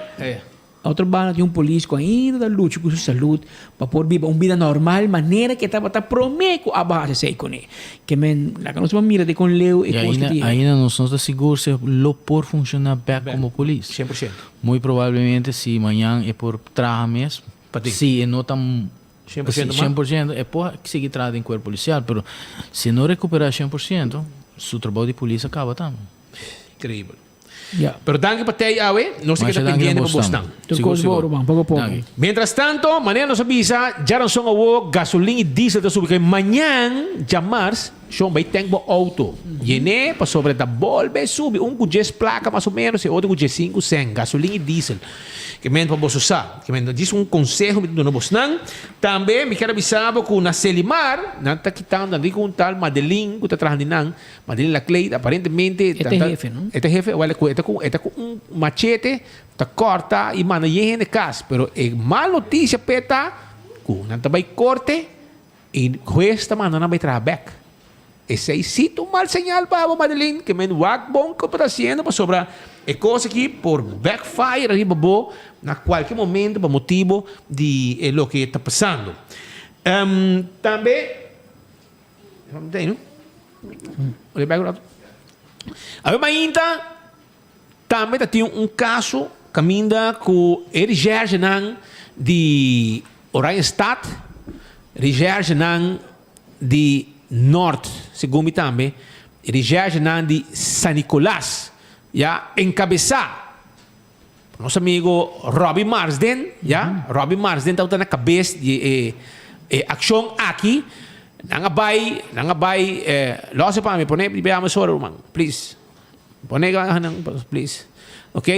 Na otro banda tin un polis ku ainda ta lucha ku su salud pa por biba un bida normal manera ku e tabata promé ku a baha esei kuné. Ke men laga nos por mira di kon leu e kos ku tin. Ainda nos no ta sigur si lo por funshoná bèk komo polis. 100%. Muy probablemente si mañan e por traha mes, si e no ta 100%, e por sigui traha den kuerpo polisial, pero si e no rekuperá 100%, su trabou di polis a kaba tambe. Increíbel. Ya. Pero danki pa tei awe, nos ta Masha keda danki na pendiente pa bos bosnan. tambe. Tur Sigur, kos sigur. bo, ruman, poko poko. Danki. Mientras tanto, manera nos a bisa, djaranson awo gasolin i diesel ta subi ke mañan, djamars, shon bai tank bo auto. Yené pasobra ta bolbe subi, un ku djes plaka mas o menos i otro ku djes sinku sen, gasolin i diesel. Ke men pa boso sa. Ke men djis un konseho mi ta duna bosnan. Tambe mi kier a bisa bo ku na Selimar nan ta kitando, nan tin ku un tal Madelin ku ta traha di nan, Madelin Laclede aparentemente E ta hefe, no? E ta hefe, wèl e ta ku e ta ku un machete ta kòrta i manda yen hende kas. Pero e mal notisia p'e ta ku nan ta bai korte i hues ta manda nan bai traha bèk. Esei sí ta un mal señal pa bo, Madeline, ke men wak bon ke bo ta hasiendo pasobra e kos aki por backfire riba bo na kualke momento pa motibo di e loke ta pasando. Tambe, Awe mainta tambe ta tin un kaso kaminda ku e recherchenan di Oranjestad, recherchenan di Noord, segun mi tambe, recherchenan di San Nicolas, ya, enkabesá pa nos amigo Robbie Marsden, ya, Robbie Marsden tabata na kabes di e e akshon aki, nan a bai, nan a bai, lòs e pa mi, pone di bia mesora ruman, please, pone please, ok,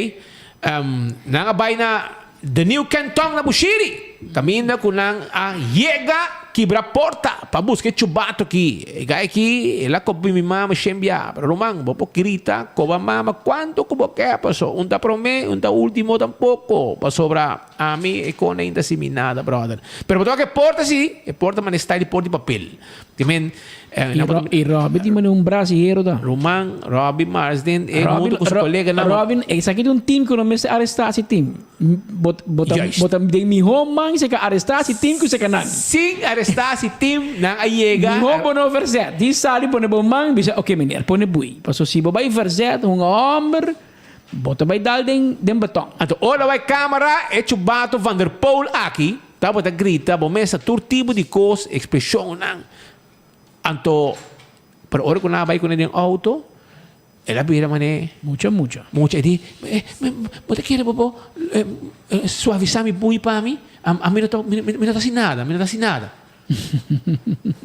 nan a bai na The New Canton na Bushiri, kaminda ku nan a yega kibra porta pa buska e chubato aki. E gai aki, el a kopi mi mama shen bia. Pero ruman, bo por grita koba mama kuantu ku bo ke, paso un ta promé, un ta ultimo tampoko, pasobra ami e kona ainda si mi nada, brother. Pero bo toka e porta si, e porta mane style di porta di papel. Te men, I Robby tin mane un brasihero ta. Ruman, Robby Marsden, e huntu ku su koleganan. Robin, esaki ta un team ku no mester arestá si team. Bo bo ta Juist. bo ta den mihó man si ka arestá si team ku si ka nan. Sin arestá si team, nan a yega. Mihó bo no verzet. Di sali pone bo man bisa oke meneer pone bui. Paso si bo bai verzet un hòmber bo ta bai dal den den beton. Anto ora bai kamera e chubato Van der Poel aki tabata grita bo mesa tur tipo di kos, ekspreshonnan. Anto, pero ora ku nan a bai kuné den outo, el a bira manera. Mucha, mucha. Mucha. E di, Bo ta kere bo por suavisá mi bui pa mi? Ami no ta, mi no ta hasi nada, mi no ta hasi nada.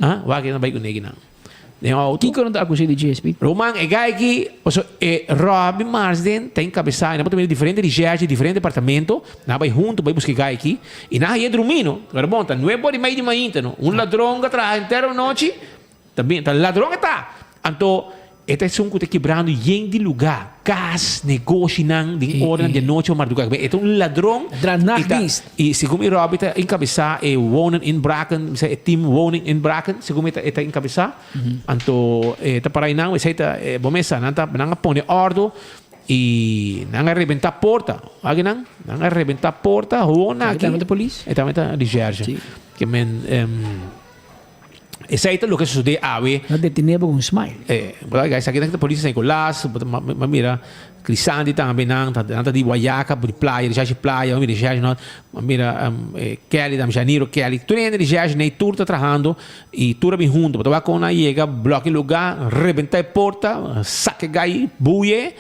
Ah, wak nan a bai kuné kinan den outo. Kiko nan ta akus'é di dje, Speed? Ruman, e gai aki, pasobra e Robby Marsden ta enkabesá, i nan por ta mira diferente recherche, diferente departamento, Nan a bai huntu bai buska e gai aki i nan a haña drumí no. Pero bon, ta nuebe ora i mei di mainta no. Un ladron ku a traha henter anochi ta bin, ta ladron e ta. Anto e ta esun ku ta kibrando yen di lugá, kas, negoshinan den oranan di anochi o mardugá. E ta un ladron i ta, i segun mi Robby ta enkabesá e wonen inbraken, mi sa e team wonen inbraken, segun mi e ta enkabesá. Anto e ta para einan, esei ta bo mesa, nan ta nan a pone òrdu. I nan a rebentá porta. Wak nan? Nan a rebentá porta, gewoon Esaki aki. tambe ta polis? E tambe ta recherche. Sí. Ke men, esei ta loke a sosodé awe. Nan detené bo ku un smile. Eh, bo ta esaki ta polis di San Nicolas, bo ta ma mira Crisanti tambe nan ta nan ta di Guayaca, di playa, recherche playa, bo mira recherche no, bo mira Kelly tambe, Janiro Kelly, tur hende recherche nei tur ta trahando. I tur a bin huntu. Bo ta wak kon nan a yega, blòk e lugá, rebentá e porta, saka e gai, buye,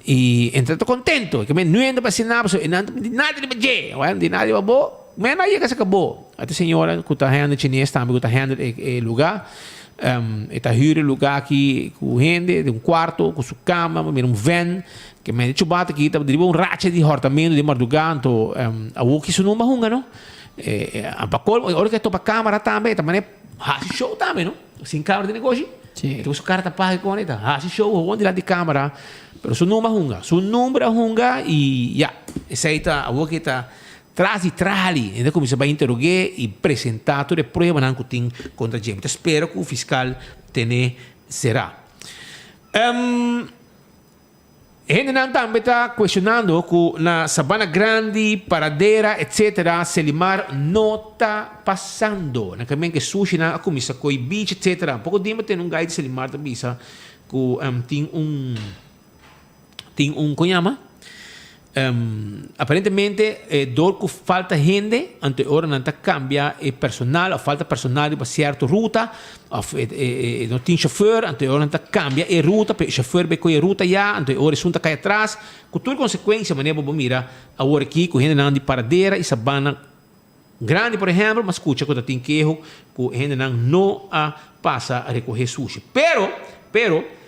i entra ta kontentu. Ke men nu ta pa hasi nada pasobra e nan ta di nada riba dje. Wèl, di nada riba bo, men a yega saka bo. Ata e señora ku ta handle chines tambe ku ta handle e lugá, e ta hür e lugá aki ku hende den un kuarto ku su kama, bo mira un vèn. Ke men e chubata aki ta riba un racha di hòrtamentu den mardugá, anto awor ki su number a hunga no. Pa colmo, ora cu e topa camara tambe, e ta mane haci show tambe, no? Sin camara di negoshi. Sí. E ta cu su cara tapa con e ta haci show gewoon dilanti di camara. Pero su number a hunga. Su number a hunga y ya. Esey ta, awor cu e ta. Tras di trali, e ta kuminsá bai interog'é i presentá tur e pruebanan ku tin kontra dje. Mi ta spera ku fiskal tene será. Hendenan tambe ta kuestionando ku na Sabana Grandi, Paradera etc. Selimar no ta pasando. Nan kamen ku e sushinan a kuminsá koi beach etc. Poko dia mi tende un gai di Selimar ta bisa ku tin un tin un kon yama aparentemente dor ku falta hende anto e ora nan ta kambia e personal of falta personal riba sierto ruta of e no tin shofer anto e ora nan ta kambia e ruta pa e shofer bai kohe e ruta ya anto e ora esun ta kai atras ku tur konsekuensia manera bo por mira awor aki ku hendenan di Paradera i Sabana Grandi por ehempel m'a skucha ku ta tin keho ku hendenan no a pasa rekohe sushi pero pero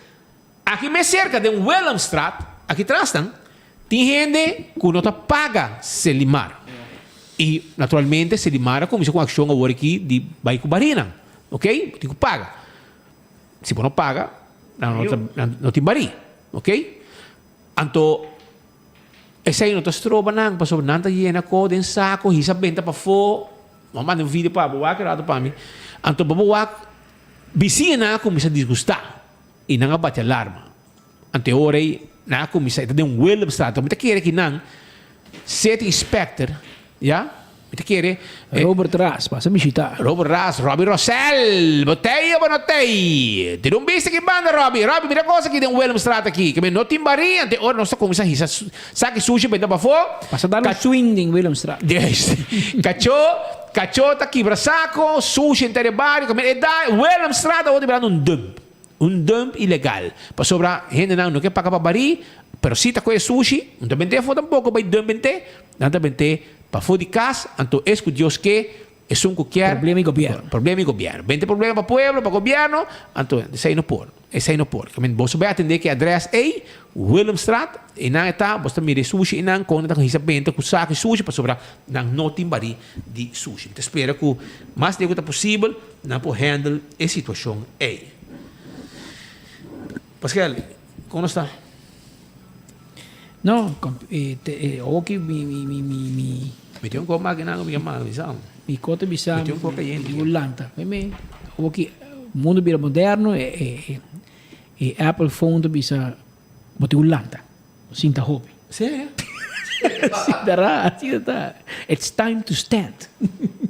Aki mes serka den Willemstraat, aki tras nan, tin hende ku no ta paga Selimar. I naturalmente Selimar a kuminsá ku un akshon awor aki di bai ku barinan. Oke, bo tin ku paga. Si bo no paga, nan no ta nan no tin barí. Oke? Anto esei no ta stroba nan pasobra nan ta yena ko den sako, hisa benta pafó. Bo a manda un video pa bo wak e rato pa mi. Anto bo bo wak bisiñanan a kuminsá disgustá. I nan a bati alarma. Anto e ora ei nan a kuminsá, e ta den un Willemstad. Mi ta kere ki nan city inspector, ya, mi ta kere. Robert Ras, pasa bishita. Robert Ras, Robbie Rosell, bo t'ei o bo no t'ei? Tira un bista aki banda, Robbie. Robbie, mira kos aki den Willemstraat aki. Ke mi no tin barí, anto e ora nos ta kuminsá hisa saki sushi benta pafó. Pasa dal un swing den Willemstraat. Yes. Kachó, kachó ta kibra sako, sushi henter e bario. Ke mi e da Willemstraat awor ta birando un dump. Un dump ilegal. Pasobra hendenan no ke paga pa barí, pero si ta kohe sushi, no ta bent'é afó tampoko bai dump bent'é, nan ta bent'é pafó di kas, anto es ku Dios ke, esun ku kier. Problema i gobièrnu. Problema i gobièrnu. Bente problema pa pueblo, pa gobièrnu, anto esei no por. Esei no por. Boso bai atendé ku e adrès ei, Willemstraat, einan e ta, boso ta mira e sushi einan, kon nan ta hisa benta ku saku e sushi, pasobra nan no tin barí di sushi. Mi ta spera ku mas leu ku ta posibel, Nan por handle e situacion ey. Pascal, con nos ta? No, hoki mi mi mi mi mi. Mi tin un kop makina ku mi ke manda bisa. Mi kote bisa. Mi tin un kop kayente. Mi lanta. Mi mi hoki mundo bira moderno e e e Apple phone ta bisa bo tin ku lanta. Sinta hopi. Serio? Sinta ra, asina ta. It's time to stand.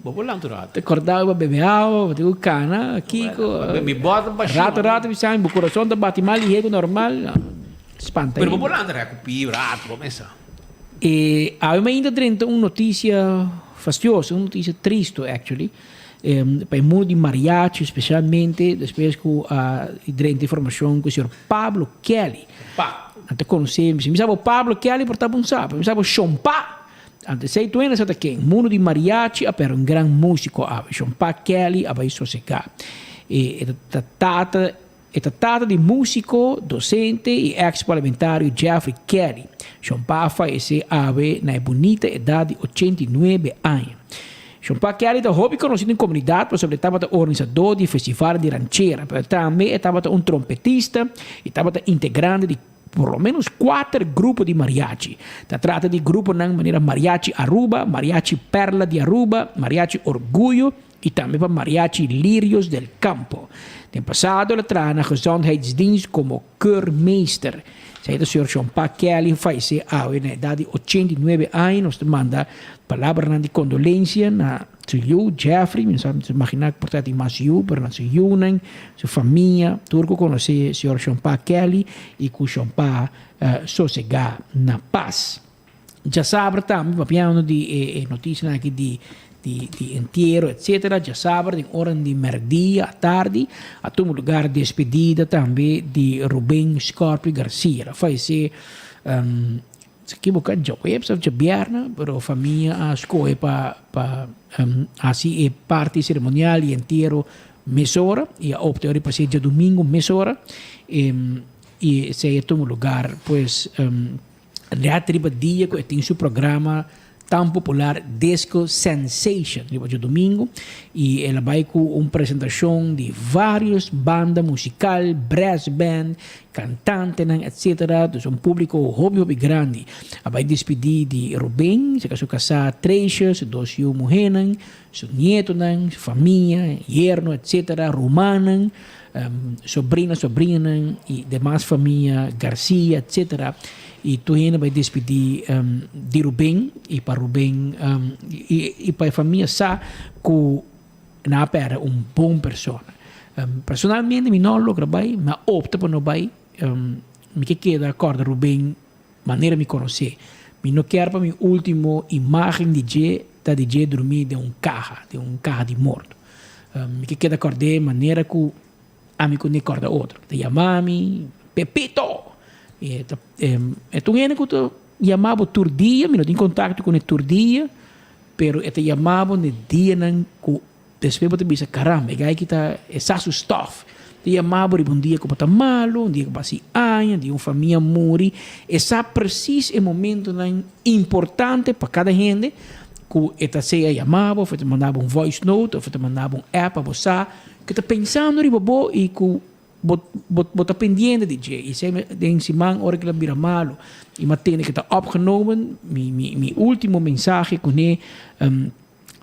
Bo por lanta un rato. Te kòrda bo bebe awa, bo tin ku kana, kiko. Mi bòt ta bashí. Rato rato bisa mi, bo kurason ta bati mas lihé ku normal. Spanta. Pero bo por lanta rèk ku pi rato bo mesa. E awe mainta drenta un notisia fastioso, un notisia tristo actually. Pa e mundo di mariachi specialmente despues cu a drenta informacion cu señor Pablo Kelly. Pa. Nan ta conoce, mi sa bo Pablo Kelly por ta bon sa, pero mi sa bo Shon Pa. Anto esey tu hende sa ta ken. Mundo di mariachi a perde un gran musico awe. Shon Pa Kelly a bay sosega. E ta tata. E ta tata di músiko, dosente i èks parlamentario Jeffrey Kelly. Shon Pa a fayesé awe na e bunita edat di 89 aña. Shon Pa Kelly ta hopi konosí den komunidat pasobra e tabata organisadó di festival di ranchera, pero tambe e tabata un trompetista i tabata integrante di por lo ménos kuater grupo di mariachi. Ta trata di gruponan manera Mariachi Aruba, Mariachi Perla di Aruba, Mariachi Orguyo i tambe pa Mariachi Lirios del Campo. Den pasado el a traha na Gezondheidsdienst komo keurmeester. Esei ta señor Shon-Pa Kelly fayesé awe na edat di 89 aña. Nos ta manda palabranan di kondolensia na su yu Jeffrey, mi no sa, mi ta imaginá ku por ta tin mas yu, pero na su yunan, su famia, tur ku konosé señor Shon-Pa Kelly i ku Shon-Pa sosegá na pas. Djasabra tambe, papiando di e noticianan aki di di di entiero etcetera, djasabra den oran di merdia atardi a tuma lugar despedida tambe di Ruben Scorpio Garcia. El a fayece, si ekiboca djaweps of djabierna, pero famia a scoge pa pa haci e parti ceremonial di entiero mesora y a opta ora pa haci djadomingo mesora y esey a tuma lugar pues. Ret riba dia ku e tin su programa tan popular Disco Sensation riba djadumingu y el a bai cu un presentacion di varios banda musical, brass band, cantantenan etc. Dus un publico hopi hopi grandi a bai despidi di Ruben, cerca su casa Trecia, su dos yu muhenan, su nietonan, su famia, yerno etc. Rumannan, sobrina, sobrinanan y demas famia Garcia etc. Y tur hende bai despidi di Ruben y pa Ruben y pa e famia sa cu nan a perde un bon persona. Personalmente mi no a logra bai, mi a opta pa no bai, mi ke keda corda Ruben manera mi conoce. Mi no kier pa mi ultimo imagen di dje ta di dje drumi den un caha, den un caha di morto. Mi ke keda cord'e manera cu ami cu ne corda otro. Ta yama mi, Pepito! E ta e ta un hende cu ta yama bo tur dia, mi no tin contacto cune tur dia, pero e ta yama bo n'e dianan cu Despues bo ta bisa, Caramba, e guy aki ta e sa su stof. Ta yama bo riba un dia ku bo ta malu, un dia ku bo hasi aña, un dia un famia muri. E sa presis e momentonan importante pa kada hende ku e ta sea yama bo, of e ta manda bo un voice note, of e ta manda bo un app pa bo sa ku e ta pensando riba bo i ku bo bo bo ta pendiente di dje. I esei den siman ora ku el a bira malu i mi a tende ku e ta opgenomen, mi mi mi ultimo mensahe kuné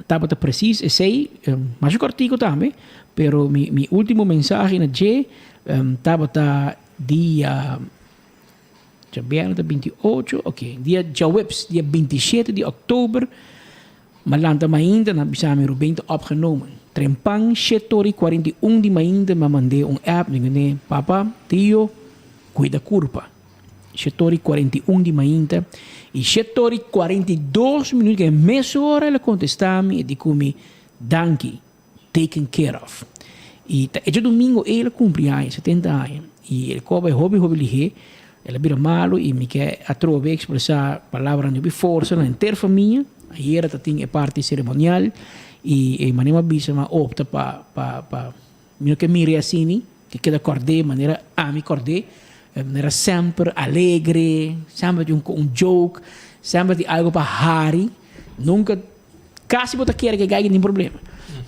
Tabata precies esey, masha cortico tambe, pero mi mi ultimo mensahe na dje tabata dia djabièrnè ta 28, ok, dia djaweps, dia 27 di òktober, m'a lanta mainta, nan a bisa mi Ruben ta opgenomen. Trempan shete ora i 41 di mainta m'a mand'é un app, mi mand'é, Papa, tio, cuida curpa. Shetor i 41 di mainta i shetor i 42 minuut ke mesora el a kontestá mi e di ku mi, Danki, taken care of. I ta e djadumingu el a kumpli aña, 70 aña, i el koba e hopi hopi lihé, el a bira malu i mi ke atrobe ekspresá palabranan di hopi forsa na henter famia. Ayera ta tin e parti seremonial i e manera mi a bisa mi a opta pa pa pa Mi no ke mir'é asini, ke keda kòrd'é manera ami kòrd'é, manera semper alegre, semper tin un joke, semper tin algu pa hari, nunka, kasi bo ta kere ke gaiken tin problema.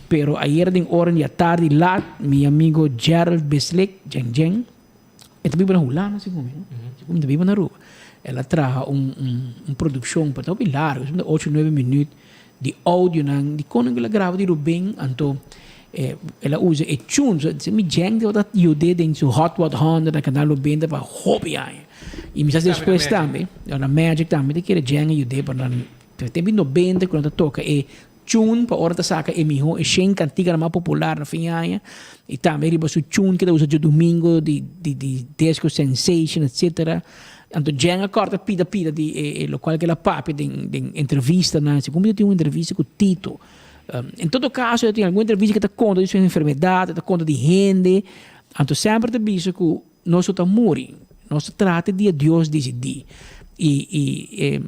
Pero ayer den ora di atardi lat, mi amigo Gerald Beslik, Djeng Djeng, e ta biba na Hulanda segun mi, no? Segun mi ta biba na Aruba. El a traha un un produkshon, pero ta hopi largu, esei ta ocho nuebe minüt di audionan di kon el a graba di Ruben, anto el a usa e tune, so mi djeng tabata yud'é den su Hot Wat Honderd na Canal Noventa pa hopi aña. I mi sa despues tambe, na Magic tambe ta kere djeng a yud'é pa nan, tempu di nobenta ku nan ta toka e tune pa ora ta saka e mihó e shen kantikanan mas popular na fin aña i tambe riba su tune ke ta usa djadumingu di di di disco sensation etcetera. Anto Jen a kòrta pida pida di e e lokual ke el a papia den den entrevistanan. Segun mi ta tin un entrevista ku Tito. En todo kaso e tin algun entrevista ke ta konta di su enfermedat, e ta konta di hende. Anto semper ta bisa ku nos no ta muri, nos ta trata di e Dios disidí. I i e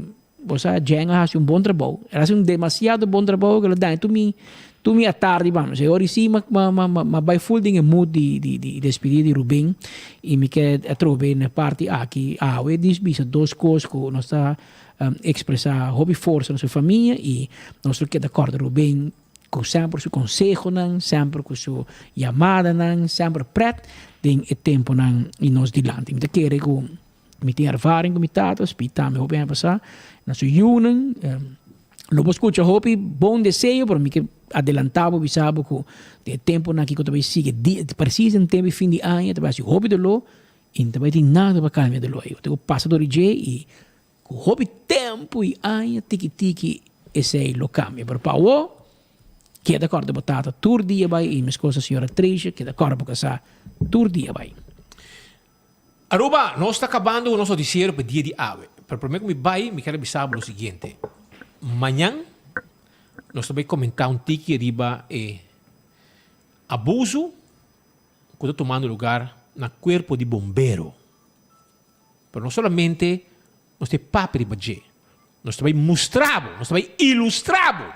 Bo sa, Jen a hasi un bon trabou. El a hasi un demasiado bon trabou ku el a daña tur mi, tur mi atardi bam. E ora sí m'a, m'a, m'a, m'a bai ful den e mood di, di, di despedí di Ruben i mi ke atrobe na e parti aki awe dis bisa dos kos ku nos ta ekspresá hopi forsa na su famia i nos lo keda kòrda Ruben ku semper su konsehonan, semper ku su yamadanan, semper prèt den e tempunan i nos dilanti. Mi ta kere ku. Mi tin ervaring ku mi tata, spi tambe hopi aña pasá. Na su yunan, lo bo skucha hopi bon deseo, pero mi ke adelantá bo, bisa bo ku den e tempunan aki ku ta bai sigui, di, presis den tempu di fin di aña ta bai hasi hopi doló i no ta bai tin nada pa kambia e doló ei. Bo tin ku pasa dor di dje i ku hopi tempu i aña tiki tiki esei lo kambia. Pero pa awor, keda kòrda bo tata tur dia bai i meskos a señora Trecia keda kòrda bo kasá tur dia bai. Aruba, nos ta kabando ku nos notisiero pa dia di awe. Pero promé ku mi bai, mi ker a bisa bo lo siguiente. Mañan nos ta bai komentá un tiki riba e abuso ku ta tumando lugar na kuerpo di bombero. Pero no solamente nos ta e papia riba dje, nos ta bai mustra bo, nos ta bai ilustra bo.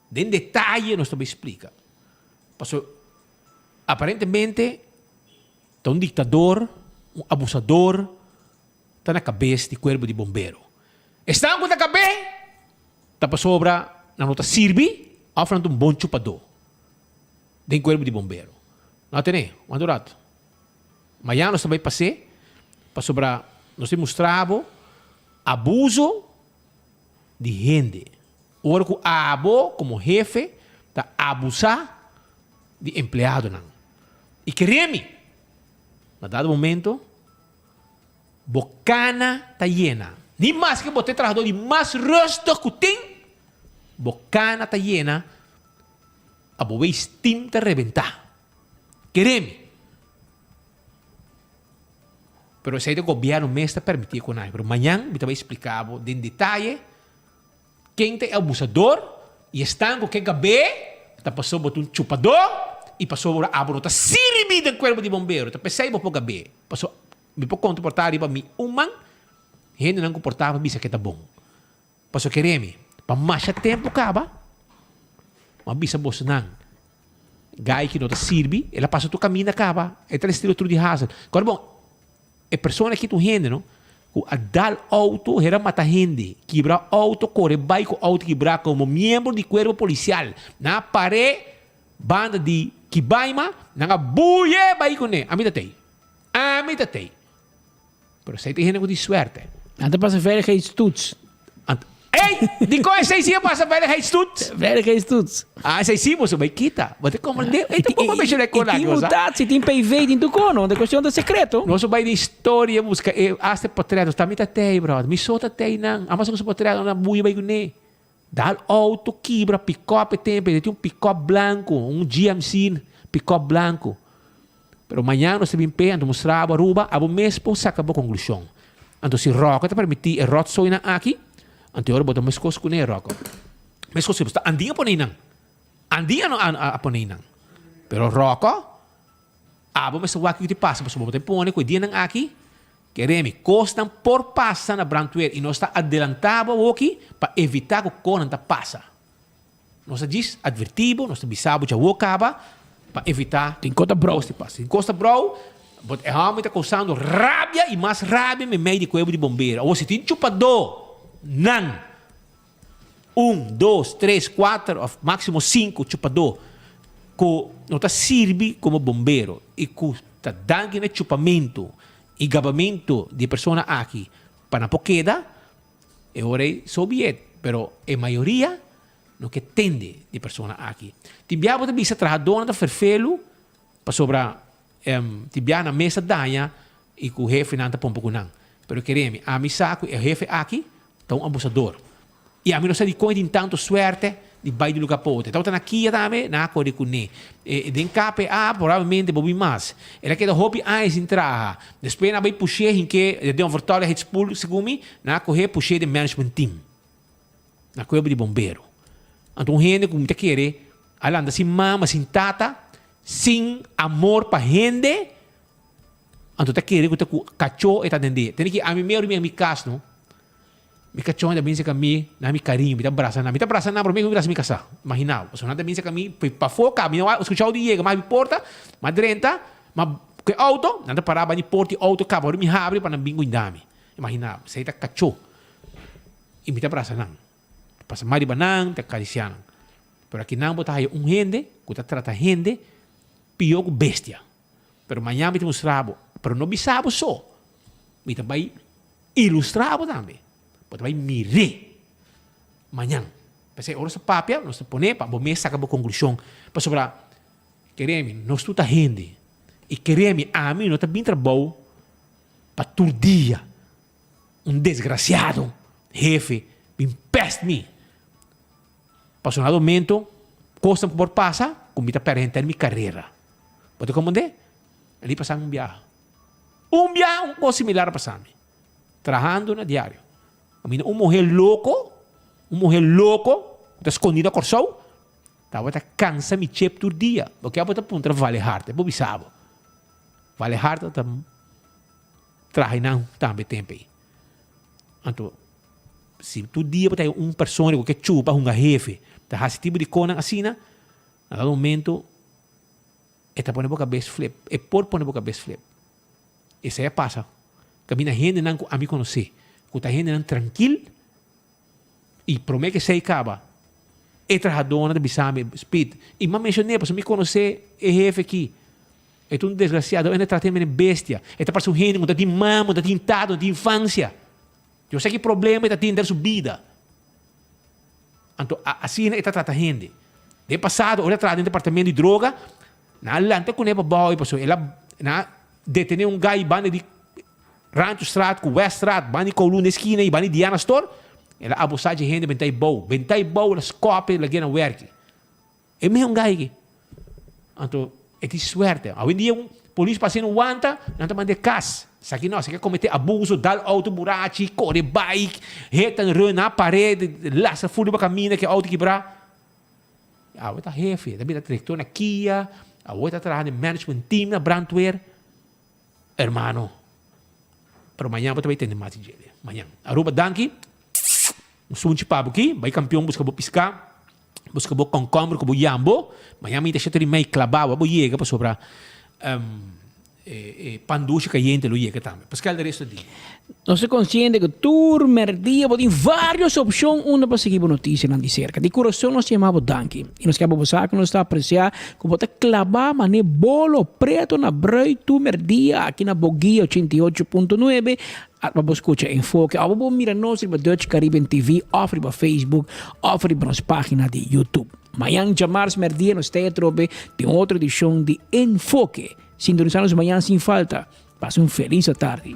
Den detaye nos ta bai splika. Pasobra Aparentemente ta un dictador, un abusador ta na cabes di cuerpo di bombero. Esnan cu ta. gab'é ta pasobra nan no ta sirbi òf nan ta un bon chupadó den kuerpo di bombero. No a tene, wanta un rato. Mañana nos ta bai pas'é pasobra nos tin mustra bo abuso di hende. Ora ku abo komo hefe ta abusá di empleadonan. I kere mi, na dado momento bo kana ta yena. Ni maske bo ta e trahadó di mas rustig ku tin, bo kana ta yena, abo wei stim ta rebentá. Kere mi. Pero esei ta gobièrnu mes ta permití ku nan. Pero mañan mi ta bai splika bo den detaye ken ta e abusador i esnan ku ke gab'é ta pasobra bo ta un chupadó i pasobra abo no ta sirbi den kuerpo di bombero. Ta p'esei bo por gab'é. Pasobra mi por konta por ta riba mi un man hendenan ku por ta pa bisa ke ta bon. Pasobra kere mi, pa masha tempu kaba, mi a bisa bosonan, gai ki no ta sirbi, el a pasa tur kaminda kaba, e ta estilo Trudy Hazel. Kòrda bon, e persona aki ta un hende no, ku a dal outo, hera mata hende, kibra outo, kore bai ku outo kibrá komo miembro di kuerpo polisial. Nan a par'é banda di Kibaima, nan a buye bai kuné. Ami ta tei. Ami ta tei. Pero esei ta hende ku tin suerte. Nan ta pasa veiligheidstoets. Ey! Dikon esei si a pasa veiligheidstoets? Veiligheidstoets. Ah, esei si boso bai kita. Bo ta komprendé? Ey ta bon pa menshoná e kon aki, bo sa. I tin mutatie, tin PV, tin tur kon, no? Ta kuestion ta sekreto. Nos a bai den historia buska e hasta e potret. Nos ta mi ta tei, brother. Mi so ta tei nan. Amo sa ku su potret nan buya bai kuné. Dal auto kibra pick-up e tempo ei tin un pick-up blanco, un GMC pick-up blanco. Pero mañan nos ta bin p'e anto mustra abo Aruba, abo mes por saca bo conclusion. Anto si Rocco ta permiti e rotzoinan aki, anto e ora bo ta mescos cune Rocco. Mescos cu bo andin a pone einan. Andin a a pone einan. Pero Rocco, abo mester wak kico ta pasa pasobra bo ta pone cu e dianan aki Kere mi, kosnan por pasa na brandweer i nos ta adelantá bo awoki pa evitá ku konan ta pasa. Nos ta djis advertí bo, nos ta bisa bo djawo kaba pa evitá Tin kos ta brou. kos di pasa. Tin kos ta brou, but e hòmber ta kousando rabia i mas rabia meimei di kuerpo di bombero. Awor si tin chupadó nan, un, dos, tres, kuater òf máksimo sinku chupadó ku no ta sirbi komo bombero i ku ta danki na chupamentu i gabamentu di e persona aki pa nan por keda, e ora ei so be it. Pero e mayoria no ke tende di e persona aki. Tin bia bo ta bisa trahadónan ta ferfelu pasobra tin bia nan mes ta daña i ku hefenan ta pompa ku nan. Pero kere mi, ami sa ku e hefe aki ta un abusador. I ami no sa dikon e tin tantu suerte di bai di un lugar pa otro. E tabata na Kia tambe, nan a kore kuné. E den KPA probablemente bo bin mas. El a keda hopi aña sin traha. Despues nan a bai push'é hink'é den overtolligheidspool, segun mi, nan a koh'é push'é den management team. Na kuerpo di bombero. Anto un hende ku mi ta kere a lanta sin mama, sin tata, sin amor pa hende, anto ta kere ku ta ku kachó e ta atendé. Tene ki ami mero mi kas no. Mi kachó ta bin serka mi, nan mi kariño, mi ta brasa nan. Mi ta brasa nan promé ku mi brasa mi kasá. Imaginá bo. Pasobra nan ta bin serka mi pafó kaba. Mi no a skuchá di yega, mi a habri porta, mi a drenta, mi a ku e outo, nan ta pará banda di porta di outo kaba. Ora mi habri pa nan bin kuinda mi. Imaginá bo, esei ta kachó. I mi ta brasa nan. Ta pasa mas riba nan, ta karisiá nan. Pero akinan bo ta haya un hende ku ta trata hende pió ku bestia. Pero mañana mi ta mustra bo, pero no bisa bo so. Mi ta bai ilustra bo tambe. Bo ta bai mir'é mañan. P'esei ora nos ta papia, nos ta pone pa bo mes saka bo konklushon. Pasobra, kere mi, nos tur ta hende. I kere mi, ami no ta bin trabou pa tur dia un desgrasiado hefe bin pèst mi. Pasobra na dado momento, kosnan ku por pasa ku mi ta pèrdè henter mi karera. Bo ta komprendé? Ali pasa mi un biaha. Un biaha un kos similar a pasa mi. Trahando na diario. A mira un muher loko, un muher loko ku ta skondi na Kòrsou, tabata kansa mi chep tur dia. Bo ke abo ta puntra Vale Hart, e por bisa bo. Vale Hart ta traha einan tambe tempu ei. Anto, si tur dia bo ta haña un persona ku ke chupa hunga hefe, ta hasi tipo di kosnan asina, na dado momento E ta pone bo kabes flip. E por pone bo kabes flip. Esei a pasa. Kaminda hendenan ku ami konosé, ku ta hendenan trankil, I promé ku esei kaba, e trahadónan ta bisa mi, Speed, i mi a menshoné pasobra mi konosé e hefe akí. E ta un desgrasiado, e ta trata hende manera bestia. E ta parse un hende ku no ta tin mama, no ta tin tata, no tin infansia. Yo sa ki problema e ta tin den su bida. Anto asina e ta trata hende. Den pasado ora e a traha den departamento di droga, nan a lanta kuné pa bou pasobra el a nan a detené un gai banda di Ranchostraat ku Weststraat, banda di Kowloon den skina i banda di Diana Store, el a abusá dje hende benta ei bou. Benta ei bou el a skòp e lag'é na wèrki. E mihó un gai aki. Anto e tin suerte. Awendia un polis pasa no wanta, nan ta manda e kas. Esaki no, esaki a komete abuso, dal outo burachi, kore bike, hit and run na pared, lastra ful riba kaminda ku e outo kibrá. Awe ta hefe, ta bira direktor na Kia, awe ta traha den management team na brandweer. Hermano, pero mañan bo ta bai tende mas di djele. Mañan. Aruba danki. Un sunchi pa bo aki. Bai kampion buska bo piská. Buska bo kònkòmber ku bo yambo. Mañan mi ta shete di mei klabá bo yega pasobra e pan dushi kayente lo yega tambe. Pascal de resto di. Nos ta konsiente ku tur mèrdia bo tin vários opshon unda pa sigui bo notisianan di serka. Di kurason nos ta yama bo danki i nos ke bo sa ku nos ta apresiá ku bo ta klabá manera bolo preto na brui tur mèrdia aki na Boguia 88.9 pa bo skucha Enfoke òf bo mira nos riba Dutch Caribbean TV òf riba Facebook òf riba nos página di YouTube. Mañan djamars mèrdia nos ta atrobe den otro edishon di Enfoke. Sintonisá nos mañan sin falta. Pasa un felis atardi.